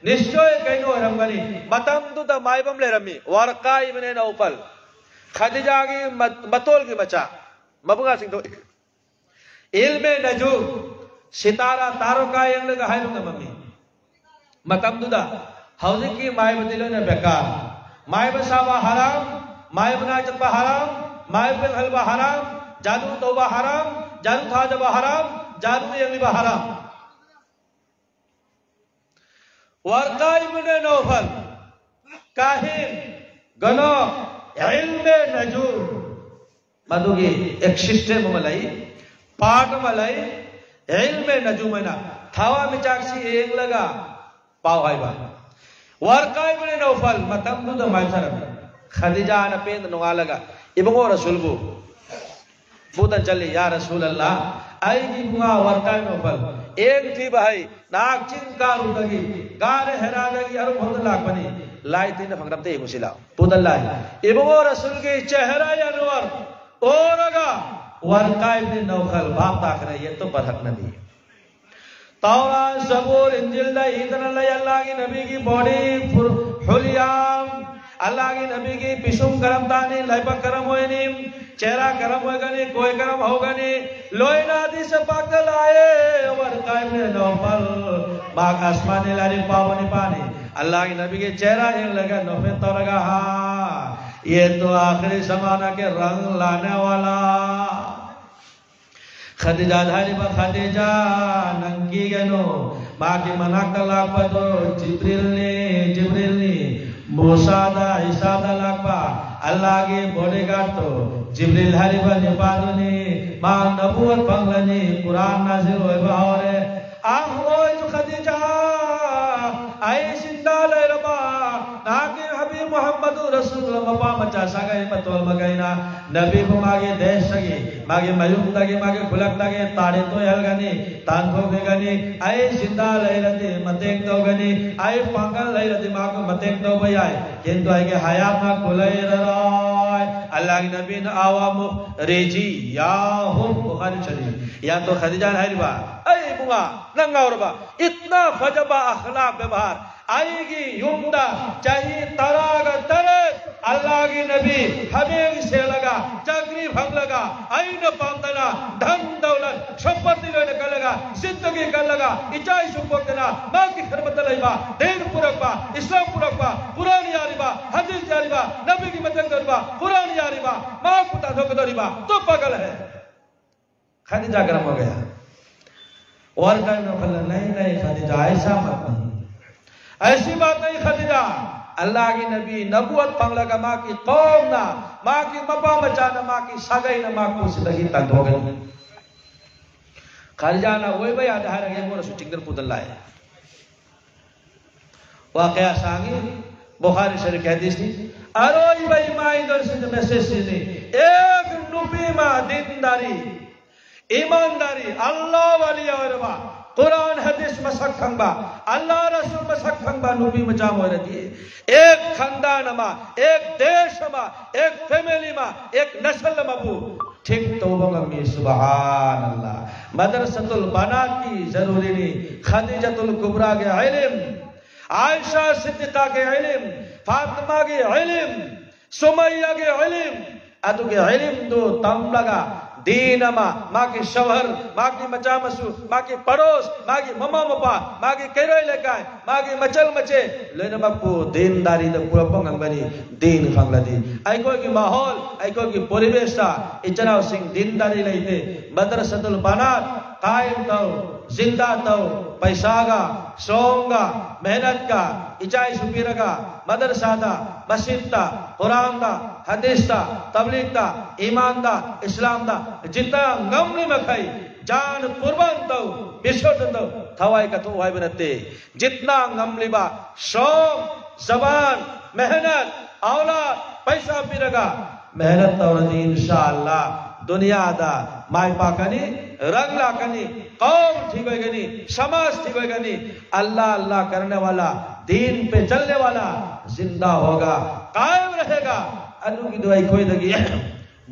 ꯅꯤꯁꯆꯣꯏ ꯀꯩꯅꯣ ꯑꯣꯏꯔꯝꯒꯅꯤ꯫ ꯃꯇꯝꯗꯨꯗ ꯃꯥꯏꯕ ꯑꯃ ꯂꯩꯔꯝꯃꯤ, ꯋꯥꯔꯀꯥ ꯏꯕꯅꯦ ꯅꯧꯐꯜ꯫ ꯈꯗꯤꯖꯥꯒꯤ ꯃ-, ꯃꯇꯣꯜꯒꯤ ꯃꯆꯥ, ꯃꯕꯨꯡ ꯁꯤꯡꯗꯣ ꯏꯜꯃꯦ ꯅꯖꯨꯝ, ꯁꯤꯇꯥꯔꯥ ꯇꯥꯔꯣꯀꯥ ꯌꯦꯡꯂꯒ ꯍꯥꯏꯕ ꯉꯝꯃꯝꯃꯤ꯫ ꯃꯇꯝꯗꯨꯗ ꯍꯧꯖꯤꯛꯀꯤ ꯃꯥꯏꯕꯗꯤ ꯂꯣꯏꯅ ꯕꯦꯀꯥꯔ꯫ ꯃꯥꯏꯕ ꯁꯥꯕ ꯍꯔꯥꯝ, ꯃꯥꯏꯕ ꯅꯥ ꯆꯠꯄ ꯍꯔꯥꯝ, ꯃꯥꯏꯕ ꯍꯜꯕ ꯍꯔꯥꯝ, ꯖꯥꯗꯨ ꯇꯧꯕ ꯍꯔꯥꯝ, ꯖꯥꯗꯨ ꯊꯥꯖꯕ ꯍꯔꯥꯝ, ꯖꯥꯗꯨ ꯌꯦꯡꯂꯤꯕ ꯍꯔꯥꯝ꯫ ꯋꯥꯔꯀꯥ ꯏꯕꯅꯦ ꯅꯧꯐꯜ, ꯀꯥꯍꯤꯟ, ꯒꯅꯣ, ꯏꯜꯃꯦ ꯅꯖꯨꯝ, ꯃꯗꯨꯒꯤ ꯑꯦꯛꯁꯤꯁꯇꯦꯟꯁ ꯑꯃ ꯂꯩ, ꯄꯥꯔꯠ ꯑꯃ ꯂꯩ꯫ ꯏꯜꯃꯦ ꯅꯖꯨꯝ ꯍꯥꯏꯅ ꯊꯋꯥꯟꯃꯤꯆꯥꯛꯁꯤ ꯌꯦꯡꯂꯒ ꯄꯥꯎ ꯍꯥꯏꯕ꯫ ꯋꯥꯔꯀꯥ ꯏꯕꯅꯦ ꯅꯧꯐꯜ ꯃꯇꯝꯗꯨꯗ ꯃꯥꯏꯁꯔꯝꯃꯤ꯫ ꯈꯗꯤꯖꯥꯅ ꯄꯦꯟꯗ ꯅꯣꯡꯉꯥꯜꯂꯒ ꯏꯕꯨꯡꯉꯣ ꯔꯁꯨꯜꯕꯨ ꯄꯨꯗꯅ ꯆꯠꯂꯤ, "ꯌꯥ ꯔꯁꯨꯜ ꯑꯜꯂꯥ, ꯑꯩꯒꯤ ꯏꯕꯨꯡꯉꯣ ꯋꯥꯔꯀꯥ ꯏꯕꯅꯦ ꯅꯧꯐꯜ, ꯑꯦꯡ ꯊꯤꯕ ꯍꯩ, ꯅꯍꯥꯛ ꯆꯤꯡ ꯀꯥꯔꯨꯗꯒꯤ, ꯒꯥꯔꯦ ꯍꯦꯔꯥꯗꯒꯤ ꯑꯔꯨꯝ ꯍꯧꯅ ꯂꯥꯛꯄꯅꯤ, ꯂꯥꯏ ꯇꯤꯟꯅ ꯐꯪꯂꯝꯇ ꯌꯦꯡꯉꯨꯁꯤ ꯂꯥꯎ, ꯄꯨꯗꯅ ꯂꯥꯏ꯫ ꯏꯕꯨꯡꯉꯣ ꯔꯁꯨꯜꯒꯤ ꯆꯦꯍꯔꯥ ꯑꯟꯋꯔ ꯎꯔꯒ ꯋꯥꯔꯀꯥ ꯏꯕꯅꯦ ꯅꯧꯐꯜ ꯚꯥꯞ ꯇꯥꯈ꯭ꯔꯦ, ꯌꯦ ꯇꯣ ꯕꯔꯍꯛ ꯅꯕꯤ꯫ ꯇꯧꯔꯥ, ꯖꯕꯨꯔ, ꯏꯟꯖꯤꯜꯗ ꯏꯗꯅ ꯂꯩ ꯑꯜꯂꯥꯍꯒꯤ ꯅꯕꯤꯒꯤ ꯕꯣꯗꯤ ꯐꯨꯔ-, ꯍꯨꯂꯤꯌꯥꯝ, ꯑꯜꯂꯥꯍꯒꯤ ꯅꯕꯤꯒꯤ ꯄꯤꯁꯨꯝ ꯀꯔꯝ ꯇꯥꯅꯤ, ꯂꯥꯏꯕꯛ ꯀꯔꯝ ꯑꯣꯏꯅꯤ, ꯆꯦꯍꯔꯥ ꯀꯔꯝ ꯑꯣꯏꯒꯅꯤ, ꯀꯣꯏ ꯀꯔꯝ ꯍꯧꯒꯅꯤ, ꯂꯣꯏꯅ ꯍꯗꯤꯁ ꯄꯥꯛꯇ ꯂꯥꯛꯑꯦ꯫ ꯋꯥꯔꯀꯥ ꯏꯕꯅꯦ ꯅꯧꯐꯜ, ꯃꯍꯥꯛ ꯑꯁꯃꯥꯅꯤ ꯂꯥꯏꯔꯤꯛ ꯄꯥꯕ ꯅꯨꯄꯥꯅꯤ꯫ ꯑꯜꯂꯥꯍꯒꯤ ꯅꯕꯤꯒꯤ ꯆꯦꯍꯔꯥ ꯌꯦꯡꯂꯒ ꯅꯣꯛꯐꯦꯠ ꯇꯧꯔꯒ, "ꯍꯥ, ꯌꯦ ꯇꯣ ꯑꯥꯈꯤꯔꯤ ꯖꯃꯥꯅꯥ ꯀꯦ ꯔꯪ ꯂꯥꯅꯦ ꯋꯥꯂꯥ ꯈꯗꯤꯖꯥ ꯍꯥꯏꯔꯤꯕ ꯈꯗꯤꯖꯥ, ꯅꯪ ꯀꯤꯒꯅꯨ꯫ ꯃꯥꯒꯤ ꯃꯅꯥꯛꯇ ꯂꯥꯛꯄꯗꯣ ꯖꯤꯕ꯭ꯔꯤꯜꯅꯤ, ꯖꯤꯕ꯭ꯔꯤꯜꯅꯤ꯫ ꯃꯨꯁꯥꯗ, ꯏꯁꯥꯗ ꯂꯥꯛꯄ ꯑꯜꯂꯥꯍꯒꯤ ꯕꯣꯗꯤꯒꯥꯔꯗꯇꯣ ꯖꯤꯕ꯭ꯔꯤꯜ ꯍꯥꯏꯔꯤꯕ ꯅꯨꯄꯥꯗꯨꯅꯤ꯫ ꯃꯥ ꯅꯕꯨꯋꯠ ꯐꯪꯂꯅꯤ, ꯀꯨꯔꯥꯟ ꯅꯥꯖꯤꯜ ꯑꯣꯏꯕ ꯍꯧꯔꯦ꯫ ꯑꯍꯣꯏ ꯈꯗꯤꯖꯥ, ꯑꯩ ꯁꯤꯟꯗ ꯂꯩꯔꯕ ꯅꯍꯥꯛꯀꯤ ꯍꯕꯤꯕ ꯃꯨꯍꯝꯃꯗꯨ ꯔꯁꯨꯜ ꯃꯄꯥ ꯃꯆꯥ ꯁꯥꯒꯩ ꯃꯇꯣꯜ ꯃꯈꯩꯅ ꯅꯕꯤꯕꯨ ꯃꯥꯒꯤ ꯗꯦꯁꯇꯒꯤ, ꯃꯥꯒꯤ ꯃꯌꯨꯝꯗꯒꯤ, ꯃꯥꯒꯤ ꯈꯨꯂꯛꯇꯒꯤ ꯇꯥꯔꯤ ꯇꯣꯏꯍꯜꯒꯅꯤ, ꯇꯥꯟꯊꯣꯛꯄꯤꯒꯅꯤ꯫ ꯑꯩ ꯖꯤꯟꯗꯥ ꯂꯩꯔꯗꯤ ꯃꯇꯦꯡ ꯇꯧꯒꯅꯤ, ꯑꯩ ꯄꯥꯡꯒꯜ ꯂꯩꯔꯗꯤ ꯃꯥꯕꯨ ꯃꯇꯦꯡ ꯇꯧꯕ ꯌꯥꯏ, ꯀꯤꯟꯇꯨ ꯑꯩꯒꯤ ꯍꯌꯥꯠ ꯃꯥ ꯀꯨꯂꯩꯔꯔꯣꯏ꯫ ꯑꯜꯂꯥꯍꯒꯤ ꯅꯕꯤꯅ ꯑꯋꯥ ꯃꯨꯈꯔꯤꯖꯤ ꯌꯥꯍꯨꯝ, ꯕꯨꯈꯥꯔꯤ ꯁꯔꯤꯐ꯫ ꯌꯥ ꯇꯣ ꯈꯗꯤꯖꯥꯅ ꯍꯥꯏꯔꯤꯕ, ꯑꯩ ꯏꯕꯨꯡꯉꯥ, ꯅꯪ ꯉꯥꯎꯔꯕ? ꯏꯠꯅꯥ ꯐꯖꯕ ꯑꯈꯂꯥꯛ ꯕꯦꯕꯍꯥꯔ, ꯑꯩꯒꯤ ꯌꯨꯝꯗ ꯆꯍꯤ ꯇꯔꯥꯒ ꯇꯔꯦꯠ ꯑꯜꯂꯥꯍꯒꯤ ꯅꯕꯤ ꯍꯥꯃꯦꯡ ꯁꯦꯜꯂꯒ, ꯆꯥꯀ꯭ꯔꯤ ꯐꯪꯂꯒ, ꯑꯩꯅ ꯄꯥꯝꯗꯅ ꯙꯟ ꯗꯧꯂꯠ ꯁꯝꯄꯠꯇꯤ ꯂꯣꯏꯅ ꯀꯜꯂꯒ, ꯖꯤꯟꯗꯒꯤ ꯀꯜꯂꯒ, ꯏꯆꯥ ꯏꯁꯨ ꯄꯣꯛꯇꯅ, ꯃꯥꯒꯤ ꯈꯔꯃꯠꯇ ꯂꯩꯕ, ꯗꯤꯟ ꯄꯨꯔꯛꯄ, ꯏꯁꯂꯥꯝ ꯄꯨꯔꯛꯄ, ꯀꯨꯔꯥꯟ ꯌꯥꯔꯤꯕ, ꯍꯗꯤꯁ ꯌꯥꯔꯤꯕ, ꯅꯕꯤꯒꯤ ꯃꯇꯦꯡ ꯇꯧꯔꯤꯕ, ꯀꯨꯔꯥꯟ ꯌꯥꯔꯤꯕ, ꯃꯍꯥꯛꯄꯨ ꯇꯥꯟꯊꯣꯛꯀꯗꯧꯔꯤꯕ ꯇꯣꯞꯄ ꯒꯜ ꯍꯦ꯫ ꯈꯗꯤꯖꯥ ꯒꯔꯝ ꯍꯣ ꯒꯌꯥ꯫ ꯋꯥꯔ ꯀꯥꯏꯅ ꯐꯜꯂ, "ꯅꯍꯤ, ꯅꯍꯤ, ꯈꯗꯤꯖꯥ, ꯑꯩꯁꯥ ꯃꯠ ꯅꯍꯤ꯫ ꯑꯩꯁꯤ ꯕꯥꯠ ꯅꯍꯤ, ꯈꯗꯤꯖꯥ꯫ ꯑꯜꯂꯥꯍꯒꯤ ꯅꯕꯤ ꯅꯕꯨꯋꯠ ꯐꯪꯂꯒ ꯃꯥꯒꯤ ꯀꯧꯝꯅ, ꯃꯥꯒꯤ ꯃꯄꯥ ꯃꯆꯥꯅ, ꯃꯥꯒꯤ ꯁꯥꯒꯩꯅ ꯃꯥꯕꯨ ꯁꯤꯗꯒꯤ ꯇꯥꯟꯊꯣꯛꯀꯅꯤ꯫" ꯈꯗꯤꯖꯥꯅ ꯑꯣꯏꯕ ꯌꯥꯗꯦ ꯍꯥꯏꯔꯒ ꯃꯣꯏꯅꯁꯨ ꯆꯤꯡꯗꯅ ꯄꯨꯗꯅ ꯂꯥꯛꯑꯦ꯫ ꯋꯥꯀꯌꯥ ꯁꯥꯡꯉꯤ, ꯕꯨꯈꯥꯔꯤ ꯁꯔꯤꯐꯀꯤ ꯍꯗꯤꯁꯅꯤ꯫ ꯑꯔꯣꯏꯕ ꯏꯃꯥ ꯏꯟꯗꯣꯔꯁꯤꯡꯗ ꯃꯦꯁꯦꯖꯁꯤꯅꯤ꯫ ꯑꯦꯛ ꯅꯨꯄꯤ ꯑꯃ ꯗꯤꯟꯗꯥꯔꯤ, ꯏꯃꯥꯟꯗꯥꯔꯤ, ꯑꯜꯂꯥꯍ ꯋꯥꯂꯤ ꯑꯣꯏꯔꯕ, ꯀꯨꯔꯥꯟ ꯍꯗꯤꯁ ꯃꯁꯛ ꯈꯪꯕ, ꯑꯜꯂꯥꯍ ꯔꯁꯨꯜ ꯃꯁꯛ ꯈꯪꯕ ꯅꯨꯄꯤ ꯃꯆꯥ ꯑꯃ ꯑꯣꯏꯔꯗꯤ, ꯑꯦꯛ ꯈꯥꯟꯗꯥꯟ ꯑꯃ, ꯑꯦꯛ ꯗꯦꯁ ꯑꯃ, ꯑꯦꯛ ꯐꯦꯃꯤꯂꯤ ꯑꯃ, ꯑꯦꯛ ꯅꯁꯜ ꯑꯃꯕꯨ ꯊꯤꯛ ꯇꯧꯕ ꯉꯝꯃꯤ꯫ ꯁꯨꯕꯍꯥꯅꯜꯂꯥꯍ꯫ ꯃꯗꯔꯁꯥꯇꯨꯜ ꯕꯅꯥꯠꯀꯤ ꯖꯔꯨꯔꯤꯅꯤ꯫ ꯈꯗꯤꯖꯥꯇꯨꯜ ꯀꯨꯕ꯭ꯔꯥꯒꯤ ꯏꯂꯤꯝ, ꯑꯥꯏꯁꯥ ꯁꯤꯗꯤꯀꯥꯒꯤ ꯏꯂꯤꯝ, ꯐꯥꯇꯤꯃꯥꯒꯤ ꯏꯂꯤꯝ, ꯁꯨꯃꯩꯌꯥꯒꯤ ꯏꯂꯤꯝ, ꯑꯗꯨꯒꯤ ꯏꯂꯤꯝꯗꯨ ꯇꯝꯂꯒ ꯗꯤꯟ ꯑꯃ, ꯃꯥꯒꯤ ꯁꯣꯍꯔ, ꯃꯥꯒꯤ ꯃꯆꯥ ꯃꯁꯨ, ꯃꯥꯒꯤ ꯄꯔꯣꯁ, ꯃꯥꯒꯤ ꯃꯃꯥ ꯃꯄꯥ, ꯃꯥꯒꯤ ꯀꯩꯔꯣꯏ ꯂꯩꯀꯥꯏ, ꯃꯥꯒꯤ ꯃꯆꯜ ꯃꯆꯦ ꯂꯣꯏꯅꯃꯛꯄꯨ ꯗꯤꯟꯗꯥꯔꯤꯗ ꯄꯨꯔꯛꯄ ꯉꯝꯒꯅꯤ꯫ ꯗꯤꯟ ꯈꯪꯂꯗꯤ꯫ ꯑꯩꯈꯣꯏꯒꯤ ꯃꯥꯍꯣꯜ, ꯑꯩꯈꯣꯏꯒꯤ ꯄꯣꯔꯤꯕꯦꯁꯇ ꯏꯆꯤꯟ ꯏꯅꯥꯎꯁꯤꯡ ꯗꯤꯟꯗꯥꯔꯤ ꯂꯩꯇꯦ꯫ ꯃꯗꯔꯁꯥꯇꯨꯜ ꯕꯅꯥꯠ ꯀꯥꯏꯝ ꯇꯧ, ꯖꯤꯟꯗꯥ ꯇꯧ, ꯄꯩꯁꯥꯒ, ꯁꯣꯝꯒ, ꯃꯦꯍꯅꯠꯀ, ꯏꯆꯥ ꯏꯁꯨ ꯄꯤꯔꯒ ꯃꯗꯔꯁꯥꯗ, ꯃꯁꯖꯤꯗꯇ, ꯀꯨꯔꯥꯟꯗ, ꯍꯗꯤꯁꯇ, ꯇꯕꯂꯤꯒꯇ, ꯏꯃꯥꯟꯗ, ꯏꯁꯂꯥꯝꯗ ꯖꯤꯠꯅ ꯉꯝꯂꯤ ꯃꯈꯩ ꯖꯥꯟ ꯀꯨꯔꯕꯥꯟ ꯇꯧ, ꯕꯤꯁꯔꯖꯟ ꯇꯧ, ꯊꯋꯥꯏ ꯀꯠꯊꯣꯛꯎ ꯍꯥꯏꯕ ꯅꯠꯇꯦ꯫ ꯖꯤꯠꯅ ꯉꯝꯂꯤꯕ ꯁꯣꯝ, ꯖꯕꯥꯟ, ꯃꯦꯍꯅꯠ, ꯑꯧꯂꯥꯗ, ꯄꯩꯁꯥ ꯄꯤꯔꯒ ꯃꯦꯍꯅꯠ ꯇꯧꯔꯗꯤ ꯏꯟꯁꯥ ꯑꯜꯂꯥ ꯗꯨꯅꯤꯌꯥꯗ ꯃꯥꯏ ꯄꯥꯛꯀꯅꯤ, ꯔꯪ ꯂꯥꯛꯀꯅꯤ, ꯀꯧꯝ ꯊꯤꯕ ꯑꯣꯏꯒꯅꯤ, ꯁꯃꯥꯖ ꯊꯤꯕ ꯑꯣꯏꯒꯅꯤ꯫ ꯑꯜꯂꯥ ꯑꯜꯂꯥ ꯀꯔꯅꯦ ꯋꯥꯂꯥ, ꯗꯤꯟ ꯄꯦ ꯆꯜꯅꯦ ꯋꯥꯂꯥ ꯖꯤꯟꯗꯥ ꯍꯣꯒꯥ, ꯀꯥꯏꯝ ꯔꯍꯦꯒꯥ꯫ ꯑꯗꯨꯒꯤꯗꯨ ꯑꯩꯈꯣꯏꯗꯒꯤ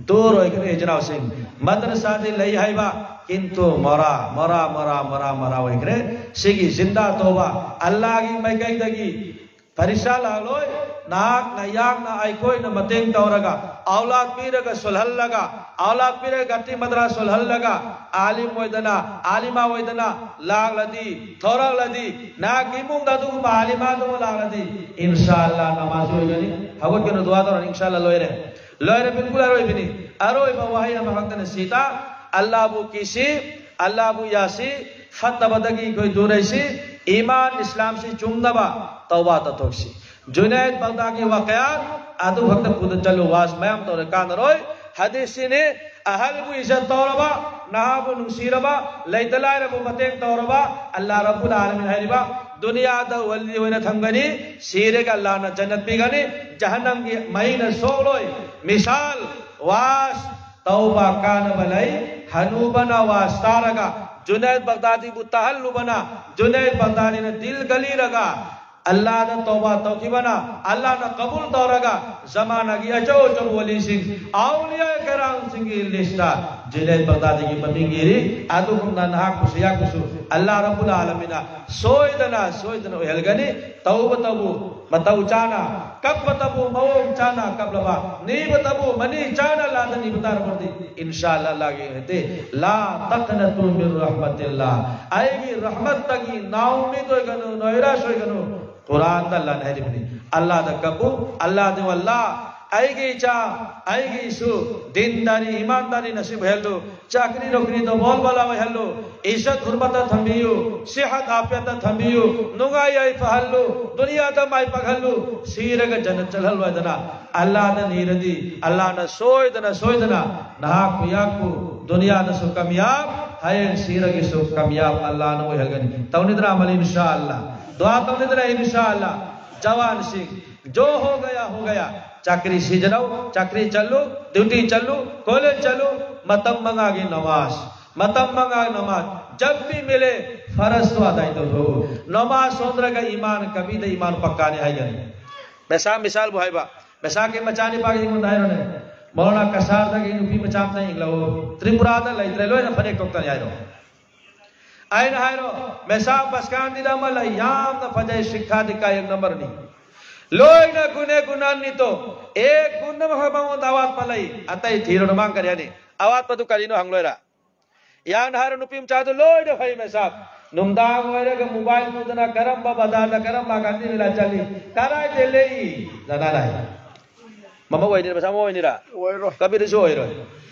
ꯗꯨꯔ ꯑꯣꯏꯒꯅꯤ꯫ ꯏꯆꯤꯟ ꯏꯅꯥꯎꯁꯤꯡ, ꯃꯗꯔꯁꯥꯗꯤ ꯂꯩ ꯍꯥꯏꯕ, ꯀꯤꯟꯇꯨ ꯃꯣꯔꯥ ꯃꯣꯔꯥ ꯃꯣꯔꯥ ꯃꯣꯔꯥ ꯃꯣꯔꯥ ꯑꯣꯏꯈ꯭ꯔꯦ꯫ ꯁꯤꯒꯤ ꯖꯤꯟꯗꯥ ꯇꯧꯕ ꯑꯜꯂꯥꯒꯤ ꯃꯥꯏꯀꯩꯗꯒꯤ ꯄꯔꯤꯁꯥ ꯂꯥꯛꯂꯣꯏ꯫ ꯅꯍꯥꯛꯅ ꯌꯥꯝꯅ ꯑꯩꯈꯣꯏꯅ ꯃꯇꯦꯡ ꯇꯧꯔꯒ, ꯑꯧꯂꯥꯗ ꯄꯤꯔꯒ ꯁꯣꯜꯍꯜꯂꯒ, ꯑꯧꯂꯥꯗ ꯄꯤꯔꯒ ꯒꯥꯇꯤ ꯃꯗ꯭ꯔꯥ ꯁꯣꯜꯍꯜꯂꯒ, ꯑꯥꯂꯤꯝ ꯑꯣꯏꯗꯅ, ꯑꯥꯂꯤꯃꯥ ꯑꯣꯏꯗꯅ ꯂꯥꯛꯂꯗꯤ, ꯊꯣꯔꯛꯂꯗꯤ, ꯅꯍꯥꯛꯀꯤ ꯏꯃꯨꯡꯗ ꯑꯗꯨꯒꯨꯝꯕ ꯑꯥꯂꯤꯃꯥ ꯑꯗꯨꯒꯨꯝꯕ ꯂꯥꯛꯂꯗꯤ, ꯏꯟꯁꯥ ꯑꯜꯂꯥ ꯅꯃꯥꯖ ꯑꯣꯏꯒꯅꯤ꯫ ꯍꯧꯒꯠꯀꯅꯨ, ꯗꯨꯋꯥ ꯇꯧꯔꯣ, ꯏꯟꯁꯥ ꯑꯜꯂꯥ ꯂꯣꯏꯔꯦ꯫ ꯂꯣꯏꯔꯦ, ꯕꯤꯜꯀꯨꯜ ꯑꯔꯣꯏꯕꯅꯤ꯫ ꯑꯔꯣꯏꯕ ꯋꯥꯍꯩ ꯑꯃꯈꯛꯇꯅ ꯁꯤꯗ, ꯑꯜꯂꯥꯕꯨ ꯀꯤꯁꯤ, ꯑꯜꯂꯥꯕꯨ ꯌꯥꯁꯤ, ꯐꯠꯇꯕꯗꯒꯤ ꯑꯩꯈꯣꯏ ꯗꯨꯔ ꯂꯩꯁꯤ, ꯏꯃꯥꯟ ꯏꯁꯂꯥꯝꯁꯤ ꯆꯨꯝꯅꯕ ꯇꯧꯕꯥ ꯇꯧꯊꯣꯛꯁꯤ꯫ ꯖꯨꯅꯦꯗ ꯕꯒꯗꯥꯗꯤ ꯋꯥꯀꯌꯥꯠ ꯑꯗꯨ ꯈꯛꯇ ꯄꯨꯗ ꯆꯠꯂꯨ, ꯋꯥꯁ ꯃꯌꯥꯝ ꯇꯧꯔꯦ ꯀꯥꯟꯅꯔꯣꯏ꯫ ꯍꯗꯤꯁꯁꯤꯅꯤ, ꯑꯍꯜꯕꯨ ꯏꯖꯠ ꯇꯧꯔꯕ, ꯅꯍꯥꯕꯨ ꯅꯨꯡꯁꯤꯔꯕ, ꯂꯩꯇ ꯂꯥꯏꯔꯕꯨ ꯃꯇꯦꯡ ꯇꯧꯔꯕ, ꯑꯜꯂꯥ ꯔꯕꯨꯜ ꯑꯥꯂꯃꯤꯟ ꯍꯥꯏꯔꯤꯕ, ꯗꯨꯅꯤꯌꯥꯗ ꯋꯂꯤ ꯑꯣꯏꯅ ꯊꯝꯒꯅꯤ, ꯁꯤꯔꯒ ꯑꯜꯂꯥꯅ ꯖꯟꯅꯠ ꯄꯤꯒꯅꯤ, ꯖꯍꯟꯅꯝꯒꯤ ꯃꯩꯅ ꯁꯣꯛꯂꯣꯏ꯫ ꯃꯤꯁꯥꯜ, ꯋꯥꯁ ꯇꯧꯕ ꯀꯥꯟꯅꯕ ꯂꯩ꯫ ꯍꯅꯨꯕꯅ ꯋꯥꯁ ꯇꯥꯔꯒ ꯖꯨꯅꯦꯗ ꯕꯒꯗꯥꯗꯤꯕꯨ ꯇꯥꯍꯜꯂꯨꯕꯅ, ꯖꯨꯅꯦꯗ ꯕꯒꯗꯥꯗꯤꯅ ꯗꯤꯜ ꯒꯂꯤꯔꯒ ꯑꯜꯂꯥꯗ ꯇꯧꯕꯥ ꯇꯧꯈꯤꯕꯅ, ꯑꯜꯂꯥꯅ ꯀꯕꯨꯜ ꯇꯧꯔꯒ ꯖꯃꯥꯅꯥꯒꯤ ꯑꯆꯧ ꯑꯆꯧꯕ ꯋꯂꯤꯁꯤꯡ, ꯑꯧꯂꯤꯌꯥ ꯀꯔꯥꯝꯁꯤꯡꯒꯤ ꯂꯤꯁꯇ ꯖꯨꯅꯦꯗ ꯕꯒꯗꯥꯗꯤꯒꯤ ꯃꯃꯤꯡ ꯏꯔꯤ꯫ ꯑꯗꯨꯒꯨꯝꯅ ꯅꯍꯥꯛꯄꯨꯁꯨ ꯌꯥꯛꯄꯨꯁꯨ ꯑꯜꯂꯥ ꯔꯕꯨꯜ ꯑꯥꯂꯃꯤꯅ ꯁꯣꯏꯗꯅ, ꯁꯣꯏꯗꯅ ꯑꯣꯏꯍꯜꯒꯅꯤ꯫ ꯇꯧꯕꯇꯕꯨ ꯃꯇꯧ ꯆꯥꯅ, ꯀꯞꯄꯇꯕꯨ ꯃꯑꯣꯡ ꯆꯥꯅ ꯀꯞꯂꯕ, ꯅꯤꯕꯇꯕꯨ ꯃꯅꯤ ꯆꯥꯅ ꯂꯥꯟꯗ ꯅꯤꯕ ꯇꯥꯔꯕꯗꯤ, ꯏꯟꯁꯥ ꯑꯜꯂꯥ ꯂꯥꯒꯤ ꯅꯠꯇꯦ꯫ ꯂꯥ ꯇꯛꯅꯇꯨ ꯃꯤꯟ ꯔꯍꯃꯇꯤꯜꯂꯥ꯫ ꯑꯩꯒꯤ ꯔꯍꯃꯠꯇꯒꯤ ꯅꯥꯎꯃꯤꯗ ꯑꯣꯏꯒꯅꯨ, ꯅꯣꯏꯔꯥꯁ ꯑꯣꯏꯒꯅꯨ꯫ ꯀꯨꯔꯥꯟꯗ ꯑꯜꯂꯥꯅ ꯍꯥꯏꯔꯤꯕꯅꯤ꯫ ꯑꯜꯂꯥꯗ ꯀꯞꯄꯨ, ꯑꯜꯂꯥꯗ ꯑꯜꯂꯥ, ꯑꯩꯒꯤ ꯏꯆꯥ, ꯑꯩꯒꯤ ꯏꯁꯨ, ꯗꯤꯟꯗꯥꯔꯤ, ꯏꯃꯥꯟꯗꯥꯔꯤ ꯅꯁꯤꯕ ꯑꯣꯏꯍꯜꯂꯨ, ꯆꯥꯀ꯭ꯔꯤ ꯅꯧꯀ꯭ꯔꯤꯗ ꯕꯣꯜ ꯕꯥꯂꯥ ꯑꯣꯏꯍꯜꯂꯨ, ꯏꯖꯠ ꯍꯨꯔꯃꯠꯇ ꯊꯝꯕꯤꯌꯨ, ꯁꯤꯍꯠ ꯑꯥꯐꯤꯌꯠꯇ ꯊꯝꯕꯤꯌꯨ, ꯅꯨꯡꯉꯥꯏ ꯌꯥꯏꯐꯍꯜꯂꯨ, ꯗꯨꯅꯤꯌꯥꯗ ꯃꯥꯏ ꯄꯥꯛꯍꯜꯂꯨ, ꯁꯤꯔꯒ ꯖꯟꯅꯠ ꯆꯠꯍꯜꯂꯣꯏꯗꯅ ꯑꯜꯂꯥꯗ ꯅꯤꯔꯗꯤ, ꯑꯜꯂꯥꯅ ꯁꯣꯏꯗꯅ, ꯁꯣꯏꯗꯅ ꯅꯍꯥꯛꯄꯨ ꯌꯥꯛꯄꯨ ꯗꯨꯅꯤꯌꯥꯗꯁꯨ ꯀꯥꯃꯤꯌꯥꯕ, ꯍꯌꯦꯡ ꯁꯤꯔꯒꯁꯨ ꯀꯥꯃꯤꯌꯥꯕ ꯑꯜꯂꯥꯅ ꯑꯣꯏꯍꯜꯒꯅꯤ꯫ ꯇꯧꯅꯤꯗ꯭ꯔꯥ ꯑꯃꯜ? ꯏꯟꯁꯥ ꯑꯜꯂꯥ꯫ ꯗꯨꯋꯥ ꯇꯧꯅꯤꯗ꯭ꯔꯥ? ꯏꯟꯁꯥ ꯑꯜꯂꯥ꯫ ꯖꯋꯥꯟꯁꯤꯡ, जो हो गया हो गया. ꯆꯥꯀ꯭ꯔꯤ ꯁꯤꯖꯔꯧ, ꯆꯥꯀ꯭ꯔꯤ ꯆꯠꯂꯨ, duty ꯆꯠꯂꯨ, college ꯆꯠꯂꯨ, ꯃꯇꯝ ꯃꯉꯥꯒꯤ ꯅꯃꯥꯖ, ꯃꯇꯝ ꯃꯉꯥꯒꯤ ꯅꯃꯥꯖ, जब भी मिले फर्ज तो अदा ही तो हो. ꯅꯃꯥꯖ ꯁꯣꯟꯗ꯭ꯔꯒ ꯏꯃꯥꯟ ꯀꯕꯤꯗ ꯏꯃꯥꯟ ꯄꯛꯀꯥꯅꯤ ꯍꯥꯏꯒꯅꯤ. ꯃꯦꯁꯥ ꯃꯤꯁꯥꯜꯕꯨ ꯍꯥꯏꯕ, ꯃꯦꯁꯥꯒꯤ ꯃꯆꯥꯅꯤꯄꯥꯒꯤ ꯑꯩꯉꯣꯟꯗ ꯍꯥꯏꯔꯣꯅꯦ, ꯃꯧꯂꯥꯅꯥ ꯀꯁꯥꯔꯗꯒꯤ ꯅꯨꯄꯤ ꯃꯆꯥ ꯑꯝꯇ ꯌꯦꯡꯂꯛꯑꯣ, ꯇ꯭ꯔꯤꯄꯨꯔꯥꯗ ꯂꯩꯇ꯭ꯔꯦ, ꯂꯣꯏꯅ ꯐꯅꯦꯛ ꯊꯣꯛꯇꯅꯤ ꯍꯥꯏꯔꯣ. ꯑꯩꯅ ꯍꯥꯏꯔꯣ, ꯃꯦꯁꯥ ꯕꯁꯀꯥꯟꯗꯤꯗ ꯑꯃ ꯂꯩ, ꯌꯥꯝꯅ ꯐꯖꯩ, ꯁꯤꯛꯈꯥ ꯗꯤꯛꯈꯥ ꯑꯦꯛ ꯅꯝꯕꯔꯅꯤ. ꯂꯣꯏꯅ ꯒꯨꯅꯦ ꯒꯨꯅꯥꯟꯅꯤꯇꯣ, ꯑꯦꯛ ꯒꯨꯟ ꯑꯃꯈꯛ ꯃꯉꯣꯟꯗ ꯑꯋꯥꯠꯄ ꯂꯩ, ꯑꯇꯩ ꯊꯤꯔꯣꯅ ꯃꯥꯡ ꯀꯔꯤ ꯍꯥꯏꯅꯤ? ꯑꯋꯥꯠꯄꯗꯨ ꯀꯔꯤꯅꯣ ꯍꯪꯂꯣꯏꯔꯥ? ꯌꯥꯝꯅ ꯍꯥꯏꯔꯣ, ꯅꯨꯄꯤ ꯃꯆꯥꯗꯨ ꯂꯣꯏꯅ ꯐꯩ ꯃꯦꯁꯥ. ꯅꯨꯡꯗꯥꯡ ꯑꯣꯏꯔꯒ ꯃꯣꯕꯥꯏꯜ ꯄꯨꯗꯅ ꯀꯔꯝꯕ ꯕꯖꯥꯔꯗ ꯀꯔꯝꯕ ꯒꯥꯟꯙꯤ ꯃꯦꯂꯥ ꯆꯠꯂꯤ, ꯀꯗꯥꯏꯗ ꯂꯩ? ꯖꯅꯥ ꯂꯥꯏ. ꯃꯃꯧ ꯑꯣꯏꯅꯤꯔ, ꯃꯆꯥ ꯃꯃꯧ ꯑꯣꯏꯅꯤꯔ? ꯑꯣꯏꯔꯣꯏ. ꯀꯕꯤꯔꯁꯨ ꯑꯣꯏꯔꯣꯏ.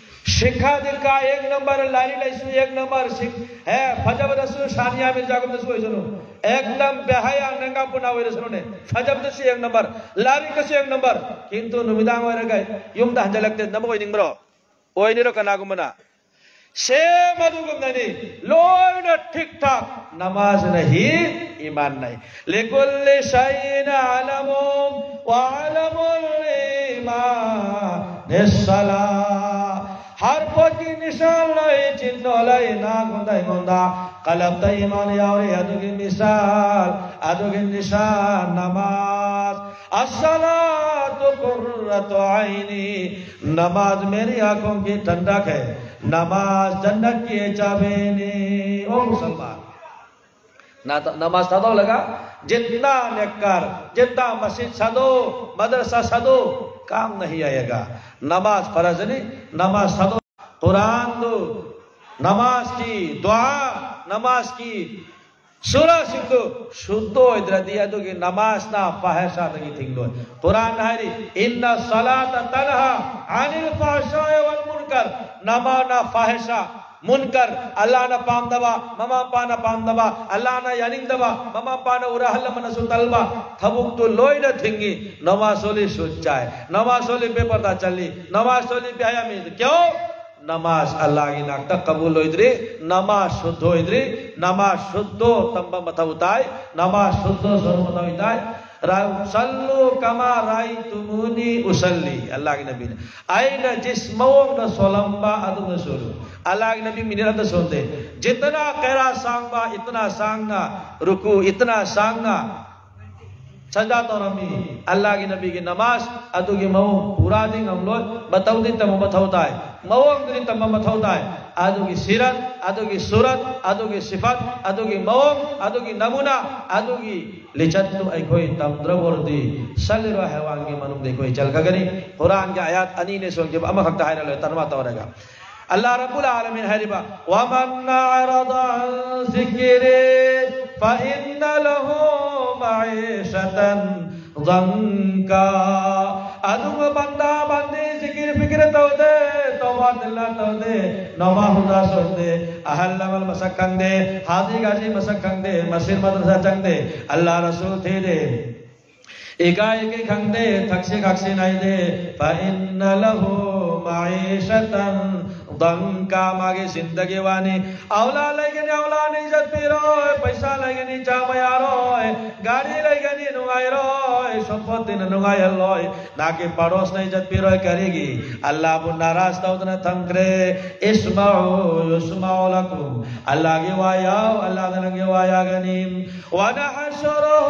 ꯁꯤꯛꯈꯥ ꯗꯤꯛꯈꯥ ꯑꯦꯛ ꯅꯝꯕꯔ, ꯂꯥꯏꯔꯤꯛ ꯂꯥꯏꯁꯨ ꯑꯦꯛ ꯅꯝꯕꯔ, ꯁꯤꯛ-, ꯍꯦ, ꯐꯖꯕꯗꯁꯨ ꯁꯥꯅꯤꯌꯥ ꯃꯤꯔꯖꯥꯒꯨꯝꯅꯁꯨ ꯑꯣꯏꯁꯅꯨ. ꯑꯦꯛꯗꯝ ꯕꯦꯍꯥꯌꯥ ꯅꯪꯒꯥ ꯄꯨꯅꯥ ꯑꯣꯏꯔꯁꯅꯨꯅꯦ. ꯐꯖꯕꯗꯁꯨ ꯑꯦꯛ ꯅꯝꯕꯔ, ꯂꯥꯏꯔꯤꯛꯇꯁꯨ ꯑꯦꯛ ꯅꯝꯕꯔ. ꯀꯤꯟꯇꯨ ꯅꯨꯃꯤꯗꯥꯡ ꯑꯣꯏꯔꯒ ꯌꯨꯝꯗ ꯍꯟꯖꯜꯂꯛꯇꯦ, ꯅꯃꯧ ꯑꯣꯏꯅꯤꯡꯕ꯭ꯔꯣ? ꯑꯣꯏꯅꯤꯔꯣ ꯀꯅꯥꯒꯨꯝꯕꯅ? ꯁꯦꯝ ꯑꯗꯨꯒꯨꯝꯅꯅꯤ, ꯂꯣꯏꯅ ꯊꯤꯛ ꯊꯥꯛ. ꯅꯃꯥꯖꯅ ꯍꯤ ꯏꯃꯥꯟ ꯅꯩ. لكل شيء علم وعلم الإيمان الصلاة. ꯍꯔ ꯄꯣꯠꯀꯤ ꯅꯤꯁꯥꯟ ꯂꯩ, ꯆꯤꯟꯗꯣ ꯂꯩ, ꯅꯥꯒꯨꯟꯗ ꯑꯩꯉꯣꯟꯗ ꯀꯂꯞꯇ ꯏꯃꯥꯟ ꯌꯥꯎꯔꯤ, ꯑꯗꯨꯒꯤ ꯃꯤꯁꯥꯜ, ꯑꯗꯨꯒꯤ ꯅꯤꯁꯥꯟ ꯅꯃꯥꯖ. الصلاة قرة عيني. नमाज मेरी आंखों की ठंडक है, नमाज जन्नत की चाबी ने. ओ मुसलमान, ना तो नमाज सदो लगा, जितना नेककार, जितना मस्जिद सदो, मदरसा सदो, काम नहीं आएगा. नमाज फर्ज नहीं, नमाज सदो. कुरान दो, नमाज की दुआ, नमाज की ꯁꯨꯔꯥꯁꯤꯡꯗꯨ ꯁꯨꯗꯣꯏꯗ꯭ꯔꯗꯤ ꯑꯗꯨꯒꯤ ꯅꯃꯥꯖꯅ ꯐꯥꯍꯦꯁꯥꯗꯒꯤ ꯊꯤꯡꯂꯣꯏ. ꯀꯨꯔꯥꯟ ꯍꯥꯏꯔꯤ, "ꯏꯟꯅ ꯁꯂꯥꯇ ꯇꯟꯍꯥ ꯑꯅꯤꯜ ꯐꯥꯍꯤꯁꯥꯏ ꯋꯥꯜ ꯃꯨꯟꯀꯔ." ꯅꯃꯥꯖꯅ ꯐꯥꯍꯦꯁꯥ, ꯃꯨꯟꯀꯔ, ꯑꯜꯂꯥꯍꯅ ꯄꯥꯝꯗꯕ, ꯃꯃꯥ ꯃꯄꯥꯅ ꯄꯥꯝꯗꯕ, ꯑꯜꯂꯥꯍꯅ ꯌꯥꯅꯤꯡꯗꯕ, ꯃꯃꯥ ꯃꯄꯥꯅ ꯎꯔ ꯑꯍꯜ ꯂꯃꯟꯅꯁꯨ ꯇꯜꯕ ꯊꯕꯛꯇꯨ ꯂꯣꯏꯅ ꯊꯤꯡꯉꯤ. ꯅꯃꯥꯖ ꯁꯣꯜꯂꯤ ꯁꯨꯠ ꯆꯥꯏ, ꯅꯃꯥꯖ ꯁꯣꯜꯂꯤ ꯕꯦꯄꯔꯗꯥ ꯆꯠꯂꯤ, ꯅꯃꯥꯖ ꯁꯣꯜꯂꯤ ꯕꯦꯍꯌꯥ ꯃꯤ. ꯀ꯭ꯌꯣ? ꯅꯃꯥꯖ ꯑꯜꯂꯥꯍꯒꯤ ꯅꯥꯛꯇ ꯀꯕꯨꯜ ꯑꯣꯏꯗ꯭ꯔꯤ, ꯅꯃꯥꯖ ꯁꯨꯗ ꯑꯣꯏꯗ꯭ꯔꯤ. ꯅꯃꯥꯖ ꯁꯨꯗ ꯇꯝꯕ ꯃꯊꯧ ꯇꯥꯏ, ꯅꯃꯥꯖ ꯁꯨꯗ ꯁꯣꯟꯕ ꯃꯊꯧ ꯇꯥꯏ. रा-, "सल्लू कमा रायतुमूनी उसल्ली", ꯑꯜꯂꯥꯍꯒꯤ ꯅꯕꯤꯅ꯫ ꯑꯩꯅ ꯖꯤꯁ ꯃꯑꯣꯡꯗ ꯁꯣꯜꯂꯝꯕ ꯑꯗꯨꯝꯅ ꯁꯣꯜꯂꯨ꯫ ꯑꯜꯂꯥꯍꯒꯤ ꯅꯕꯤ ꯃꯤꯅꯤꯠ ꯑꯃꯗ ꯁꯣꯟꯗꯦ꯫ "जितना ꯀꯩꯔꯥ ꯁꯥꯡꯕ, इतना ꯁꯥꯡꯅ ꯔꯨꯀꯨ, इतना ꯁꯥꯡꯅ ꯁꯖꯗꯥ ꯇꯧꯔꯝꯃꯤ"꯫ ꯑꯜꯂꯥꯍꯒꯤ ꯅꯕꯤꯒꯤ ꯅꯃꯥꯖ ꯑꯗꯨꯒꯤ ꯃꯑꯣꯡ ꯄꯨꯔꯥꯗꯤ ꯉꯝꯂꯣꯏ, ꯃꯇꯧꯗꯤ ꯇꯝꯕ ꯃꯊꯧ ꯇꯥꯏ, ꯃꯑꯣꯡꯗꯨꯗꯤ ꯇꯝꯕ ꯃꯊꯧ ꯇꯥꯏ꯫ ꯑꯗꯨꯒꯤ ꯁꯤꯔꯠ, ꯑꯗꯨꯒꯤ ꯁꯨꯔꯠ, ꯑꯗꯨꯒꯤ ꯁꯤꯐꯠ, ꯑꯗꯨꯒꯤ ꯃꯑꯣꯡ, ꯑꯗꯨꯒꯤ ꯅꯃꯨꯅꯥ, ꯑꯗꯨꯒꯤ ꯂꯤꯆꯠꯇꯨ ꯑꯩꯈꯣꯏ ꯇꯝꯗ꯭ꯔꯕ ꯑꯣꯏꯔꯗꯤ ꯁꯜꯂꯤꯔꯣꯏ ꯍꯥꯏꯋꯥꯟꯒꯤ ꯃꯅꯨꯡꯗ ꯑꯩꯈꯣꯏ ꯆꯜꯈꯒꯅꯤ꯫ ꯀꯨꯔꯥꯟꯒꯤ ꯑꯥꯌꯥꯠ ꯑꯅꯤꯅꯦ ꯁꯣꯟꯈꯤꯕ, ꯑꯃꯈꯛꯇ ꯍꯥꯏꯔ ꯂꯣꯏ, ꯇꯔꯃꯥ ꯇꯧꯔꯒ꯫ ꯑꯜꯂꯥꯍ ꯔꯕꯨꯜ ꯑꯥꯂꯃꯤꯟ ꯍꯥꯏꯔꯤꯕ, "ومن أعرض عن ذكري فإن له معيشة ضنكا"꯫ ꯑꯗꯨꯒ ꯕꯟꯗꯥ ꯕꯟꯗꯤ ꯖꯤꯀꯤꯔ ꯐꯤꯀꯤꯔ ꯇꯧꯗꯦ, ꯇꯧꯕꯥ ꯇꯤꯜꯂꯥ ꯇꯧꯗꯦ, ꯅꯃꯥꯖ ꯍꯨꯗꯥ ꯁꯣꯟꯗꯦ, ꯑꯍꯜ ꯂꯃꯟ ꯃꯁꯛ ꯈꯪꯗꯦ, ꯍꯥꯖꯤ ꯒꯥꯖꯤ ꯃꯁꯛ ꯈꯪꯗꯦ, ꯃꯁꯖꯤꯗ ꯃꯗꯔꯁꯥ ꯆꯪꯗꯦ, ꯑꯜꯂꯥꯍ ꯔꯁꯨꯜ ꯊꯤꯗꯦ, ꯏꯀꯥꯏ ꯏꯀꯥꯏ ꯈꯪꯗꯦ, ꯊꯛꯁꯤ ꯈꯥꯛꯁꯤ ꯅꯥꯏꯗꯦ꯫ "ꯐꯏꯟꯅ ꯂꯍꯨ ꯃꯥꯏꯁꯥꯇꯟ ꯗꯪꯀꯥ", ꯃꯥꯒꯤ ꯖꯤꯟꯗꯒꯤ ꯋꯥꯅꯤ꯫ ꯑꯧꯂꯥ ꯂꯩꯒꯅꯤ, ꯑꯧꯂꯥꯅ ꯏꯖꯠ ꯄꯤꯔꯣꯏ꯫ ꯄꯩꯁꯥ ꯂꯩꯒꯅꯤ, ꯆꯥꯕ ꯌꯥꯔꯣꯏ꯫ ꯒꯥꯔꯤ ꯂꯩꯒꯅꯤ, ꯅꯨꯡꯉꯥꯏꯔꯣꯏ꯫ ꯁꯣꯝꯄꯣꯠꯇꯤꯅ ꯅꯨꯡꯉꯥꯏꯍꯜꯂꯣꯏ꯫ ꯅꯥꯛꯀꯤ ꯄꯥꯔꯣꯁꯅ ꯏꯖꯠ ꯄꯤꯔꯣꯏ꯫ ꯀꯔꯤꯒꯤ? ꯑꯜꯂꯥꯕꯨ ꯅꯥꯔꯥꯖ ꯇꯧꯗꯅ ꯊꯝꯈ꯭ꯔꯦ꯫ "ꯏꯁꯃꯥꯎ ꯌꯨꯁꯃꯥꯎ ꯂꯀꯨꯝ", ꯑꯜꯂꯥꯒꯤ ꯋꯥ ꯌꯥꯎ, ꯑꯜꯂꯥꯅ ꯅꯪꯒꯤ ꯋꯥ ꯌꯥꯒꯅꯤ꯫ "ونحشره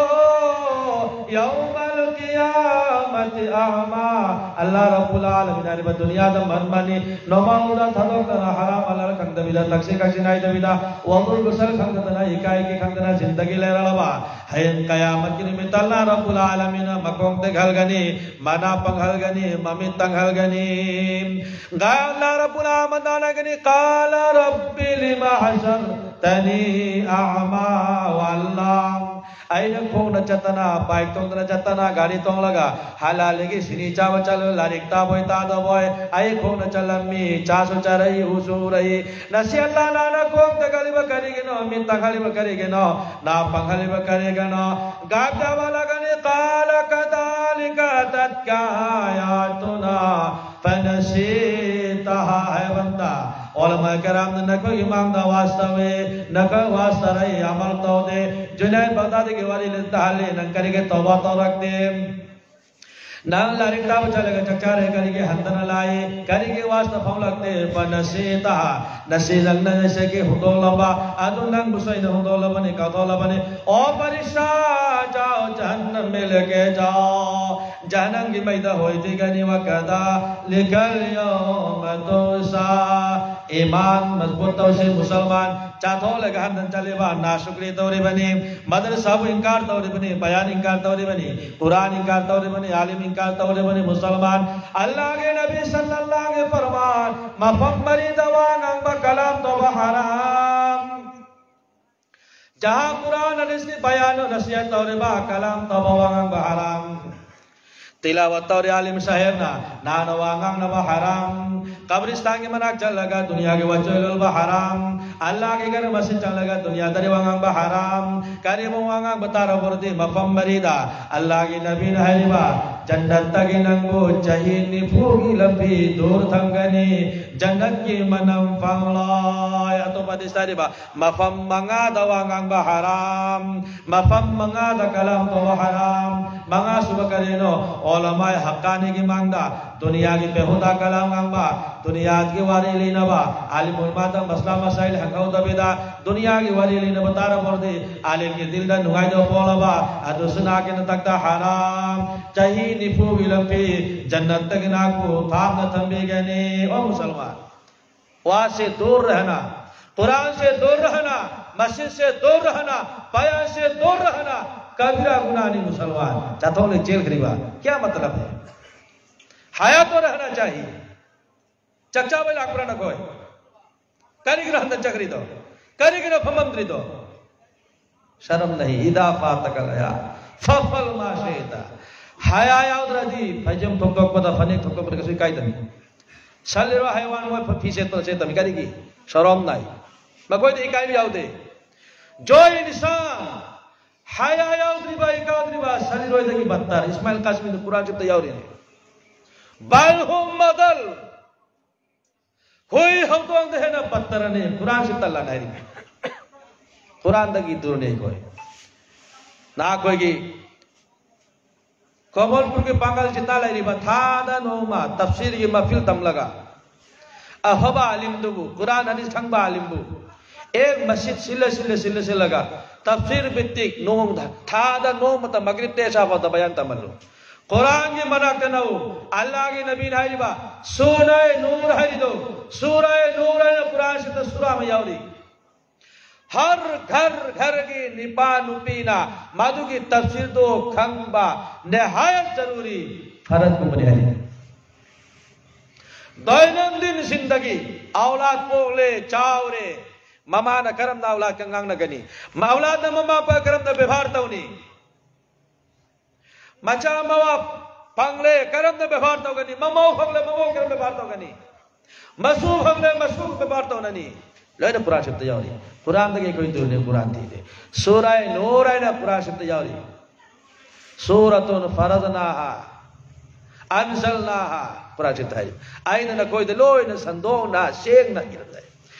يوم القيامة أعمى". ꯑꯜꯂꯥ ꯔꯕꯨꯜ ꯑꯥꯂꯃꯤꯟ ꯍꯥꯏꯔꯤꯕ ꯗꯨꯅꯤꯌꯥꯗ ꯃꯟ ꯃꯅꯤ ꯅꯣꯃꯥꯡꯗ ꯊꯥꯗꯣꯛꯇꯅ ꯍꯔꯥꯝ ꯍꯂꯥꯜ ꯈꯪꯗꯕꯤꯗ, ꯊꯛꯁꯤ ꯈꯥꯁꯤ ꯅꯥꯏꯗꯕꯤꯗ, ꯋꯥꯕꯨꯜ ꯒꯨꯁꯜ ꯈꯪꯗꯗꯅ, ꯏꯀꯥꯏꯒꯤ ꯈꯪꯗꯅ ꯖꯤꯟꯗꯒꯤ ꯂꯩꯔꯛꯂꯕ, ꯍꯌꯦꯡ ꯀꯌꯥꯃꯠꯀꯤ ꯅꯨꯃꯤꯠꯇ ꯑꯜꯂꯥ ꯔꯕꯨꯜ ꯑꯥꯂꯃꯤꯟꯅ ꯃꯈꯣꯡ ꯇꯦꯛꯍꯜꯒꯅꯤ, ꯃꯅꯥ ꯄꯪꯍꯜꯒꯅꯤ, ꯃꯃꯤꯠ ꯇꯪꯍꯜꯒꯅꯤ꯫ ꯒꯥ ꯑꯜꯂꯥ ꯔꯕꯨꯜ ꯑꯥꯂꯃꯤꯟ ꯍꯥꯏꯒꯅꯤ, "قال رب لم حشرتني أعمى" ꯑꯣ ꯑꯜꯂꯥ, ꯑꯩꯅ ꯈꯣꯡꯅ ꯆꯠꯇꯅ, ꯕꯥꯏꯛ ꯇꯣꯡꯗꯅ ꯆꯠꯇꯅ, ꯒꯥꯔꯤ ꯇꯣꯡꯂꯒ, ꯍꯂꯥꯂꯤꯒꯤ ꯁꯤꯅꯤ ꯆꯥꯕ ꯆꯠꯂ, ꯂꯥꯏꯔꯤꯛ ꯇꯥꯕꯣꯏ ꯇꯥꯗꯕꯣꯏ, ꯑꯩ ꯈꯣꯡꯅ ꯆꯠꯂꯝꯃꯤ, ꯆꯥꯁꯨ ꯆꯥꯔꯛꯏ, ꯎꯁꯨ ꯎꯔꯛꯏ꯫ ꯉꯁꯤ ꯑꯜꯂꯥ ꯅꯥꯅ ꯈꯣꯡ ꯇꯦꯛꯍꯜꯂꯤꯕ ꯀꯔꯤꯒꯤꯅꯣ? ꯃꯤꯠ ꯇꯥꯡꯍꯜꯂꯤꯕ ꯀꯔꯤꯒꯤꯅꯣ? ꯅꯥ ꯄꯪꯍꯜꯂꯤꯕ ꯀꯔꯤꯒꯤꯅꯣ? ꯒꯥꯞ ꯇꯥꯕ ꯂꯒꯅꯤ, "قال كذلك أتتك آياتنا فنسيتها" ꯍꯥꯏꯕꯟꯇ꯫ ꯎꯂꯃꯥ ꯀꯔꯥꯝꯅ ꯅꯈꯣꯏꯒꯤ ꯃꯥꯡꯗ ꯋꯥꯁ ꯇꯧꯏ, ꯅꯈꯣꯏ ꯋꯥꯁ ꯇꯧꯔꯛꯏ, ꯑꯃꯜ ꯇꯧꯗꯦ꯫ ꯖꯨꯅꯥꯏꯗ ꯕꯒꯗꯥꯗꯤꯒꯤ ꯋꯥꯔꯤ ꯂꯤꯇꯍꯜꯂꯤ, ꯅꯪ ꯀꯔꯤꯒꯤ ꯇꯧꯕꯥ ꯇꯧꯔꯛꯇꯦ? ꯅꯪ ꯂꯥꯏꯔꯤꯛ ꯇꯥꯕ ꯆꯠꯂꯒ ꯆꯥꯛ ꯆꯥꯔꯦ, ꯀꯔꯤꯒꯤ ꯍꯟꯗꯅ ꯂꯥꯛꯏ? ꯀꯔꯤꯒꯤ ꯋꯥꯁꯇ ꯐꯝꯂꯛꯇꯦ? ꯐꯅꯁꯤꯇꯍꯥ, ꯅꯁꯤ ꯅꯪꯅ ꯅꯁꯤꯒꯤ ꯍꯨꯟꯗꯣꯛꯂꯕ ꯑꯗꯨ ꯅꯪꯕꯨꯁꯨ ꯑꯩꯅ ꯍꯨꯟꯗꯣꯛꯂꯕꯅꯤ, ꯀꯥꯎꯊꯣꯛꯂꯕꯅꯤ꯫ ꯑꯣ ꯐꯔꯤꯁꯇꯥ, ꯖꯥꯑꯣ ꯖꯍꯟꯅꯝ ꯃꯦ ꯂꯦꯀꯦ ꯖꯥꯑꯣ꯫ ꯖꯍꯟꯅꯝꯒꯤ ꯃꯩꯗ ꯍꯣꯏꯗꯤꯒꯅꯤ꯫ ꯋꯀꯗꯥꯂꯤꯀꯜ ꯌꯧꯃ ꯇꯨꯟꯁꯥ꯫ ꯏꯃꯥꯟ ꯃꯖꯕꯨꯠ ꯇꯧꯁꯤ, ꯃꯨꯁꯜꯃꯥꯟ꯫ ꯆꯥꯊꯣꯛꯂꯒ ꯍꯟꯗꯅ ꯆꯠꯂꯤꯕ, ꯅꯥꯁꯨꯀ꯭ꯔꯤ ꯇꯧꯔꯤꯕꯅꯤ, ꯃꯗꯔꯁꯥꯕꯨ ꯏꯟꯀꯥꯔ ꯇꯧꯔꯤꯕꯅꯤ, ꯕꯌꯥꯟ ꯏꯟꯀꯥꯔ ꯇꯧꯔꯤꯕꯅꯤ, ꯀꯨꯔꯥꯟ ꯏꯟꯀꯥꯔ ꯇꯧꯔꯤꯕꯅꯤ, ꯑꯥꯂꯤꯝ ꯏꯟꯀꯥꯔ ꯇꯧꯔꯤꯕꯅꯤ꯫ ꯃꯨꯁꯜꯃꯥꯟ, ꯑꯜꯂꯥꯍꯒꯤ ꯅꯕꯤ ꯁꯜꯂꯜꯂꯥꯍꯨ ꯑꯂꯩꯍꯤ ꯐꯔꯃꯥꯟ, ꯃꯐꯝ ꯃꯔꯤꯗ ꯋꯥ ꯉꯥꯡꯕ, ꯀꯂꯥꯝ ꯇꯧꯕ ꯍꯔꯥꯝ꯫ ꯖꯍꯥ ꯀꯨꯔꯥꯟ ꯍꯗꯤꯁꯀꯤ ꯕꯌꯥꯟ ꯅꯁꯤꯍꯠ ꯇꯧꯔꯤꯕ, ꯀꯂꯥꯝ ꯇꯧꯕ, ꯋꯥ ꯉꯥꯡꯕ ꯍꯔꯥꯝ꯫ ꯇꯤꯂꯥꯋꯠ ꯇꯧꯔꯤ ꯑꯥꯂꯤꯝ ꯁꯥꯍꯦꯕꯅ, ꯅꯥꯅ ꯋꯥ ꯉꯥꯡꯅꯕ ꯍꯔꯥꯝ꯫ ꯀꯕꯔꯤꯁꯇꯥꯟꯒꯤ ꯃꯅꯥꯛ ꯆꯠꯂꯒ ꯗꯨꯅꯤꯌꯥꯒꯤ ꯋꯥꯆꯣꯏ ꯂꯣꯜꯕ ꯍꯔꯥꯝ꯫ ꯑꯜꯂꯥꯍꯒꯤ ꯒꯔ ꯃꯁꯖꯤꯗ ꯆꯠꯂꯒ ꯗꯨꯅꯤꯌꯥꯗꯥꯔꯤ ꯋꯥ ꯉꯥꯡꯕ ꯍꯔꯥꯝ꯫ ꯀꯔꯤꯒꯨꯝꯕ ꯋꯥ ꯉꯥꯡꯕ ꯇꯥꯔꯕꯗꯤ ꯃꯐꯝ ꯃꯔꯤꯗ ꯑꯜꯂꯥꯍꯒꯤ ꯅꯕꯤꯅ ꯍꯥꯏꯔꯤꯕ, ꯖꯟꯅꯠꯇꯒꯤ ꯅꯪꯕꯨ ꯆꯍꯤ ꯅꯤꯐꯨꯒꯤ ꯂꯝꯕꯤ ꯗꯨꯔ ꯊꯝꯒꯅꯤ, ꯖꯟꯅꯠꯀꯤ ꯃꯅꯝ ꯐꯪꯂꯣꯏ꯫ ꯑꯇꯣꯞꯄ ꯍꯗꯤꯁꯇ ꯍꯥꯏꯔꯤꯕ, ꯃꯐꯝ ꯃꯉꯥꯗ ꯋꯥ ꯉꯥꯡꯕ ꯍꯔꯥꯝ, ꯃꯐꯝ ꯃꯉꯥꯗ ꯀꯂꯥꯝ ꯇꯧꯕ ꯍꯔꯥꯝ꯫ ꯃꯉꯥꯁꯨꯕ ꯀꯔꯤꯅꯣ? ꯎꯂꯃꯥꯏ ꯍꯛꯀꯥꯅꯤꯒꯤ ꯃꯥꯡꯗ ꯗꯨꯅꯤꯌꯥꯒꯤ ꯕꯦꯍꯨꯗꯥ ꯀꯂꯥꯝ ꯉꯥꯡꯕ, ꯗꯨꯅꯤꯌꯥꯒꯤ ꯋꯥꯔꯤ ꯂꯤꯅꯕ, ꯑꯥꯂꯤꯝ ꯎꯂꯃꯥꯗ ꯃꯁꯂꯥ ꯃꯁꯥꯏꯜ ꯍꯪꯍꯧꯗꯕꯤꯗ ꯗꯨꯅꯤꯌꯥꯒꯤ ꯋꯥꯔꯤ ꯂꯤꯅꯕ ꯇꯥꯔꯕꯗꯤ ꯑꯥꯂꯤꯝꯒꯤ ꯗꯤꯜꯗ ꯅꯨꯡꯉꯥꯏꯗꯕ ꯄꯣꯛꯂꯕ, ꯑꯗꯨ ꯁꯨꯅꯥꯒꯤ ꯅꯇꯛꯇ ꯍꯔꯥꯝ꯫ ꯆꯍꯤ ꯅꯤꯐꯨꯒꯤ ꯂꯝꯕꯤ ꯖꯟꯅꯠꯇꯒꯤ ꯅꯥꯛꯄꯨ ꯊꯥꯞꯅ ꯊꯝꯕꯤꯒꯅꯤ꯫ ꯑꯣ ꯃꯨꯁꯜꯃꯥꯟ, ꯋꯥꯁ ꯁꯦ ꯗꯨꯔ ꯔꯍꯅꯥ, ꯀꯨꯔꯥꯟ ꯁꯦ ꯗꯨꯔ ꯔꯍꯅꯥ, ꯃꯁꯖꯤꯗ ꯁꯦ ꯗꯨꯔ ꯔꯍꯅꯥ, ꯕꯌꯥꯟ ꯁꯦ ꯗꯨꯔ ꯔꯍꯅꯥ, ꯀꯕꯤꯔꯥ ꯒꯨꯅꯥꯅꯤ ꯃꯨꯁꯜꯃꯥꯟ꯫ ꯆꯥꯊꯣꯛꯂꯦ ꯆꯦꯜꯈ꯭ꯔꯤꯕ꯫ ꯀꯌꯥ ꯃꯇꯂꯕ ꯍꯥꯏ? ꯍꯌꯥ ꯇꯣ ꯔꯍꯅꯥ ꯆꯥꯍꯤꯌꯦ꯫ ꯆꯥꯛ ꯆꯥꯕ ꯂꯥꯛꯄ꯭ꯔꯥ ꯅꯈꯣꯏ? ꯀꯔꯤꯒꯤꯅꯣ ꯍꯟꯗꯛ ꯆꯠꯈ꯭ꯔꯤꯗꯣ? ꯀꯔꯤꯒꯤꯅꯣ ꯐꯝꯃꯝꯗ꯭ꯔꯤꯗꯣ? ꯁꯔꯝ ꯅꯍꯤ, ꯏꯗꯥ ꯐꯥꯇꯀꯜ ꯍꯌꯥ, ꯐꯐꯜ ꯃꯥ ꯁꯦꯇ꯫ ꯍꯌꯥ ꯌꯥꯎꯗ꯭ꯔꯗꯤ ꯐꯩꯖꯝ ꯊꯣꯛꯇꯣꯛꯄꯗ, ꯐꯅꯦꯛ ꯊꯣꯛꯇꯣꯛꯄꯗ ꯀꯩꯁꯨ ꯏꯀꯥꯏꯗꯕꯅꯤ꯫ ꯁꯜꯂꯤꯔꯣ ꯍꯥꯏꯋꯥꯟ ꯃꯣꯏ ꯐꯤ ꯁꯦꯠꯄꯗ ꯁꯦꯠꯇꯕꯅꯤ꯫ ꯀꯔꯤꯒꯤ? ꯁꯔꯝ ꯅꯥꯏ꯫ ꯃꯈꯣꯏꯗ ꯏꯀꯥꯏꯕ ꯌꯥꯎꯗꯦ꯫ ꯖꯣ ꯏꯟꯁꯥꯟ ꯍꯌꯥ ꯌꯥꯎꯗ꯭ꯔꯤꯕ, ꯏꯀꯥꯗ꯭ꯔꯤꯕ ꯁꯜꯂꯤꯔꯣꯏꯗꯒꯤ ꯕꯠꯇꯔ꯫ ꯏꯁꯃꯥꯏꯜ ꯀꯥꯁꯃꯤꯗ ꯀꯨꯔꯥꯟ ꯆꯨꯞꯇ ꯌꯥꯎꯔꯤꯅꯤ꯫ ꯕꯜ ꯍꯨꯝ ꯃꯗꯜ꯫ ꯍꯨꯏ ꯍꯧꯗꯣꯡꯗ ꯍꯦꯟꯅ ꯕꯠꯇꯔꯅꯤ ꯀꯨꯔꯥꯟꯁꯤ ꯇꯜꯂꯅꯤ ꯍꯥꯏꯔꯤ꯫ ꯀꯨꯔꯥꯟꯗꯒꯤ ꯗꯨꯔꯅꯤ ꯑꯩꯈꯣꯏ꯫ ꯅꯍꯥꯛꯈꯣꯏꯒꯤ ꯀꯣꯃꯜꯄꯨꯔꯒꯤ ꯄꯥꯡꯒꯜꯁꯤꯗ ꯂꯩꯔꯤꯕ ꯊꯥꯗ ꯅꯣꯡꯃ ꯇꯞꯁꯤꯔꯒꯤ ꯃꯐꯤꯜ ꯇꯝꯂꯒ ꯑꯐꯕ ꯑꯥꯂꯤꯝꯗꯨꯕꯨ, ꯀꯨꯔꯥꯟ ꯍꯗꯤꯁ ꯈꯪꯕ ꯑꯥꯂꯤꯝꯕꯨ ꯑꯦꯛ ꯃꯁꯤꯠ ꯁꯤꯜꯂ ꯁꯤꯜꯂ ꯁꯤꯜꯂ ꯁꯤꯜꯂꯒ ꯇꯞꯁꯤꯔ ꯚꯤꯠꯇꯤꯛ ꯅꯣꯡ ꯊꯥꯗ ꯅꯣꯡꯃꯇ ꯃꯒ꯭ꯔꯤꯕꯇ ꯏꯁꯥ ꯐꯥꯎꯗ ꯕꯌꯥꯟ ꯇꯝꯍꯜꯂꯨ꯫ ꯀꯨꯔꯥꯟꯒꯤ ꯃꯅꯥꯛꯇ ꯅꯧ꯫ ꯑꯜꯂꯥꯍꯒꯤ ꯅꯕꯤꯅ ꯍꯥꯏꯔꯤꯕ ꯁꯨꯔꯥꯏ ꯅꯨꯔ ꯍꯥꯏꯔꯤꯗꯣ, ꯁꯨꯔꯥꯏ ꯅꯨꯔ ꯍꯥꯏꯅ ꯀꯨꯔꯥꯟꯁꯤꯗ ꯁꯨꯔꯥ ꯑꯃ ꯌꯥꯎꯔꯤ꯫ ꯍꯔ ꯘꯔ ꯘꯔꯒꯤ ꯅꯤꯄꯥ ꯅꯨꯄꯤꯅ ꯃꯗꯨꯒꯤ ꯇꯐꯁꯤꯔꯗꯨ ꯈꯪꯕ ꯅꯤꯍꯥꯌꯠ ꯖꯔꯨꯔꯤ, ꯐꯔꯖꯒꯨꯝꯕꯅꯤ ꯍꯥꯏꯔꯤ꯫ ꯗꯩꯅꯟꯗꯤꯟ ꯖꯤꯟꯗꯒꯤ ꯑꯧꯂꯥꯗ ꯄꯣꯛꯂꯦ, ꯆꯥꯎꯔꯦ, ꯃꯃꯥꯅ ꯀꯔꯝꯅ ꯑꯧꯂꯥꯗꯀ ꯉꯥꯡꯅꯒꯅꯤ? ꯑꯧꯂꯥꯗꯅ ꯃꯃꯥ ꯃꯄꯥ ꯀꯔꯝꯅ ꯕꯦꯕꯥꯔ ꯇꯧꯅꯤ? ꯃꯆꯥ ꯃꯋꯥ ꯐꯪꯂꯦ, ꯀꯔꯝꯅ ꯕꯦꯕꯥꯔ ꯇꯧꯒꯅꯤ? ꯃꯃꯧ ꯐꯪꯂꯦ, ꯃꯃꯧ ꯀꯔꯝꯅ ꯕꯦꯕꯥꯔ ꯇꯧꯒꯅꯤ? ꯃꯁꯨ ꯐꯪꯂꯦ, ꯃꯁꯨ ꯕꯦꯕꯥꯔ ꯇꯧꯅꯅꯤ꯫ ꯂꯣꯏꯅ ꯀꯨꯔꯥꯟ ꯁꯔꯤꯐꯇ ꯌꯥꯎꯔꯤ꯫ ꯀꯨꯔꯥꯟꯗꯒꯤ ꯑꯩꯈꯣꯏ ꯗꯨꯔꯅꯤ ꯀꯨꯔꯥꯟ ꯊꯤꯗꯦ꯫ ꯁꯨꯔꯥꯏ ꯅꯨꯔ ꯍꯥꯏꯅ ꯀꯨꯔꯥꯟ ꯁꯔꯤꯐꯇ ꯌꯥꯎꯔꯤ꯫ ꯁꯨꯔꯥꯇꯨꯟ ꯐꯔꯖꯅꯥꯍꯥ ꯑꯟꯖꯜꯅꯥꯍꯥ꯫ ꯀꯨꯔꯥꯟ ꯁꯔꯤꯐꯇ ꯍꯥꯏꯔꯤ꯫ ꯑꯩꯅ ꯅꯈꯣꯏꯗ ꯂꯣꯏꯅ ꯁꯟꯗꯣꯛꯅ ꯁꯦꯡꯅ ꯏꯔꯝꯂꯦ꯫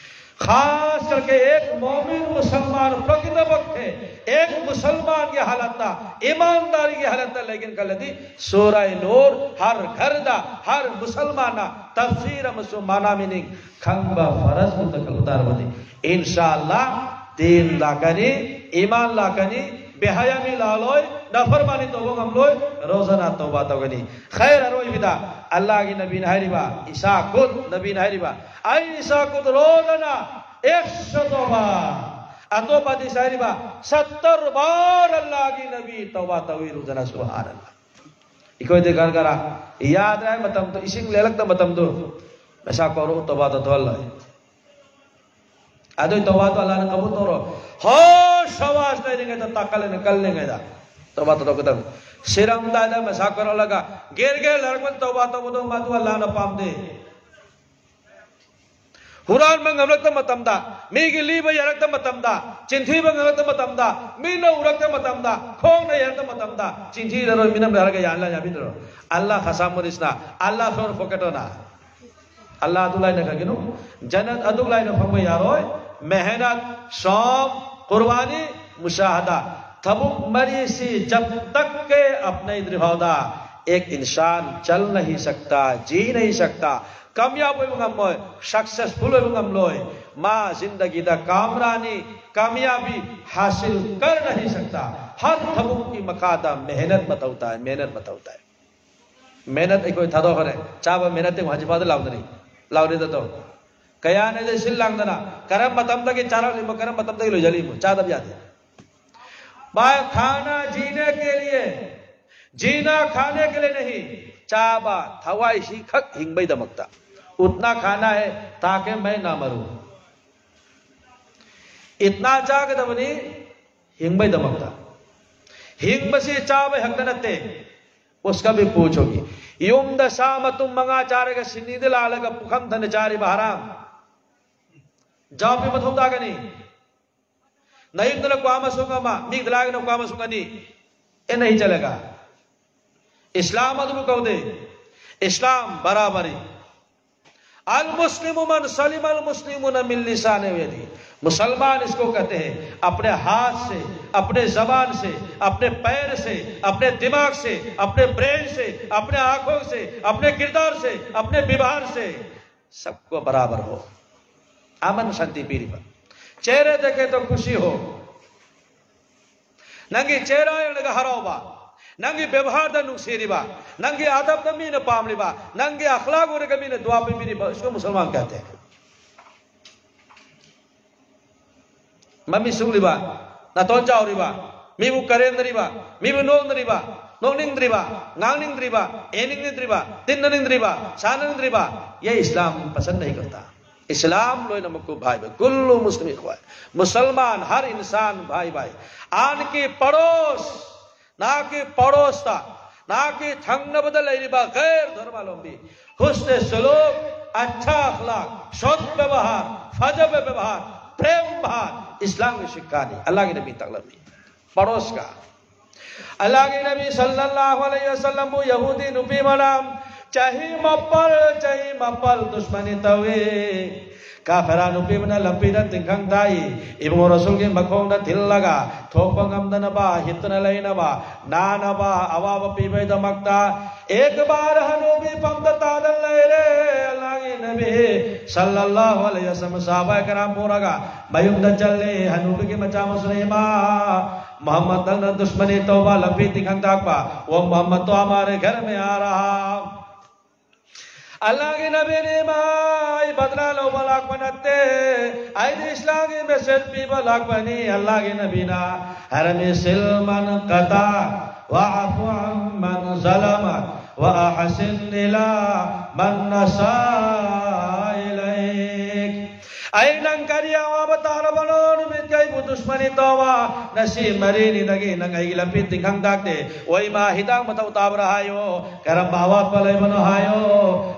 ꯈꯥꯁ ꯀꯔꯀꯦ ꯑꯦꯛ ꯃꯣꯃꯤꯟ ꯃꯨꯁꯜꯃꯥꯟ ꯄ꯭ꯔꯀꯤꯇ ꯄꯛꯈꯦ ꯑꯦꯛ ꯃꯨꯁꯜꯃꯥꯟꯒꯤ ꯍꯥꯂꯠꯇ, ꯏꯃꯥꯟꯗꯥꯔꯤꯒꯤ ꯍꯥꯂꯠꯇ ꯂꯩꯒꯟ ꯈꯜꯂꯗꯤ ꯁꯨꯔꯥꯏ ꯅꯨꯔ ꯍꯔ ꯘꯔꯗ, ꯍꯔ ꯃꯨꯁꯜꯃꯥꯟꯅ ꯇꯐꯁꯤꯔ ꯑꯃꯁꯨꯡ ꯃꯥꯅꯥ ꯃꯤꯅꯤꯡ ꯈꯪꯕ ꯐꯔꯖ ꯃꯨꯇꯀꯜ ꯇꯥꯔꯕꯗꯤ ꯏꯟꯁꯥ ꯑꯜꯂꯥ ꯗꯤꯟ ꯂꯥꯛꯀꯅꯤ, ꯏꯃꯥꯟ ꯂꯥꯛꯀꯅꯤ, ꯕꯦꯍꯥꯌꯥꯃꯤ ꯂꯥꯛꯂꯣꯏ, ꯅꯥꯐꯔꯃꯥꯅꯤ ꯇꯧꯕ ꯉꯝꯂꯣꯏ, ꯔꯣꯖꯥꯅ ꯇꯧꯕ ꯇꯧꯒꯅꯤ꯫ ꯈꯩꯔ ꯑꯔꯣꯏꯕꯗ ꯑꯜꯂꯥꯍꯒꯤ ꯅꯕꯤꯅ ꯍꯥꯏꯔꯤꯕ, ꯏꯁꯥ ꯈꯨꯗ ꯅꯕꯤꯅ ꯍꯥꯏꯔꯤꯕ, ꯑꯩ ꯏꯁꯥ ꯈꯨꯗ ꯔꯣꯖꯥꯅ ꯑꯦꯛꯁ ꯇꯧꯕ, ꯑꯇꯣꯞꯄ ꯍꯗꯤꯁ ꯍꯥꯏꯔꯤꯕ, ꯁꯠꯇꯔ ꯕꯥꯔ ꯑꯜꯂꯥꯍꯒꯤ ꯅꯕꯤ ꯇꯧꯕ ꯇꯧꯏ ꯔꯣꯖꯥꯅ, ꯁꯨꯕꯍꯥꯅ ꯑꯜꯂꯥꯍ꯫ ꯑꯩꯈꯣꯏꯗꯤ ꯒꯔꯒꯔꯥ ꯌꯥꯗ꯭ꯔꯦ ꯍꯥꯏ ꯃꯇꯝꯗꯣ, ꯏꯁꯤꯡ ꯂꯦꯂꯛꯇ ꯃꯇꯝꯗꯣ, ꯃꯩꯁꯥ ꯀꯧꯔꯛꯎ, ꯇꯧꯕꯥꯗꯣ ꯊꯣꯛꯍꯜꯂꯣꯏ꯫ ꯑꯗꯨꯏ ꯇꯧꯕꯥꯗꯣ ꯑꯜꯂꯥꯍꯅ ꯀꯕꯨꯜ ꯇꯧꯔꯣ꯫ ꯍꯣ ꯁꯋꯥꯁ ꯂꯩꯔꯤꯉꯩꯗ, ꯇꯥꯀꯜ ꯂꯩꯅ ꯀꯜꯂꯤꯉꯩꯗ ꯇꯧꯕꯥ ꯇꯧꯊꯣꯛꯀꯗꯕꯅꯤ꯫ ꯁꯤꯔꯝꯗꯥꯏꯗ ꯃꯩꯁꯥ ꯀꯧꯔꯛꯂꯒ ꯒꯦꯔ ꯒꯦꯔ ꯂꯩꯔꯛꯄꯗ ꯇꯧꯕꯥ ꯇꯧꯕꯗꯣ ꯃꯗꯨ ꯑꯜꯂꯥꯍꯅ ꯄꯥꯝꯗꯦ꯫ ꯍꯨꯔꯥꯟꯕ ꯉꯝꯂꯛꯇ ꯃꯇꯝꯗ, ꯃꯤꯒꯤ ꯂꯤꯕ ꯌꯥꯔꯛꯇ ꯃꯇꯝꯗ, ꯆꯤꯟꯊꯤꯕ ꯉꯝꯂꯛꯇ ꯃꯇꯝꯗ, ꯃꯤꯅ ꯎꯔꯛꯇ ꯃꯇꯝꯗ, ꯈꯣꯡꯅ ꯌꯥꯔꯛꯇ ꯃꯇꯝꯗ, ꯆꯤꯟꯊꯤꯔꯔꯣꯏ, ꯃꯤꯅꯝ ꯌꯥꯔꯒ ꯌꯥꯍꯜꯂ ꯌꯥꯕꯤꯔꯔꯣꯏ꯫ ꯑꯜꯂꯥꯍ ꯈꯁꯥꯝ ꯃꯨꯔꯤꯁꯅ, ꯑꯜꯂꯥꯍ ꯐ꯭ꯂꯣꯔ ꯐꯣꯀꯦꯇꯣꯅ꯫ ꯑꯜꯂꯥꯗꯨ ꯂꯥꯏꯅ ꯈꯪꯒꯅꯨ꯫ ꯖꯟꯅꯠ ꯑꯗꯨ ꯂꯥꯏꯅ ꯐꯪꯕ ꯌꯥꯔꯣꯏ꯫ ꯃꯦꯍꯅꯠ, ꯁꯣꯝ, ꯀꯨꯔꯕꯥꯅꯤ, ꯃꯨꯁꯥꯍꯗꯥ꯫ ꯊꯕꯛ ꯃꯔꯤꯁꯤ ꯖꯕ ꯇꯛ ꯀꯦ ꯑꯞꯅꯥꯏꯗ꯭ꯔꯤ ꯐꯥꯎꯗ ꯑꯦꯛ ꯏꯟꯁꯥꯟ ꯆꯜ ꯅꯍꯤ ꯁꯛꯇꯥ, ꯖꯤ ꯅꯍꯤ ꯁꯛꯇꯥ꯫ ꯀꯥꯃꯌꯥꯕ ꯑꯣꯏꯕ ꯉꯝꯃꯣꯏ, ꯁꯛꯁꯦꯁꯐꯨꯜ ꯑꯣꯏꯕ ꯉꯝꯂꯣꯏ꯫ ꯃꯥ ꯖꯤꯟꯗꯒꯤꯗ ꯀꯥꯝꯔꯥꯅꯤ, ꯀꯥꯃꯌꯥꯕꯤ ꯍꯥꯁꯤꯜ ꯀꯔ ꯅꯍꯤ ꯁꯛꯇꯥ꯫ ꯍꯔ ꯊꯕꯛꯀꯤ ꯃꯈꯥꯗ ꯃꯦꯍꯅꯠ ꯃꯊꯧ ꯇꯥꯏ, ꯃꯦꯍꯅꯠ ꯃꯊꯧ ꯇꯥꯏ꯫ ꯃꯦꯍꯅꯠ ꯑꯩꯈꯣꯏ ꯊꯥꯗꯣꯛꯈ꯭ꯔꯦ꯫ ꯆꯥꯕ ꯃꯦꯍꯅꯠꯇꯤ ꯑꯃꯨꯛ ꯍꯧꯖꯤꯛ ꯐꯥꯎꯗ ꯂꯥꯎꯅꯔꯤ꯫ ꯂꯥꯎꯔꯤꯗ ꯇꯧ꯫ ꯀꯌꯥꯅ ꯁꯤꯜ ꯂꯥꯡꯗꯅ ꯀꯔꯝꯕ ꯃꯇꯝꯗꯒꯤ ꯆꯥꯔꯛꯂꯤꯃꯣ, ꯀꯔꯝꯕ ꯃꯇꯝꯗꯒꯤ ꯂꯣꯏꯁꯤꯜꯂꯤꯃꯣ? ꯆꯥꯗꯕ ꯌꯥꯗꯦ꯫ ꯚꯥꯏ, ꯈꯥꯅꯥ ꯖꯤꯅꯦ ꯀꯦ ꯂꯤꯌꯦ, ꯖꯤꯅꯥ ꯈꯥꯅꯦ ꯀꯦ ꯂꯤꯌꯦ ꯅꯍꯤ꯫ ꯆꯥꯕ, ꯊꯋꯥꯏ ꯁꯤ ꯈꯛ ꯍꯤꯡꯕꯩꯗꯃꯛꯇ꯫ ꯎꯠꯅꯥ ꯈꯥꯅꯥ ꯍꯦ ꯇꯥꯀꯦ ꯃꯩ ꯅꯥ ꯃꯔꯨ꯫ ꯏꯠꯅꯥ ꯆꯥꯒꯗꯕꯅꯤ ꯍꯤꯡꯕꯩꯗꯃꯛꯇ꯫ ꯍꯤꯡꯕꯁꯤ ꯆꯥꯕꯩ ꯈꯛꯇ ꯅꯠꯇꯦ꯫ ꯎꯁꯀꯥ ꯚꯤ ꯄꯨꯆꯣꯒꯤ꯫ ꯌꯨꯝꯗ ꯁꯥ ꯃꯇꯨꯝ ꯃꯉꯥ ꯆꯥꯔꯒ ꯁꯤꯅꯤꯗ ꯂꯥꯜꯂꯒ ꯄꯨꯈꯝ ꯊꯟꯅ ꯆꯥꯔꯤꯕ ꯍꯔꯥꯝ꯫ ꯖꯋꯥꯕ ꯄꯤꯕ ꯃꯊꯧ ꯇꯥꯒꯅꯤ꯫ ꯅꯌꯨꯝꯗꯅ ꯀ꯭ꯋꯥ ꯑꯃꯁꯨꯡ ꯑꯃ, ꯃꯤꯒꯤꯗ ꯂꯥꯛꯑꯒꯅ ꯀ꯭ꯋꯥ ꯑꯃꯁꯨꯡ ꯑꯅꯤ꯫ ꯑꯦ ꯅꯍꯤ ꯆꯂꯦꯒꯥ꯫ ꯏꯁꯂꯥꯝ ꯑꯗꯨꯕꯨ ꯀꯧꯗꯦ꯫ ꯏꯁꯂꯥꯝ ꯕꯔꯥꯕꯔꯤ꯫ المسلم من سلم المسلمون من لسانه ويده۔ मुसलमान इसको कहते हैं, अपने हाथ से, अपने जबान से, अपने पैर से, अपने दिमाग से, अपने ब्रेन से, अपने आंखों से, अपने किरदार से, अपने व्यवहार से सबको बराबर हो। अमन शांति पीरिबा। चेहरे देखे तो खुशी हो। ꯅꯪꯒꯤ ꯆꯦꯔꯥ ꯌꯦꯡꯂꯒ ꯍꯔꯥꯎꯕ, ꯅꯪꯒꯤ ꯕꯦꯕꯍꯥꯔꯗ ꯅꯨꯡꯁꯤꯔꯤꯕ, ꯅꯪꯒꯤ ꯑꯗꯕꯇ ꯃꯤꯅ ꯄꯥꯝꯂꯤꯕ, ꯅꯪꯒꯤ ꯑꯈ꯭ꯂꯥꯛ ꯎꯔꯒ ꯃꯤꯅ ꯗꯨꯋꯥ ꯄꯤꯕꯤꯔꯤꯕ, इसको मुसलमान कहते हैं। ꯃꯃꯤꯠ ꯁꯨꯛꯂꯤꯕ, ꯅꯥꯇꯣꯟ ꯆꯥꯎꯔꯤꯕ, ꯃꯤꯕꯨ ꯀꯔꯦꯝꯅꯔꯤꯕ, ꯃꯤꯕꯨ ꯅꯣꯛꯅꯔꯤꯕ, ꯅꯣꯛꯅꯤꯡꯗ꯭ꯔꯤꯕ, ꯉꯥꯡꯅꯤꯡꯗ꯭ꯔꯤꯕ, ꯌꯦꯡꯅꯤꯡꯗ꯭ꯔꯤꯕ, ꯇꯤꯟꯅꯅꯤꯡꯗ꯭ꯔꯤꯕ, ꯁꯥꯟꯅꯅꯤꯡꯗ꯭ꯔꯤꯕ, ये इस्लाम पसंद नहीं करता। इस्लाम लोइनमक को भाई भाई, कुल्लु मुस्लिम इख्वा। मुसलमान हर इंसान भाई भाई। आन की पड़ोस, ना कि पड़ोस था, ना कि थंगनबद लैरिबा गैर धर्मावलंबी। हुस्न सलूक, अच्छा अखलाक, सद व्यवहार, फजब व्यवहार, प्रेम भाव, इस्लाम की शिक्षा नहीं, अल्लाह के नबी तकलमी। पड़ोस का अल्लाह के नबी सल्लल्लाहु अलैहि वसल्लम वो यहूदी नुपी मनाम ꯆꯍꯤ ꯃꯥꯄꯜ, ꯆꯍꯤ ꯃꯥꯄꯜ ꯗꯨꯁꯃꯅꯤ ꯇꯧꯏ꯫ ꯀꯥꯐꯦꯔꯥ ꯅꯨꯄꯤ ꯑꯃꯅ ꯂꯝꯕꯤꯗ ꯇꯤꯡꯈꯪ ꯇꯥꯛꯏ꯫ ꯏꯕꯨꯡꯉꯣ ꯔꯁꯨꯜꯒꯤ ꯃꯈꯣꯡꯗ ꯊꯤꯜꯂꯒ ꯊꯣꯛꯄ ꯉꯝꯗꯅꯕ, ꯍꯤꯠꯇꯅ ꯂꯩꯅꯕ, ꯅꯥꯅꯕ, ꯑꯋꯥꯕ ꯄꯤꯕꯒꯤꯗꯃꯛꯇ ꯑꯦꯛ ꯕꯥꯔ ꯍꯅꯨꯕꯤ ꯐꯝꯗ ꯇꯥꯗꯅ ꯂꯩꯔꯦ꯫ ꯑꯜꯂꯥꯍꯒꯤ ꯅꯕꯤ ꯁꯜꯂꯜꯂꯥꯍꯨ ꯑꯂꯩꯍꯤ ꯋꯁꯜꯂꯝ, ꯁꯍꯥꯕꯥ ꯀꯔꯥꯝ ꯄꯨꯔꯒ ꯃꯌꯨꯝꯗ ꯆꯠꯂꯦ꯫ ꯍꯅꯨꯕꯤꯒꯤ ꯃꯆꯥ ꯃꯁꯨꯅ, "ꯏꯃꯥ, ꯃꯨꯍꯝꯃꯗ ꯅꯪꯅ ꯗꯨꯁꯃꯅꯤ ꯇꯧꯕ, ꯂꯝꯕꯤ ꯇꯤꯡꯈꯪ ꯇꯥꯛꯄ, ꯋꯣ ꯃꯨꯍꯝꯃꯗ ꯇꯣ ꯍꯃꯥꯔꯦ ꯘꯔ ꯃꯦ ꯑꯥ ꯔꯍꯥ꯫ ꯑꯜꯂꯥꯍꯒꯤ ꯅꯕꯤꯅꯤ, ꯏꯃꯥ, ꯑꯩ ꯕꯗꯂꯥ ꯂꯧꯕ ꯂꯥꯛꯄ ꯅꯠꯇꯦ, ꯑꯩꯗꯤ ꯏꯁꯂꯥꯝꯒꯤ ꯃꯦꯁꯦꯖ ꯄꯤꯕ ꯂꯥꯛꯄꯅꯤ꯫" ꯑꯜꯂꯥꯍꯒꯤ ꯅꯕꯤꯅ ꯍꯥꯏꯔꯝꯃꯤ, "ꯁꯤꯜ ꯃꯟ ꯀꯇꯥ, ꯋꯥꯐꯨ ꯑꯝ ꯃꯟ ꯖꯂꯃ, ꯋꯥ ꯑꯍꯁꯤꯟ ꯏꯂꯥ ꯃꯟ ꯑꯁꯥ ꯏꯂꯩꯛ꯫ ꯑꯩ ꯅꯪ ꯀꯔꯤ ꯑꯋꯥꯕ ꯇꯥꯔꯕꯅꯣ? ꯅꯨꯃꯤꯠꯀꯤ ꯑꯩꯕꯨ ꯗꯨꯁꯃꯅꯤ ꯇꯧꯕ, ꯅꯁꯤ ꯃꯔꯤꯅꯤꯗꯒꯤ ꯅꯪ ꯑꯩꯒꯤ ꯂꯝꯕꯤ ꯇꯤꯡꯈꯪ ꯇꯥꯛꯇꯦ꯫ ꯑꯣ ꯏꯃꯥ, ꯍꯤꯗꯥꯛ ꯃꯊꯧ ꯇꯥꯕ꯭ꯔꯥ ꯍꯥꯏꯌꯣ, ꯀꯔꯝꯕ ꯑꯋꯥꯠꯄ ꯂꯩꯕꯅꯣ ꯍꯥꯏꯌꯣ,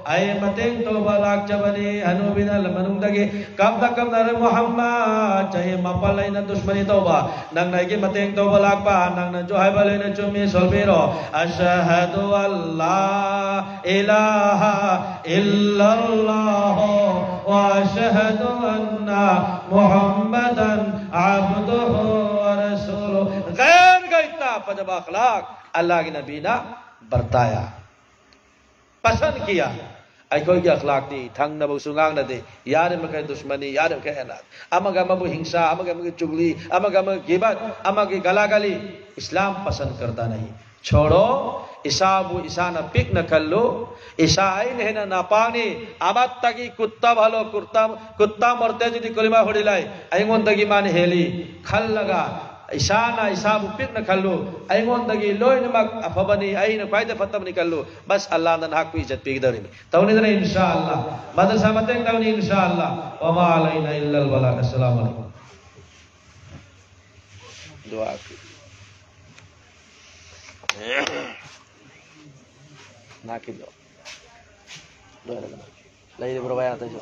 ꯑꯩ ꯃꯇꯦꯡ ꯇꯧꯕ ꯂꯥꯛꯆꯕꯅꯤ꯫" ꯍꯅꯨꯕꯤꯅ ꯃꯅꯨꯡꯗꯒꯤ ꯀꯞꯅ ꯀꯞꯅꯔꯦ, "ꯃꯨꯍꯝꯃꯗ, ꯆꯍꯤ ꯃꯥꯄꯜ ꯑꯩꯅ ꯗꯨꯁꯃꯅꯤ ꯇꯧꯕ, ꯅꯪꯅ ꯑꯩꯒꯤ ꯃꯇꯦꯡ ꯇꯧꯕ ꯂꯥꯛꯄ, ꯅꯪꯅꯁꯨ ꯍꯥꯏꯕ ꯂꯣꯏꯅ ꯆꯨꯝꯃꯤ, ꯁꯣꯜꯕꯤꯔꯣ꯫ ꯑꯁꯍꯗꯨ ꯑꯜꯂꯥ ꯏꯂꯥꯍ ꯏꯜꯂꯜꯂꯥꯍꯨ ꯋ ꯑꯁꯍꯗꯨ ꯑꯟꯅ ꯃꯨꯍꯝꯃꯗꯟ ꯑꯕꯗꯨꯍꯨ ꯋ ꯔꯁꯨꯂꯨ꯫ ꯒꯩꯔ ꯀ ꯏꯠꯅꯥ ꯄꯖꯕ ꯑꯈꯂꯥꯛ ꯑꯜꯂꯥꯍꯒꯤ ꯅꯕꯤꯅ ꯕꯔꯇꯥꯌꯥ, ꯄꯁꯟꯗ ꯀꯤꯌꯥ꯫ ꯑꯩꯈꯣꯏꯒꯤ ꯑꯈꯂꯥꯛꯇꯤ ꯊꯪꯅꯕꯁꯨ ꯉꯥꯡꯅꯗꯦ, ꯌꯥꯔꯤꯃꯈꯩ ꯗꯨꯁꯃꯅꯤ, ꯌꯥꯔꯤꯃꯈꯩ ꯑꯅꯥꯠ, ꯑꯃꯒ ꯑꯃꯕꯨ ꯍꯤꯡꯁꯥ, ꯑꯃꯒ ꯑꯃꯒꯤ ꯆꯨꯒꯂꯤ, ꯑꯃꯒ ꯑꯃꯒꯤ ꯒꯤꯕꯠ, ꯑꯃꯒꯤ ꯒꯂꯥꯒꯂꯤ꯫ ꯏꯁꯂꯥꯝ ꯄꯁꯟꯗ ꯀꯔꯇꯥ ꯅꯍꯤ꯫ ꯆꯣꯔꯣ, ꯏꯁꯥꯕꯨ ꯏꯁꯥꯅ ꯄꯤꯛꯅ ꯈꯜꯂꯨ꯫ ꯏꯁꯥ ꯑꯩꯅ ꯍꯦꯟꯅ ꯅꯥꯄꯥꯡꯅꯤ꯫ ꯑꯃꯠꯇꯒꯤ ꯀꯨꯠꯇ ꯚꯥꯂꯣ, ꯀꯨꯠꯇ, ꯀꯨꯠꯇ ꯃꯔꯇꯦ ꯖꯨꯗꯤ ꯀꯣꯂꯤꯃꯥ ꯍꯣꯔꯤꯂꯥꯏ, ꯑꯩꯉꯣꯟꯗꯒꯤ ꯃꯥꯅ ꯍꯦꯜꯂꯤ ꯈꯜꯂꯒ ꯏꯁꯥꯅ ꯏꯁꯥꯕꯨ ꯄꯤꯛꯅ ꯈꯜꯂꯨ꯫ ꯑꯩꯉꯣꯟꯗꯒꯤ ꯂꯣꯏꯅꯃꯛ ꯑꯐꯕꯅꯤ, ꯑꯩꯅ ꯈ꯭ꯋꯥꯏꯗꯩ ꯐꯠꯇꯕꯅꯤ ꯈꯜꯂꯨ꯫ ꯕꯁ, ꯑꯜꯂꯥꯍꯅ ꯅꯍꯥꯛꯄꯨ ꯏꯖꯠ ꯄꯤꯒꯗꯧꯔꯤꯕꯅꯤ꯫ ꯇꯧꯅꯤꯗꯅ ꯏꯟꯁꯥ ꯑꯜꯂꯥꯍ꯫ ꯃꯗꯔꯁꯥ ꯃꯇꯦꯡ ꯇꯧꯅꯤ ꯏꯟꯁꯥ ꯑꯜꯂꯥꯍ꯫ ꯋꯃꯥ ꯑꯂꯩꯅꯥ ꯏꯜꯂꯜ ꯕꯂꯥꯒ꯫ ꯑꯁꯁꯂꯥꯃꯨ ꯑꯂꯩꯀꯨꯝ꯫ ꯗꯨꯋꯥ꯫ ꯅꯥꯀꯤꯗꯣ꯫ ꯂꯣꯏꯔꯒꯅ꯫ ꯂꯩꯔꯤꯕ꯭ꯔꯣ ꯚꯥꯏ ꯑꯇꯩꯁꯨ?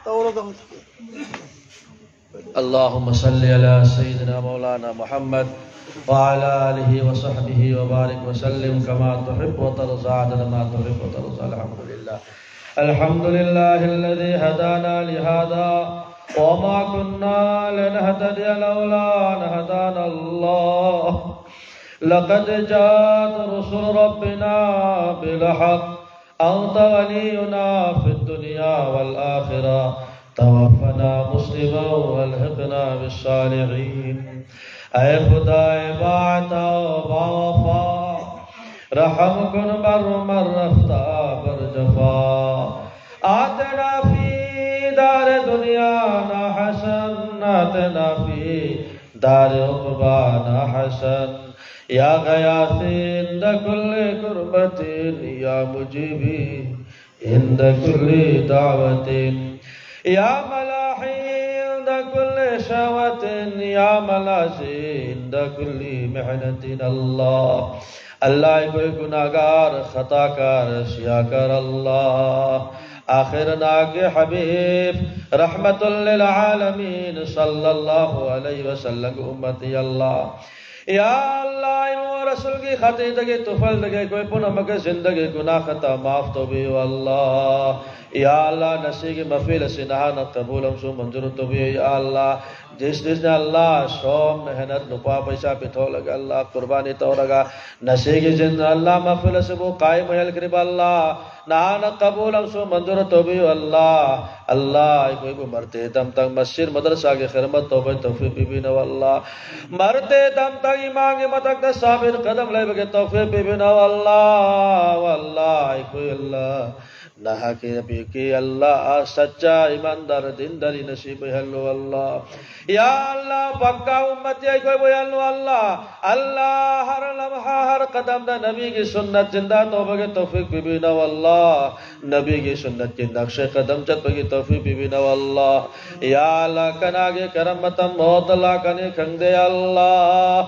ꯇꯧꯔꯒ ꯍꯧꯖꯤꯛ꯫ اللهم صل على سيدنا مولانا محمد وعلى آله وصحبه وبارك وسلم كما تحب وترضى عدد ما تحب وترضى. الحمد لله. الحمد لله الذي هدانا لهذا وما كنا لنهتدي لولا أن هدانا الله. لقد جاءت رسل ربنا بالحق. أنت ولينا في الدنيا والآخرة. توفنا مسلما وألحقنا بالصالحين. اے خدائے باعطا و باوفا، رحم کن بر من رفتا بر جفا. آتنا فی دار دنیا نا حسن، آتنا فی دار عقبانا حسن. یا غیاثی عند کل کربة، یا مجیبی عند کل دعوة، یا ملاحی عند کل شهوة، یا ملاذی عند کل محنة. اللہ، اللہ، کوئی گناہگار، خطاکار، سیاہکار، اللہ، آخر نا کہ حبیب رحمت للعالمین صلی اللہ علیہ وسلم امتی، اللہ، یا اللہ، ایمو رسول کی خاطر دگے، طفل دگے، کوئی پن ہمکہ زندگی گناہ خطا معاف تو بیو اللہ. یا اللہ، نسیگی محفل سے نہانا قبول ہم سو منظور تو بیو یا اللہ. جس جس نے اللہ سوم محنت نپا پیسہ پتھو لگا اللہ، قربانی تو لگا، نسیگی زند اللہ محفل سے وہ قائم حیل قریب اللہ، نہانا قبول ہم سو منظور تو بیو اللہ. اللہ، کوئی کو مرتے دم تک مسجد مدرسہ کی خدمت تو بے توفیق بی بی نو اللہ. مرتے دم تک ایمان کی متک ثابت قدم لے بے توفیق بی بی نو اللہ. واللہ، کوئی اللہ، نہ کہ نبی کی اللہ، سچا ایماندار دینداری نصیب ہے لو اللہ. یا اللہ، پکا امت یا کوئی بو یا اللہ، اللہ، ہر لمحہ، ہر قدم دا نبی کی سنت زندہ توبہ کے توفیق بی بی نو اللہ. نبی کی سنت کی نقش قدم چت پہ کی توفیق بی بی نو اللہ. یا اللہ، کنا کے کرم متم موت اللہ کنے کھنگ دے اللہ.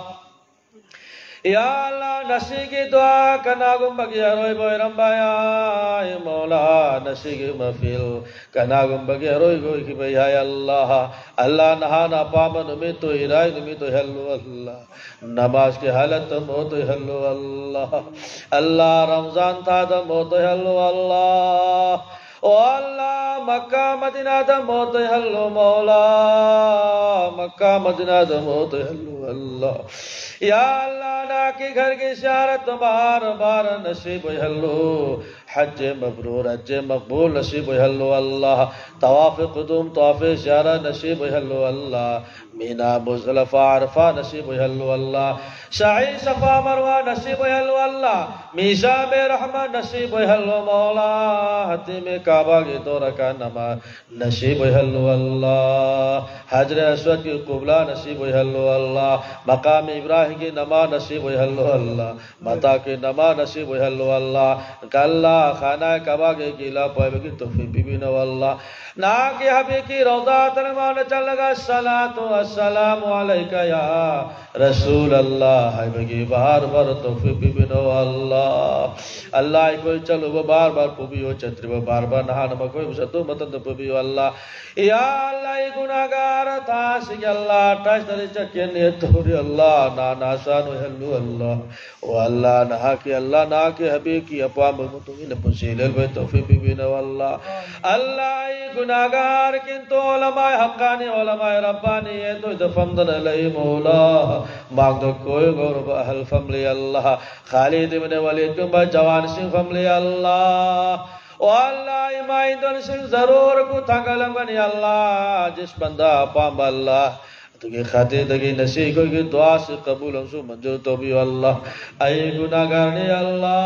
Ya Allah, ꯉꯁꯤꯒꯤ ꯗꯨꯋꯥ ꯀꯅꯥꯒꯨꯝꯕꯒꯤ ꯑꯔꯣꯏꯕ ꯑꯣꯏꯔꯝꯕ ꯌꯥꯏ꯫ ꯃꯧꯂꯥ, ꯉꯁꯤꯒꯤ ꯃꯍꯐꯤꯜ ꯀꯅꯥꯒꯨꯝꯕꯒꯤ ꯑꯔꯣꯏꯕ ꯑꯣꯏꯈꯤꯕ ꯌꯥꯏ꯫ ꯑꯜꯂꯥ, ꯑꯜꯂꯥ, ꯅꯍꯥꯛꯅ ꯑꯄꯥꯝꯕ ꯅꯨꯃꯤꯠꯇꯨ ꯏꯔꯥꯏ ꯅꯨꯃꯤꯠ ꯑꯣꯏꯍꯜꯂꯨ꯫ ꯑꯜꯂꯥ, ꯅꯃꯥꯖꯀꯤ ꯍꯥꯂꯠꯇ ꯃꯧꯠ ꯑꯣꯏꯍꯜꯂꯨ꯫ ꯑꯜꯂꯥ, ꯑꯜꯂꯥ, ꯔꯝꯖꯥꯟ ꯊꯥꯗ ꯃꯧꯠ ꯑꯣꯏꯍꯜꯂꯨ꯫ ꯑꯜꯂꯥ, ꯑꯣ ꯑꯜꯂꯥ, ꯃꯛꯀꯥ ꯃꯗꯤꯅꯥꯗ ꯃꯧꯠ ꯑꯣꯏꯍꯜꯂꯨ꯫ ꯃꯧꯂꯥ, ꯃꯛꯀꯥ ꯃꯗꯤꯅꯥꯗ ꯃꯧꯠ ꯑꯣꯏꯍꯜꯂꯨ꯫ ꯑꯜꯂꯥ, ꯌꯥ ꯑꯜꯂꯥ, ꯅꯍꯥꯛꯀꯤ ꯘꯔꯒꯤ ꯖꯤꯌꯥꯔꯠ ꯕꯥꯔ ꯕꯥꯔ ꯅꯁꯤꯕ ꯑꯣꯏꯍꯜꯂꯨ꯫ ꯍꯖ ꯃꯕꯔꯨꯔ, ꯍꯖ ꯃꯛꯕꯨꯜ ꯅꯁꯤꯕ ꯑꯣꯏꯍꯜꯂꯨ꯫ ꯑꯜꯂꯥ, ꯇꯋꯥꯐ ꯀꯨꯗꯨꯝ, ꯇꯋꯥꯐ ꯖꯤꯌꯥꯔꯠ ꯅꯁꯤꯕ ꯑꯣꯏꯍꯜꯂꯨ꯫ ꯑꯜꯂꯥ, ꯃꯤꯅꯥ, ꯃꯨꯖꯗꯂꯤꯐꯥ, ꯑꯔꯐꯥ ꯅꯁꯤꯕ ꯑꯣꯏꯍꯜꯂꯨ꯫ ꯑꯜꯂꯥ, ꯁꯥꯏ, ꯁꯐꯥ, ꯃꯔꯋꯥ ꯅꯁꯤꯕ ꯑꯣꯏꯍꯜꯂꯨ꯫ ꯑꯜꯂꯥ, ꯃꯤꯖꯥꯕꯦ ꯔꯍꯃꯠ ꯅꯁꯤꯕ ꯑꯣꯏꯍꯜꯂꯨ꯫ ꯃꯧꯂꯥ, ꯍꯇꯤꯃꯦ ꯀꯥꯕꯥꯒꯤ ꯗꯣ ꯔꯀꯥꯠ ꯅꯃꯥꯖ ꯅꯁꯤꯕ ꯑꯣꯏꯍꯜꯂꯨ꯫ ꯑꯜꯂꯥ, ꯍꯖꯔꯦ ꯑꯁꯋꯗꯀꯤ ꯀꯨꯕꯂꯥ ꯅꯁꯤꯕ ꯑꯣꯏꯍꯜꯂꯨ꯫ ꯑꯜꯂꯥ, ꯃꯀꯥꯝ ꯏꯕ꯭ꯔꯥꯍꯤꯝꯒꯤ ꯅꯃꯥꯖ ꯅꯁꯤꯕ ꯑꯣꯏꯍꯜꯂꯨ꯫ ꯑꯜꯂꯥ, ꯃꯇꯥꯛꯀꯤ ꯅꯃꯥꯖ ꯅꯁꯤꯕ ꯑꯣꯏꯍꯜꯂꯨ꯫ ꯑꯜꯂꯥ, ꯑꯜꯂꯥ, ꯈꯥꯅꯥ ꯀꯥꯕꯥꯒꯤ ꯀꯤꯕꯂꯥ ꯄꯥꯏꯕꯒꯤ ꯇꯧꯐꯤꯛ ꯄꯤꯕꯤꯅꯧ꯫ ꯑꯜꯂꯥ, ꯅꯍꯥꯛꯀꯤ ꯍꯕꯤꯕꯀꯤ ꯔꯧꯗꯥ ꯇꯔꯃꯥꯅ ꯆꯠꯂꯒ, "ꯑꯁꯁꯂꯥꯇꯨ ꯋꯥꯁꯁꯂꯥꯃꯨ ꯑꯂꯩꯀ ꯌꯥ ꯔꯁꯨꯜ ꯑꯜꯂꯥ" ꯍꯥꯏꯕꯒꯤ ꯕꯥꯔ ꯕꯥꯔ ꯇꯧꯐꯤꯛ ꯄꯤꯕꯤꯅꯧ꯫ ꯑꯜꯂꯥ, ꯑꯜꯂꯥ, ꯑꯩꯈꯣꯏ ꯆꯠꯂꯨꯕ ꯕꯥꯔ ꯕꯥꯔ ꯄꯨꯕꯤꯌꯨ, ꯆꯠꯇ꯭ꯔꯤꯕ ꯕꯥꯔ ꯕꯥꯔ ꯅꯍꯥꯛꯅ ꯃꯈꯣꯏꯕꯨ ꯆꯠꯇꯨꯕ ꯃꯇꯝꯗ ꯄꯨꯕꯤꯌꯨ꯫ ꯑꯜꯂꯥ, ꯌꯥ ꯑꯜꯂꯥ, ꯑꯩ ꯒꯨꯅꯥꯒꯥꯔ ꯊꯥꯁꯤꯒꯤ ꯑꯜꯂꯥ, ꯑꯇꯥꯏꯁ ꯇꯥꯔꯤꯛ ꯆꯠꯀꯦꯅ ꯅꯤꯌꯠ ꯇꯧꯔꯤ꯫ ꯑꯜꯂꯥ, ꯅꯍꯥꯛꯅ ꯑꯁꯥꯟ ꯑꯣꯏꯍꯜꯂꯨ꯫ ꯑꯜꯂꯥ, ꯑꯣ ꯑꯜꯂꯥ, ꯅꯍꯥꯛꯀꯤ ꯑꯜꯂꯥ, ꯅꯍꯥꯛꯀꯤ ꯍꯕꯤꯕꯀꯤ ꯑꯄꯥꯝꯕ ꯃꯇꯨꯡ ꯏꯟꯅ ꯄꯨꯟꯁꯤ ꯂꯦꯜꯕꯩ ꯇꯧꯐꯤꯛ ꯄꯤꯕꯤꯅꯧ꯫ ꯑꯜꯂꯥ, ꯑꯜꯂꯥ, ꯑꯩ ꯒꯨꯅꯥꯒꯥꯔ, ꯀꯤꯟꯇꯨ ꯎꯂꯃꯥ ꯍꯛꯀꯥꯅꯤ, ꯎꯂꯃꯥ ꯔꯕꯕꯥꯅꯤ ꯑꯦ ꯇꯣꯏꯗ ꯐꯝꯗꯅ ꯂꯩ꯫ ꯃꯧꯂꯥ, ꯃꯥꯡꯗ ꯀꯣꯏ ꯒꯧꯔꯕ ꯑꯍꯜ ꯐꯝꯂꯤ꯫ ꯑꯜꯂꯥ, ꯈꯥꯂꯤꯗ ꯏꯕꯅꯦ ꯋꯂꯤꯗꯒꯨꯝꯕ ꯖꯋꯥꯟꯁꯤꯡ ꯐꯝꯂꯤ꯫ ꯑꯜꯂꯥ, ꯑꯣ ꯑꯜꯂꯥ, ꯏꯃꯥ ꯏꯟꯗꯣꯟꯁꯤꯡ ꯖꯔꯨꯔ ꯈꯨꯠ ꯊꯥꯡꯒꯠꯂꯝꯒꯅꯤ꯫ ꯑꯜꯂꯥ, ꯖꯤꯁ ꯕꯟꯗꯥ ꯑꯄꯥꯝꯕ ꯑꯜꯂꯥ, ꯑꯗꯨꯒꯤ ꯈꯥꯇꯤꯔꯗꯒꯤ ꯉꯁꯤ ꯑꯩꯈꯣꯏꯒꯤ ꯗꯨꯋꯥꯁꯤ ꯀꯕꯨꯜ ꯑꯃꯁꯨꯡ ꯃꯟꯖꯨꯔ ꯇꯧꯕꯤꯌꯨ꯫ ꯑꯜꯂꯥ, ꯑꯩ ꯒꯨꯅꯥꯒꯥꯔꯅꯤ꯫ ꯑꯜꯂꯥ,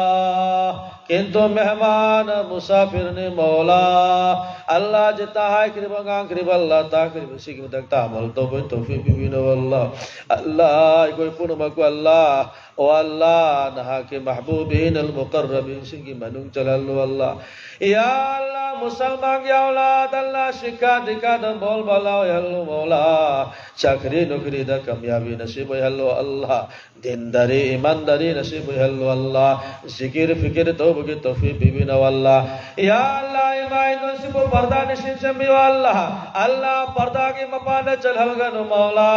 ꯀꯤꯟꯇꯨ ꯃꯦꯍꯃꯥꯟ ꯃꯨꯁꯥꯐꯤꯔꯅꯤ꯫ ꯃꯧꯂꯥ, ꯑꯜꯂꯥ, ꯖꯤꯇꯥ ꯍꯥꯏꯈ꯭ꯔꯤꯕ, ꯉꯥꯡꯈ꯭ꯔꯤꯕ, ꯑꯜꯂꯥ, ꯇꯥꯈ꯭ꯔꯤꯕꯁꯤꯒꯤ ꯃꯊꯛꯇ ꯑꯃꯜ ꯇꯧꯕꯒꯤ ꯇꯧꯐꯤꯛ ꯄꯤꯕꯤꯅꯧ꯫ ꯑꯜꯂꯥ, ꯑꯜꯂꯥ, ꯑꯩꯈꯣꯏ ꯄꯨꯝꯅꯃꯛꯄꯨ ꯑꯜꯂꯥ, ꯑꯣ ꯑꯜꯂꯥ, ꯅꯍꯥꯛꯀꯤ ꯃꯍꯕꯨꯕꯤꯟ ꯑꯜ ꯃꯨꯀꯔꯔꯕꯤꯟꯁꯤꯡꯒꯤ ꯃꯅꯨꯡ ꯆꯜꯍꯜꯂꯨ꯫ ꯑꯜꯂꯥ, ꯌꯥ ꯑꯜꯂꯥ, ꯃꯨꯁꯜꯃꯥꯟꯒꯤ ꯑꯧꯂꯥꯗ ꯑꯜꯂꯥ ꯁꯤꯛꯈꯥ ꯗꯤꯛꯈꯥꯗ ꯕꯣꯜ ꯕꯥꯂꯥ ꯑꯣꯏꯍꯜꯂꯨ ꯃꯧꯂꯥ꯫ ꯆꯥꯀ꯭ꯔꯤ ꯅꯨꯀ꯭ꯔꯤꯗ ꯀꯥꯃꯤꯌꯥꯕꯤ ꯅꯁꯤꯕ ꯑꯣꯏꯍꯜꯂꯨ ꯑꯜꯂꯥ꯫ ꯗꯤꯟꯗꯥꯔꯤ ꯏꯃꯥꯟꯗꯥꯔꯤ ꯅꯁꯤꯕ ꯑꯣꯏꯍꯜꯂꯨ ꯑꯜꯂꯥ꯫ ꯖꯤꯀꯤꯔ ꯐꯤꯀꯤꯔ ꯇꯧꯕꯒꯤ ꯇꯧꯐꯤꯛ ꯄꯤꯕꯤꯅꯧ ꯑꯜꯂꯥ꯫ ꯌꯥ ꯑꯜꯂꯥ, ꯏꯃꯥ ꯏꯟꯗꯣꯟꯁꯤꯕꯨ ꯄꯔꯗꯥ ꯅꯤꯁꯤꯟ ꯁꯦꯝꯕꯤꯌꯨ ꯑꯜꯂꯥ꯫ ꯑꯜꯂꯥ, ꯄꯔꯗꯥꯒꯤ ꯃꯄꯥꯟꯗ ꯆꯠꯍꯜꯒꯅꯨ ꯃꯧꯂꯥ꯫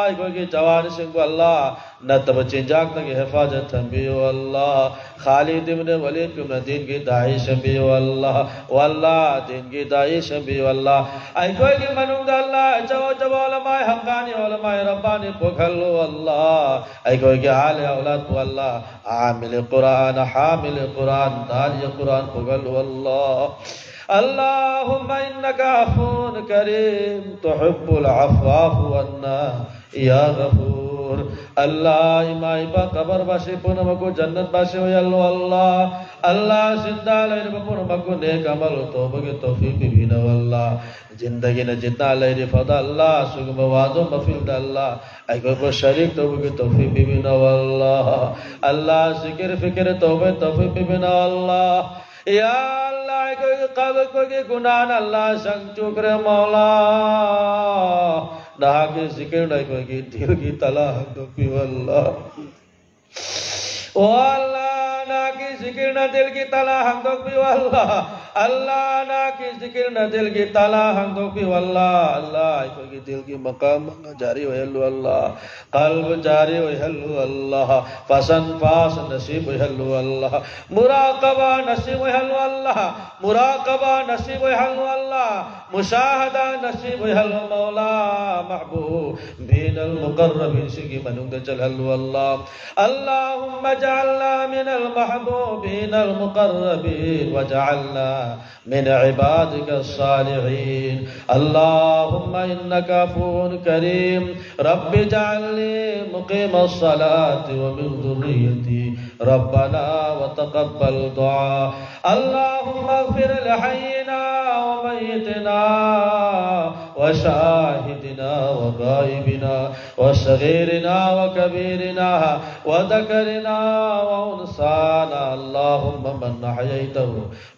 ꯑꯩꯈꯣꯏꯒꯤ ꯖꯋꯥꯟꯁꯤꯡꯕꯨ ꯑꯜꯂꯥ, ꯅꯠꯇꯕ ꯆꯤꯟꯖꯥꯛꯇꯒꯤ ꯍꯤꯐꯥꯖꯠ ꯊꯝꯕꯤꯌꯨ ꯑꯜꯂꯥ꯫ ꯈꯥꯂꯤꯗ ꯏꯕꯅꯦ ꯋꯂꯤꯗ ꯀꯨꯝꯅ ꯗꯤꯟꯒꯤ ꯗꯥꯏ ꯁꯦꯝꯕꯤꯌꯨ ꯑꯜꯂꯥ꯫ ꯋꯥ ꯑꯜꯂꯥ, ꯗꯤꯟꯒꯤ ꯗꯥꯏ ꯁꯦꯝꯕꯤꯌꯨ ꯑꯜꯂꯥ꯫ ꯑꯩꯈꯣꯏꯒꯤ ꯃꯅꯨꯡꯗ ꯑꯜꯂꯥ, ꯑꯆꯧ ꯑꯆꯧꯕ ꯎꯂꯃꯥꯏ ꯍꯛꯀꯥꯅꯤ, ꯎꯂꯃꯥꯏ ꯔꯕꯥꯅꯤ ꯄꯨꯈꯠꯂꯨ ꯑꯜꯂꯥ꯫ ꯑꯩꯈꯣꯏꯒꯤ ꯑꯍꯂꯦ ꯑꯧꯂꯥꯗꯄꯨ ꯑꯜꯂꯥ, ꯑꯥꯃꯤꯂꯦ ꯀꯨꯔꯥꯟ, ꯍꯥꯃꯤꯂꯦ ꯀꯨꯔꯥꯟ, ꯗꯥꯔꯤꯌꯦ ꯀꯨꯔꯥꯟ ꯄꯨꯈꯠꯂꯨ ꯑꯜꯂꯥ꯫ اللهم إنك عفو كريم تحب العفو فاعف عنا يا غفور. ꯑꯜꯂꯥ, ꯏꯃꯥ ꯏꯄꯥ ꯀꯕꯔꯕꯥꯁꯤ ꯄꯨꯝꯅꯃꯛꯄꯨ ꯖꯟꯅꯠꯕꯥꯁꯤ ꯑꯣꯏꯍꯜꯂꯨ ꯑꯜꯂꯥ꯫ ꯑꯜꯂꯥ, ꯖꯤꯟꯗꯥ ꯂꯩꯔꯤꯕ ꯄꯨꯝꯅꯃꯛꯄꯨ ꯅꯦꯛ ꯑꯃꯜ ꯇꯧꯕꯒꯤ ꯇꯧꯐꯤꯛ ꯄꯤꯕꯤꯅꯧ ꯑꯜꯂꯥ꯫ ꯖꯤꯟꯗꯒꯤꯅ ꯖꯤꯟꯗꯥ ꯂꯩꯔꯤ ꯐꯥꯎꯗ ꯑꯜꯂꯥ, ꯑꯁꯤꯒꯨꯝꯕ ꯋꯥꯖꯣ ꯃꯐꯤꯜꯗ ꯑꯜꯂꯥ, ꯑꯩꯈꯣꯏꯕꯨ ꯁꯔꯤꯛ ꯇꯧꯕꯒꯤ ꯇꯧꯐꯤꯛ ꯄꯤꯕꯤꯅꯧ ꯑꯜꯂꯥ꯫ ꯑꯜꯂꯥ, ꯖꯤꯀꯤꯔ ꯐꯤꯀꯤꯔ ꯇꯧꯕꯒꯤ ꯇꯧꯐꯤꯛ ꯄꯤꯕꯤꯅꯧ ꯑꯜꯂꯥ꯫ ꯌꯥ ꯑꯜꯂꯥ, ꯑꯩꯈꯣꯏꯒꯤ ꯀꯜꯕ, ꯑꯩꯈꯣꯏꯒꯤ ꯒꯨꯅꯥꯅ ꯑꯜꯂꯥ ꯁꯪꯆꯨꯈ꯭ꯔꯦ ꯃꯧꯂꯥ꯫ ꯅꯍꯥꯛꯀꯤ ꯖꯤꯀꯤꯔꯅ ꯑꯩꯈꯣꯏꯒꯤ ꯗꯤꯜꯒꯤ ꯇꯥꯂꯥ ꯍꯥꯡꯗꯣꯛꯄꯤꯌꯨ ꯑꯜꯂꯥ꯫ ꯑꯣ ꯑꯜꯂꯥ, ꯅꯍꯥꯛꯀꯤ ꯖꯤꯀꯤꯔꯅ ꯗꯤꯜꯒꯤ ꯇꯥꯂꯥ ꯍꯥꯡꯗꯣꯛꯄꯤꯌꯨ ꯑꯜꯂꯥ꯫ ꯑꯜꯂꯥ, ꯅꯍꯥꯛꯀꯤ ꯖꯤꯀꯤꯔꯅ ꯗꯤꯜꯒꯤ ꯇꯥꯂꯥ ꯍꯥꯡꯗꯣꯛꯄꯤꯌꯨ ꯑꯜꯂꯥ꯫ ꯑꯜꯂꯥ, ꯑꯩꯈꯣꯏꯒꯤ ꯗꯤꯜꯒꯤ ꯃꯀꯥꯝ ꯃꯉꯥ ꯖꯥꯔꯤ ꯑꯣꯏꯍꯜꯂꯨ ꯑꯜꯂꯥ꯫ ꯀꯜꯕ ꯖꯥꯔꯤ ꯑꯣꯏꯍꯜꯂꯨ ꯑꯜꯂꯥ꯫ ꯐꯁꯟ ꯐꯥꯁ ꯅꯁꯤꯕ ꯑꯣꯏꯍꯜꯂꯨ ꯑꯜꯂꯥ꯫ ꯃꯨꯔꯥꯀꯕꯥ ꯅꯁꯤꯕ ꯑꯣꯏꯍꯜꯂꯨ ꯑꯜꯂꯥ꯫ ꯃꯨꯔꯥꯀꯕꯥ ꯅꯁꯤꯕ ꯑꯣꯏꯍꯜꯂꯨ ꯑꯜꯂꯥ꯫ ꯃꯨꯁꯥꯍꯗꯥ ꯅꯁꯤꯕ ꯑꯣꯏꯍꯜꯂꯨ ꯃꯧꯂꯥ꯫ ꯃꯍꯕꯨꯕꯤꯅꯜ ꯃꯨꯀꯔꯔꯕꯤꯟꯁꯤꯡꯒꯤ ꯃꯅꯨꯡꯗ ꯆꯜꯍꯜꯂꯨ ꯑꯜꯂꯥ꯫ اللهم اجعلنا من المحبوبين المقربين واجعلنا من عبادك الصالحين. اللهم إنك عفو كريم. رب اجعلني مقيم الصلاة ومن ذريتي. ربنا وتقبل دعاء. اللهم اغفر لحينا وميتنا وشاهدنا وغائبنا وصغيرنا وكبيرنا وذكرنا وأنثانا. اللهم من أحييته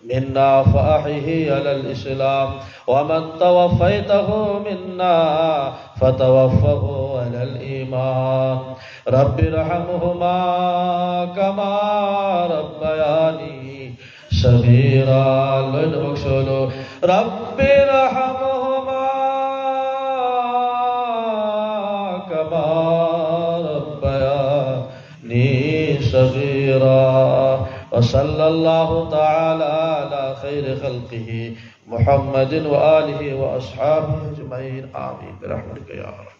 منا فأحيه على الإسلام، ومن توفيته منا فتوفه على الإيمان. رب ارحمهما كما ربياني صغيرا. Loinamok solo. رب ارحمهما كما ربياني صغيرا. وصلى الله تعالى على خير خلقه محمد وآله وأصحابه أجمعين. آمين برحمتك يا أرحم.